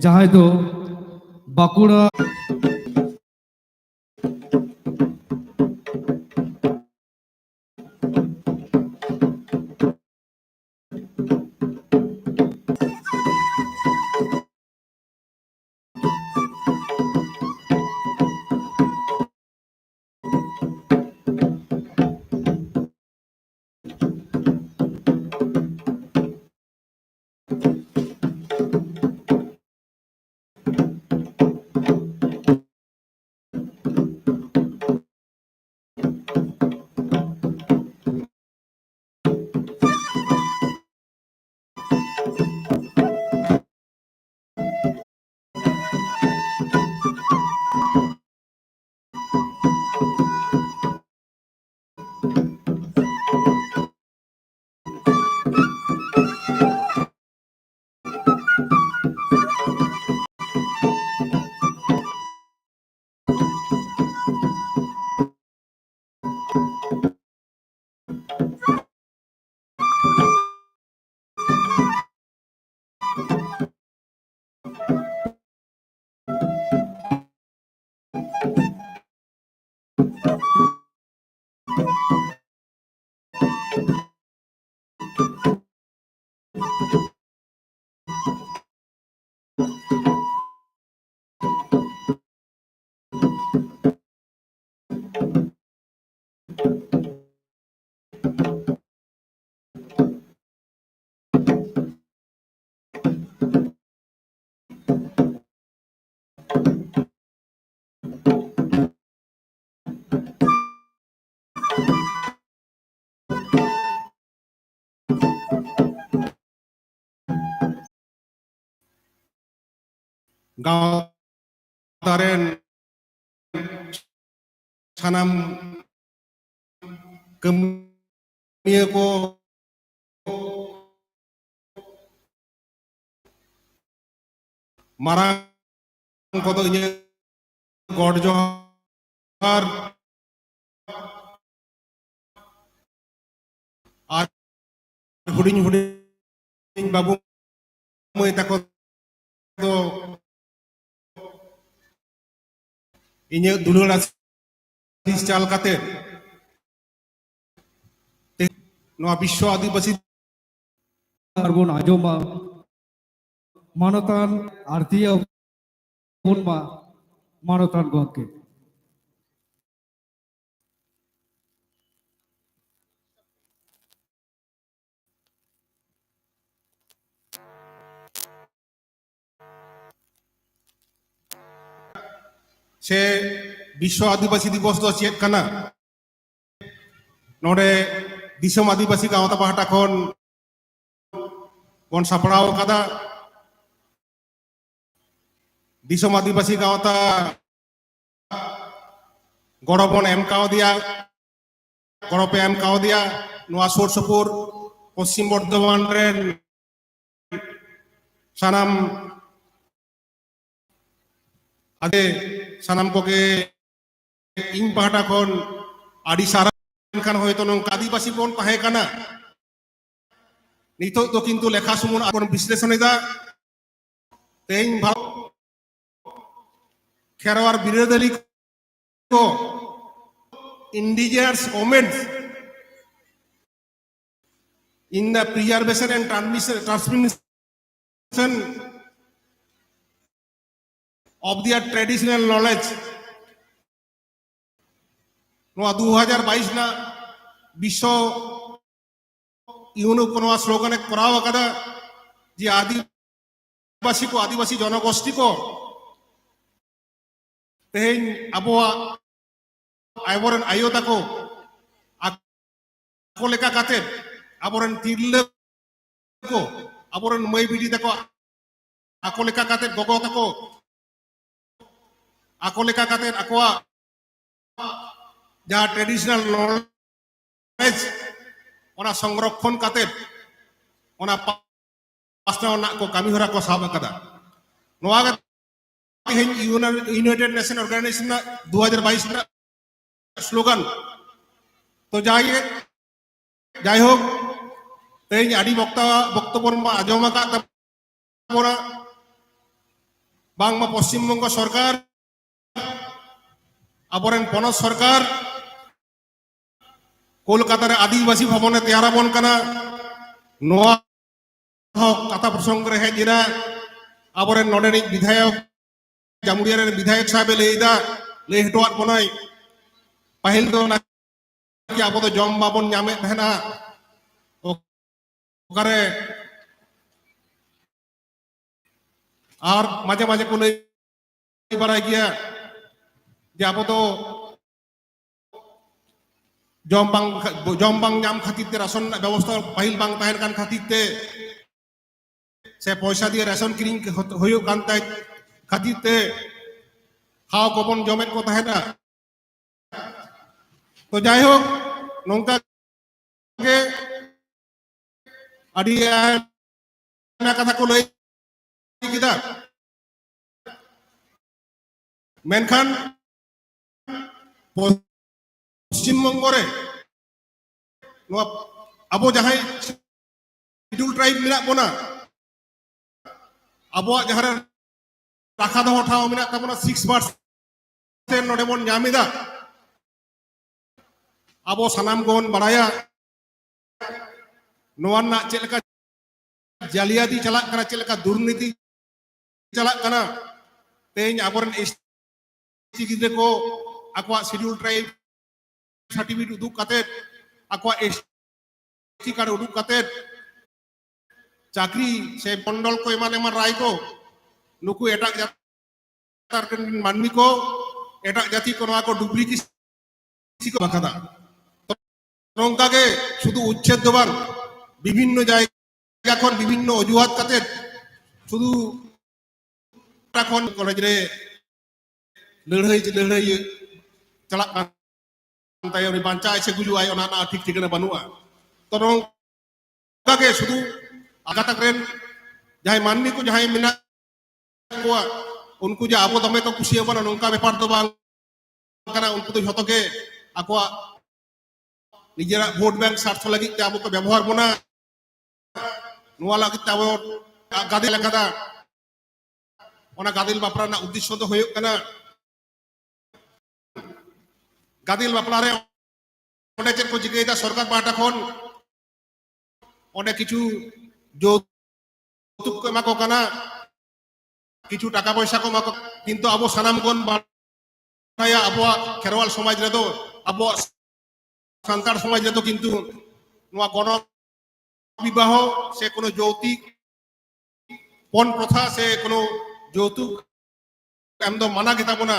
ᱡᱟᱦᱟᱸᱭ ᱫᱚ ᱵᱟᱸᱠᱩᱲᱟ ᱜᱟᱶᱛᱟ ᱨᱮᱱ ᱥᱟᱱᱟᱢ ᱠᱟᱹᱢᱤᱭᱟᱹ ᱠᱚ, ᱢᱟᱨᱟᱝ ᱠᱚᱫᱚ ᱤᱧᱟᱹᱜ ᱜᱚᱰ ᱡᱚᱦᱟᱨ, ᱟᱨ ᱦᱩᱰᱤᱧ ᱦᱩᱰᱤᱧ ᱵᱟᱹᱵᱩ ᱢᱟᱹᱭ ᱛᱟᱠᱚ ᱫᱚ ᱤᱧᱟᱹᱜ ᱫᱩᱞᱟᱹᱲ ᱟᱥᱤᱥ ᱪᱟᱞ ᱠᱟᱛᱮ ᱛᱮᱦᱮᱧ ᱱᱚᱣᱟ ᱵᱤᱥᱥᱚ ᱟᱹᱫᱤᱵᱟᱹᱥᱤ ᱟᱨ ᱵᱚᱱ ᱟᱸᱡᱚᱢᱟ᱾ ᱢᱟᱱᱚᱛᱟᱱ ᱟᱨᱛᱤ ᱟᱵᱚᱱ ᱢᱟ, ᱢᱟᱱᱚᱛᱟᱱ ᱜᱚᱢᱠᱮ᱾ ᱥᱮ ᱵᱤᱥᱥᱚ ᱟᱹᱫᱤᱵᱟᱹᱥᱤ ᱫᱤᱵᱚᱥ ᱫᱚ ᱪᱮᱫ ᱠᱟᱱᱟ? ᱱᱚᱰᱮ ᱫᱤᱥᱚᱢ ᱟᱹᱫᱤᱵᱟᱹᱥᱤ ᱜᱟᱶᱛᱟ ᱯᱟᱦᱴᱟ ᱠᱷᱚᱱ ᱵᱚᱱ ᱥᱟᱯᱲᱟᱣ ᱟᱠᱟᱫᱟ᱾ ᱫᱤᱥᱚᱢ ᱟᱹᱫᱤᱵᱟᱹᱥᱤ ᱜᱟᱶᱛᱟ ᱜᱚᱲᱚ ᱵᱚᱱ ᱮᱢ ᱠᱟᱣᱫᱮᱭᱟ, ᱜᱚᱲᱚ ᱯᱮ ᱮᱢ ᱠᱟᱣᱫᱮᱭᱟ᱾ ᱱᱚᱣᱟ ᱥᱩᱨ ᱥᱩᱯᱩᱨ ᱯᱚᱥᱪᱤᱢ ᱵᱚᱨᱫᱷᱚᱢᱟᱱ ᱨᱮᱱ ᱥᱟᱱᱟᱢ ᱟᱫᱮ ᱥᱟᱱᱟᱢ ᱠᱚᱜᱮ ᱤᱧ ᱯᱟᱦᱴᱟ ᱠᱷᱚᱱ ᱟᱹᱰᱤ ᱥᱟᱨᱦᱟᱣ᱾ ᱢᱮᱱᱠᱷᱟᱱ ᱦᱚᱭᱛᱚ ᱱᱚᱝᱠᱟ ᱟᱹᱫᱤᱵᱟᱹᱥᱤ ᱵᱚᱱ ᱛᱟᱦᱮᱸ ᱠᱟᱱᱟ, ᱱᱤᱛᱚᱜ ᱫᱚ ᱠᱤᱱᱛᱩ ᱞᱮᱠᱷᱟ ᱥᱩᱢᱩᱝ ᱟᱨ ᱵᱚᱱ ᱵᱤᱥᱞᱮᱥᱚᱱ ᱮᱫᱟ᱾ ᱛᱮᱦᱮᱧ ᱵᱷᱟᱨᱚᱛ ᱠᱷᱮᱨᱣᱟᱲ ᱵᱤᱨᱟᱹᱫᱟᱹᱞᱤ ᱠᱚ, indigenous women, in the preservation and transmission, transmission of their traditional knowledge. ᱱᱚᱣᱟ ᱫᱩ ᱦᱟᱡᱟᱨ ᱵᱟᱭᱤᱥ ᱨᱮᱱᱟᱜ ᱵᱤᱥᱥᱚ ᱭᱩᱱᱮᱥᱠᱳ ᱱᱚᱣᱟ ᱥᱞᱳᱜᱟᱱ ᱮ ᱠᱚᱨᱟᱣ ᱟᱠᱟᱫᱟ ᱡᱮ ᱟᱹᱫᱤᱵᱟᱹᱥᱤ ᱠᱚ, ᱟᱹᱫᱤᱵᱟᱹᱥᱤ ᱡᱚᱱᱚᱜᱳᱥᱴᱤ ᱠᱚ ᱛᱮᱦᱮᱧ ᱟᱵᱚᱣᱟᱜ, ᱟᱵᱚᱨᱮᱱ ᱟᱭᱳ ᱛᱟᱠᱚ ᱟᱠᱚ ᱞᱮᱠᱟ ᱠᱟᱛᱮ, ᱟᱵᱚᱨᱮᱱ ᱛᱤᱨᱞᱟᱹ ᱠᱚ, ᱟᱵᱚᱨᱮᱱ ᱢᱟᱹᱭ ᱵᱤᱴᱤ ᱛᱟᱠᱚ ᱟᱠᱚ ᱞᱮᱠᱟ ᱠᱟᱛᱮ, ᱜᱚᱜᱚ ᱛᱟᱠᱚ ᱟᱠᱚ ᱞᱮᱠᱟ ᱠᱟᱛᱮ ᱟᱠᱚᱣᱟᱜ ᱡᱟᱦᱟᱸ traditional knowledge, ᱚᱱᱟ ᱥᱚᱝᱨᱚᱠᱷᱚᱱ ᱠᱟᱛᱮ ᱚᱱᱟ ᱯᱟᱥᱱᱟᱣ ᱨᱮᱱᱟᱜ ᱠᱚ ᱠᱟᱹᱢᱤ ᱦᱚᱨᱟ ᱠᱚ ᱥᱟᱵ ᱟᱠᱟᱫᱟ᱾ ᱱᱚᱣᱟ ᱜᱮ ᱛᱮᱦᱮᱧ ᱤᱭᱩᱱᱟ-, United Nation Organization ᱨᱮᱱᱟᱜ ᱫᱩ ᱦᱟᱡᱟᱨ ᱵᱟᱭᱤᱥ ᱨᱮᱱᱟᱜ ᱥᱞᱳᱜᱟᱱ᱾ ᱛᱚ ᱡᱟᱭ, ᱡᱟᱭᱦᱳᱠ, ᱛᱮᱦᱮᱧ ᱟᱹᱰᱤ ᱵᱚᱠᱛᱟ ᱵᱚᱠᱛᱚᱵᱚ ᱵᱚᱱ ᱟᱸᱡᱚᱢ ᱟᱠᱟᱫ ᱛᱟᱵᱚᱱᱟ, ᱵᱟᱝᱢᱟ ᱯᱚᱥᱪᱤᱢ ᱵᱚᱝᱜᱚ ᱥᱚᱨᱠᱟᱨ, ᱟᱵᱚᱨᱮᱱ ᱯᱚᱱᱚᱛ ᱥᱚᱨᱠᱟᱨ ᱠᱳᱞᱠᱟᱛᱟ ᱨᱮ ᱟᱹᱫᱤᱵᱟᱹᱥᱤ ᱵᱷᱚᱵᱚᱱᱮ ᱛᱮᱭᱟᱨ ᱟᱵᱚᱱ ᱠᱟᱱᱟ᱾ ᱱᱚᱣᱟ ᱦᱚᱸ ᱠᱟᱛᱷᱟ ᱯᱨᱚᱥᱚᱝᱜ ᱨᱮ ᱦᱮᱡ ᱮᱱᱟ᱾ ᱟᱵᱚᱨᱮᱱ ᱱᱚᱰᱮᱱᱤᱡ ᱵᱤᱫᱷᱟᱭᱚᱠ, ᱡᱟᱢᱩᱲᱤᱭᱟ ᱨᱮᱱ ᱵᱤᱫᱷᱟᱭᱚᱠ ᱥᱟᱦᱮᱵ ᱮ ᱞᱟᱹᱭ ᱮᱫᱟ, ᱞᱟᱹᱭ ᱦᱚᱴᱚᱣᱟᱫ ᱵᱚᱱᱟᱭ, ᱯᱟᱹᱦᱤᱞ ᱫᱚ ᱱᱟᱠᱤ ᱟᱵᱚ ᱫᱚ ᱡᱚᱢ ᱵᱟᱵᱚᱱ ᱧᱟᱢᱮᱫ ᱛᱟᱦᱮᱱᱟ, ᱚᱠᱟᱨᱮ, ᱟᱨ ᱢᱟᱡᱷᱮ ᱢᱟᱡᱷᱮ ᱠᱚ ᱞᱟᱹᱭ ᱵᱟᱲᱟᱭ ᱜᱮᱭᱟ ᱡᱮ ᱟᱵᱚ ᱫᱚ ᱡᱚᱢ ᱵᱟᱝ, ᱡᱚᱢ ᱵᱟᱝ ᱧᱟᱢ ᱠᱷᱟᱹᱛᱤᱨ ᱛᱮ, ᱨᱟᱥᱚᱱ ᱨᱮᱱᱟᱜ ᱵᱮᱵᱚᱥᱛᱷᱟ ᱯᱟᱹᱦᱤᱞ ᱵᱟᱝ ᱛᱟᱦᱮᱱ ᱠᱟᱱ ᱠᱷᱟᱹᱛᱤᱨ ᱛᱮ, ᱥᱮ ᱯᱚᱭᱥᱟ ᱫᱤᱭᱮ ᱨᱮᱥᱚᱱ ᱠᱤᱨᱤᱧ ᱦᱩᱭᱩᱜ ᱠᱟᱱ ᱛᱟᱭ ᱠᱷᱟᱹᱛᱤᱨ ᱛᱮ ᱠᱷᱟᱣ ᱠᱚᱵᱚᱱ ᱡᱚᱢᱮᱫ ᱠᱚ ᱛᱟᱦᱮᱱᱟ᱾ ᱛᱚ ᱡᱟᱭᱦᱳᱠ, ᱱᱚᱝᱠᱟ ᱜᱮ ᱟᱹᱰᱤ ᱟᱭᱢᱟ ᱠᱟᱛᱷᱟ ᱠᱚ ᱞᱟᱹᱭ ᱠᱮᱫᱟ, ᱢᱮᱱᱠᱷᱟᱱ ᱯᱚᱥᱪᱤᱢ ᱵᱚᱝᱜᱚ ᱨᱮ ᱱᱚᱣᱟ ᱟᱵᱚ ᱡᱟᱦᱟᱸᱭ Scheduled Tribe ᱢᱮᱱᱟᱜ ᱵᱚᱱᱟ, ᱟᱵᱚᱣᱟᱜ ᱡᱟᱦᱟᱸ ᱨᱮ ᱨᱟᱠᱷᱟ ᱫᱚᱦᱚ ᱴᱷᱟᱶ ᱢᱮᱱᱟᱜ ᱛᱟᱵᱚᱱᱟ, ᱥᱤᱠᱥ ᱯᱟᱨᱥᱮᱱᱴ ᱱᱚᱰᱮ ᱵᱚᱱ ᱧᱟᱢ ᱮᱫᱟ᱾ ᱟᱵᱚ ᱥᱟᱱᱟᱢ ᱠᱚᱵᱚᱱ ᱵᱟᱲᱟᱭᱟ ᱱᱚᱣᱟ ᱨᱮᱱᱟᱜ ᱪᱮᱫ ᱞᱮᱠᱟ ᱡᱟᱞᱤᱭᱟᱛᱤ ᱪᱟᱞᱟᱜ ᱠᱟᱱᱟ, ᱪᱮᱫ ᱞᱮᱠᱟ ᱫᱩᱨᱱᱤᱛᱤ ᱪᱟᱞᱟᱜ ᱠᱟᱱᱟ᱾ ᱛᱮᱦᱮᱧ ᱟᱵᱚᱨᱮᱱ ᱮᱥᱴᱤ ᱜᱤᱫᱽᱨᱟᱹ ᱠᱚ ᱟᱠᱚᱣᱟᱜ ᱥᱤᱰᱤᱭᱩᱞ ᱴᱨᱟᱭᱤᱵᱽ ᱥᱟᱨᱴᱤᱯᱷᱤᱠᱮᱴ ᱩᱫᱩᱜ ᱠᱟᱛᱮ, ᱟᱠᱚᱣᱟᱜ ᱮᱥᱴᱤ ᱠᱟᱨᱰ ᱩᱫᱩᱜ ᱠᱟᱛᱮ ᱪᱟᱹᱠᱨᱤ ᱥᱮ ᱢᱚᱱᱰᱚᱞ ᱠᱚ ᱮᱢᱟᱱ ᱮᱢᱟᱱ ᱨᱟᱭ ᱠᱚ ᱱᱩᱠᱩ ᱮᱴᱟᱜ ᱡᱟᱹᱛ ᱨᱮᱱ ᱢᱟᱹᱱᱢᱤ ᱠᱚ, ᱮᱴᱟᱜ ᱡᱟᱹᱛᱤ ᱠᱚ ᱱᱚᱣᱟ ᱠᱚ ᱰᱩᱯᱞᱤᱠᱮᱥᱤ ᱠᱚ ᱟᱠᱟᱫᱟ᱾ ᱛᱚ ᱱᱚᱝᱠᱟ ᱜᱮ ᱥᱩᱫᱷᱩ ᱩᱪᱪᱷᱮᱫ ᱫᱚ ᱵᱟᱝ, ᱵᱤᱵᱷᱤᱱᱱᱚ ᱡᱟᱭᱜᱟ ᱠᱷᱚᱱ ᱵᱤᱵᱷᱤᱱᱱᱚ ᱚᱡᱩᱦᱟᱛ ᱠᱟᱛᱮ ᱥᱩᱫᱷᱩ ᱠᱷᱚᱱ ᱠᱚᱞᱮᱡᱽ ᱨᱮ ᱞᱟᱹᱲᱦᱟᱹᱭ ᱞᱟᱹᱲᱦᱟᱹᱭ ᱪᱟᱞᱟᱜ ᱠᱟᱱ ᱛᱟᱭᱚᱢ ᱨᱮ ᱵᱟᱧᱪᱟᱜ ᱟᱭ ᱥᱮ ᱜᱩᱡᱩᱜ ᱟᱭ, ᱚᱱᱟ ᱨᱮᱱᱟᱜ ᱴᱷᱤᱠ ᱴᱷᱤᱠᱟᱹᱱᱟ ᱵᱟᱹᱱᱩᱜᱼᱟ᱾ ᱛᱚ ᱱᱚᱝᱠᱟ ᱜᱮ ᱥᱩᱫᱷᱩ ᱜᱟᱛᱟᱠ ᱨᱮᱱ ᱡᱟᱦᱟᱸᱭ ᱢᱟᱹᱱᱢᱤ ᱠᱚ ᱡᱟᱦᱟᱸᱭ ᱢᱮᱱᱟᱜ ᱠᱚᱣᱟ, ᱩᱱᱠᱩ ᱡᱮ ᱟᱵᱚ ᱫᱚᱢᱮ ᱠᱚ ᱠᱩᱥᱤᱭᱟᱵᱚᱱᱟ, ᱱᱚᱝᱠᱟ ᱵᱮᱯᱟᱨ ᱫᱚ ᱵᱟᱝ ᱠᱟᱱᱟ᱾ ᱩᱱᱠᱩ ᱫᱚ ᱡᱷᱚᱛᱚ ᱜᱮ ᱟᱠᱚᱣᱟᱜ ᱱᱤᱡᱮᱨᱟᱜ ᱵᱷᱳᱴ ᱵᱮᱝᱠ ᱥᱟᱨᱛᱷᱚ ᱞᱟᱹᱜᱤᱫ ᱛᱮ ᱟᱵᱚ ᱠᱚ ᱵᱮᱵᱚᱦᱟᱨ ᱵᱚᱱᱟ᱾ ᱱᱚᱣᱟ ᱞᱟᱹᱜᱤᱫ ᱛᱮ ᱟᱵᱚ ᱜᱟᱫᱮᱞ ᱟᱠᱟᱫᱟ᱾ ᱚᱱᱟ ᱜᱟᱫᱮᱞ ᱵᱟᱯᱞᱟ ᱨᱮᱱᱟᱜ ᱩᱫᱽᱫᱮᱥᱥᱚ ᱫᱚ ᱦᱩᱭᱩᱜ ᱠᱟᱱᱟ, ᱜᱟᱫᱮᱞ ᱵᱟᱯᱞᱟ ᱨᱮ ᱚᱸᱰᱮ ᱪᱮᱫ ᱠᱚ ᱪᱤᱠᱟᱹᱭᱮᱫᱟ ᱥᱚᱨᱠᱟᱨ ᱯᱟᱦᱴᱟ ᱠᱷᱚᱱ? ᱚᱸᱰᱮ ᱠᱤᱪᱷᱩ ᱡᱳ- ᱡᱳᱣᱛᱩᱠ ᱠᱚ ᱮᱢᱟ ᱠᱚ ᱠᱟᱱᱟ, ᱠᱤᱪᱷᱩ ᱴᱟᱠᱟ ᱯᱚᱭᱥᱟ ᱠᱚ ᱮᱢᱟ ᱠᱚ, ᱠᱤᱱᱛᱩ ᱟᱵᱚ ᱥᱟᱱᱟᱢ ᱵᱚᱱ ᱵᱟᱲᱟᱭᱟ, ᱟᱵᱚᱣᱟᱜ ᱠᱷᱮᱨᱣᱟᱞ ᱥᱚᱢᱟᱡᱽ ᱨᱮᱫᱚ, ᱟᱵᱚᱣᱟᱜ ᱥᱟᱱᱛᱟᱲ ᱥᱚᱢᱟᱡᱽ ᱨᱮᱫᱚ ᱠᱤᱱᱛᱩ ᱱᱚᱣᱟ ᱜᱚᱱᱚᱝ ᱵᱤᱵᱟᱦᱚ ᱥᱮ ᱠᱳᱱᱳ ᱡᱳᱣᱛᱤᱠ ᱯᱚᱱ ᱯᱨᱚᱛᱷᱟ ᱥᱮ ᱠᱳᱱᱳ ᱡᱳᱣᱛᱩᱠ ᱮᱢ ᱫᱚ ᱢᱟᱱᱟ ᱜᱮᱛᱟ ᱵᱚᱱᱟ᱾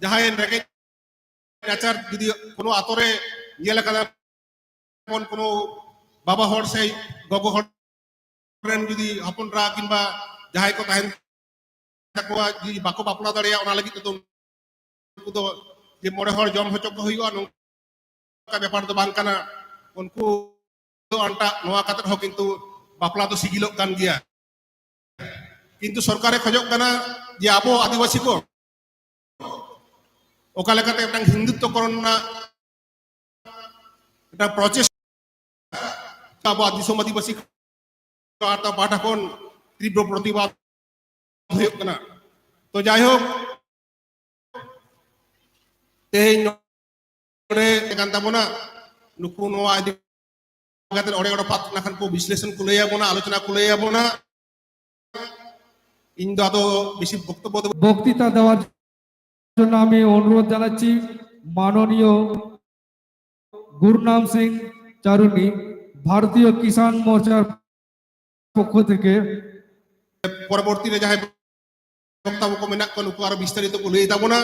ᱡᱟᱦᱟᱸᱭ ᱨᱮᱸᱜᱮᱡ ᱱᱟᱪᱟᱨ ᱡᱩᱫᱤ ᱠᱳᱱᱳ ᱟᱛᱳ ᱨᱮ ᱧᱮᱞ ᱟᱠᱟᱫᱟ ᱵᱚᱱ, ᱠᱳᱱᱳ ᱵᱟᱵᱟ ᱦᱚᱲ ᱥᱮ ᱜᱚᱜᱚ ᱦᱚᱲ ᱨᱮᱱ ᱡᱩᱫᱤ ᱦᱚᱯᱚᱱ ᱮᱨᱟ ᱠᱤᱝᱵᱟ ᱡᱟᱦᱟᱸᱭ ᱠᱚ ᱛᱟᱦᱮᱱ ᱛᱟᱠᱚᱣᱟ, ᱡᱩᱫᱤ ᱵᱟᱠᱚ ᱵᱟᱯᱞᱟ ᱫᱟᱲᱮᱭᱟᱜᱼᱟ, ᱚᱱᱟ ᱞᱟᱹᱜᱤᱫ ᱛᱮᱫᱚ ᱩᱱᱠᱩ ᱫᱚ ᱡᱮ ᱢᱚᱬᱮ ᱦᱚᱲ ᱡᱚᱢ ᱦᱚᱪᱚ ᱠᱚ ᱦᱩᱭᱩᱜᱼᱟ, ᱱᱚᱝᱠᱟ ᱵᱮᱯᱟᱨ ᱫᱚ ᱵᱟᱝ ᱠᱟᱱᱟ᱾ ᱩᱱᱠᱩ ᱫᱚ ᱟᱱᱴᱟᱜ ᱱᱚᱣᱟ ᱠᱟᱛᱮ ᱦᱚᱸ ᱠᱤᱱᱛᱩ ᱵᱟᱯᱞᱟ ᱫᱚ ᱥᱤᱜᱤᱞᱚᱜ ᱠᱟᱱ ᱜᱮᱭᱟ᱾ ᱠᱤᱱᱛᱩ ᱥᱚᱨᱠᱟᱨᱮ ᱠᱷᱚᱡᱚᱜ ᱠᱟᱱᱟ ᱡᱮ ᱟᱵᱚ ᱟᱹᱫᱤᱵᱟᱹᱥᱤ ᱠᱚ ᱚᱠᱟ ᱞᱮᱠᱟᱛᱮ ᱢᱤᱫᱴᱟᱝ ᱦᱤᱱᱫᱩᱛᱛᱚ ᱠᱚᱨᱚᱱ ᱨᱮᱱᱟᱜ ᱢᱤᱫᱴᱟᱝ ᱯᱨᱚᱪᱮᱥᱴᱟ ᱟᱵᱚᱣᱟᱜ ᱫᱤᱥᱚᱢ ᱟᱹᱫᱤᱵᱟᱹᱥᱤ ᱯᱟᱦᱴᱟ ᱯᱟᱦᱴᱟ ᱠᱷᱚᱱ ᱛᱤᱵᱨᱚ ᱯᱨᱚᱛᱤᱵᱟᱫ ᱦᱩᱭᱩᱜ ᱠᱟᱱᱟ᱾ ᱛᱚ ᱡᱟᱭᱦᱳᱠ, ᱛᱮᱦᱮᱧ ᱱᱚᱰᱮ ᱠᱟᱱ ᱛᱟᱵᱚᱱᱟ, ᱱᱩᱠᱩ ᱱᱚᱣᱟ ᱤᱫᱤ ᱠᱟᱛᱮ ᱚᱲᱮ ᱚᱲᱮ ᱯᱟᱛ ᱱᱟᱠᱷᱟᱱ ᱠᱚ ᱵᱤᱥᱞᱮᱥᱚᱱ ᱠᱚ ᱞᱟᱹᱭ ᱟᱵᱚᱱᱟ, ᱟᱞᱳᱪᱚᱱᱟ ᱠᱚ ᱞᱟᱹᱭ ᱟᱵᱚᱱᱟ᱾ ᱤᱧ ᱫᱚ ᱟᱫᱚ ᱵᱮᱥᱤ ᱵᱚᱠᱛᱚᱵᱵᱚ ᱫᱚ বক্তৃতা দেওয়ার জন্য আমি অনুরোধ জানাচ্ছি মাননীয় গুরুনাম সিং চারুনি, ভারতীয় কিষাণ মোর্চার পক্ষ থেকে। ᱯᱚᱨᱚᱵᱚᱨᱛᱤ ᱨᱮ ᱡᱟᱦᱟᱸᱭ ᱵᱚᱠᱛᱟ ᱠᱚ ᱢᱮᱱᱟᱜ ᱠᱚᱣᱟ, ᱱᱩᱠᱩ ᱟᱨᱚ ᱵᱤᱥᱛᱟᱨᱤᱛ ᱠᱚ ᱞᱟᱹᱭ ᱛᱟᱵᱚᱱᱟ᱾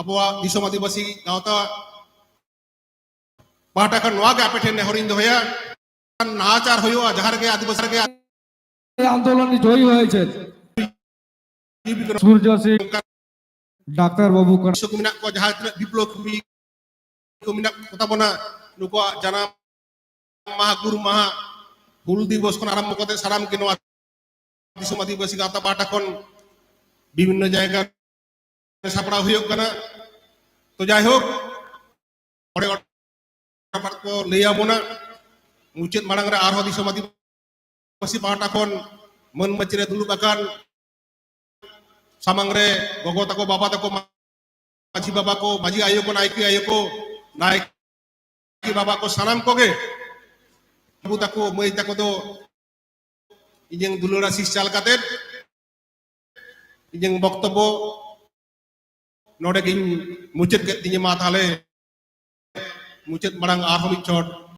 ᱟᱵᱚᱣᱟᱜ ᱫᱤᱥᱚᱢ ᱟᱹᱫᱤᱵᱟᱹᱥᱤ ᱜᱟᱶᱛᱟ ᱯᱟᱦᱴᱟ ᱠᱷᱚᱱ ᱱᱚᱣᱟ ᱜᱮ ᱟᱯᱮ ᱴᱷᱮᱱ ᱱᱮᱦᱚᱨᱤᱧ ᱫᱚᱦᱚᱭᱟ, ᱱᱟᱦᱟᱪᱟᱨ ᱦᱩᱭᱩᱜᱼᱟ ᱡᱟᱦᱟᱸ ᱨᱮᱜᱮ ᱟᱹᱫᱤᱵᱟᱹᱥᱤ ᱨᱮᱜᱮ এই আন্দোলনে জয়ী হয়েছে সূর্য সিং, ডাক্তার বাবু কর- ᱠᱚ ᱢᱮᱱᱟᱜ ᱠᱚᱣᱟ, ᱡᱟᱦᱟᱸ ᱛᱤᱱᱟᱹᱜ ᱵᱤᱯᱞᱚᱵ ᱠᱚ ᱢᱮᱱᱟᱜ ᱠᱚᱛᱟ ᱵᱚᱱᱟ, ᱱᱩᱠᱩᱣᱟᱜ ᱡᱟᱱᱟᱢ ᱢᱟᱦᱟ, ᱜᱩᱨ ᱢᱟᱦᱟ, ᱦᱩᱞ ᱫᱤᱵᱚᱥ ᱠᱷᱚᱱ ᱟᱨᱟᱢᱵᱷᱚ ᱠᱟᱛᱮ ᱥᱟᱱᱟᱢ ᱜᱮ ᱱᱚᱣᱟ ᱫᱤᱥᱚᱢ ᱟᱹᱫᱤᱵᱟᱹᱥᱤ ᱜᱟᱶᱛᱟ ᱯᱟᱦᱴᱟ ᱠᱷᱚᱱ ᱵᱤᱵᱷᱤᱱᱱᱚ ᱡᱟᱭᱜᱟ ᱨᱮ ᱥᱟᱯᱲᱟᱣ ᱦᱩᱭᱩᱜ ᱠᱟᱱᱟ᱾ ᱛᱚ ᱡᱟᱭᱦᱳᱠ, ᱚᱸᱰᱮ ᱠᱚ ᱞᱟᱹᱭ ᱟᱵᱚᱱᱟ᱾ ᱢᱩᱪᱟᱹᱫ ᱢᱟᱲᱟᱝ ᱨᱮ ᱟᱨᱦᱚᱸ ᱫᱤᱥᱚᱢ ᱟᱹᱫᱤᱵᱟᱹᱥᱤ ᱯᱟᱦᱴᱟ ᱠᱷᱚᱱ ᱢᱟᱹᱱ ᱢᱟᱹᱪᱤ ᱨᱮ ᱫᱩᱲᱩᱵ ᱟᱠᱟᱱ ᱥᱟᱢᱟᱝ ᱨᱮ ᱜᱚᱜᱚ ᱛᱟᱠᱚ, ᱵᱟᱵᱟ ᱛᱟᱠᱚ, ᱢᱟᱹᱡᱷᱤ ᱵᱟᱵᱟ ᱠᱚ, ᱢᱟᱹᱡᱷᱤ ᱟᱭᱳ ᱠᱚ, ᱱᱟᱭᱠᱮ ᱟᱭᱳ ᱠᱚ, ᱱᱟᱭᱠᱮ ᱵᱟᱵᱟ ᱠᱚ, ᱥᱟᱱᱟᱢ ᱠᱚᱜᱮ ᱵᱟᱹᱵᱩ ᱛᱟᱠᱚ, ᱢᱟᱹᱭ ᱛᱟᱠᱚ ᱫᱚ ᱤᱧᱟᱹᱝ ᱫᱩᱞᱟᱹᱲ ᱟᱥᱤᱥ ᱪᱟᱞ ᱠᱟᱛᱮ ᱤᱧᱟᱹᱝ ᱵᱚᱠᱛᱚᱵᱵᱚ ᱱᱚᱰᱮ ᱜᱤᱧ ᱢᱩᱪᱟᱹᱫ ᱠᱮᱫ ᱛᱤᱧᱟᱹ᱾ ᱢᱟ ᱛᱟᱦᱞᱮ ᱢᱩᱪᱟᱹᱫ ᱢᱟᱲᱟᱝ ᱟᱨᱦᱚᱸ ᱢᱤᱫ ᱪᱷᱚᱴ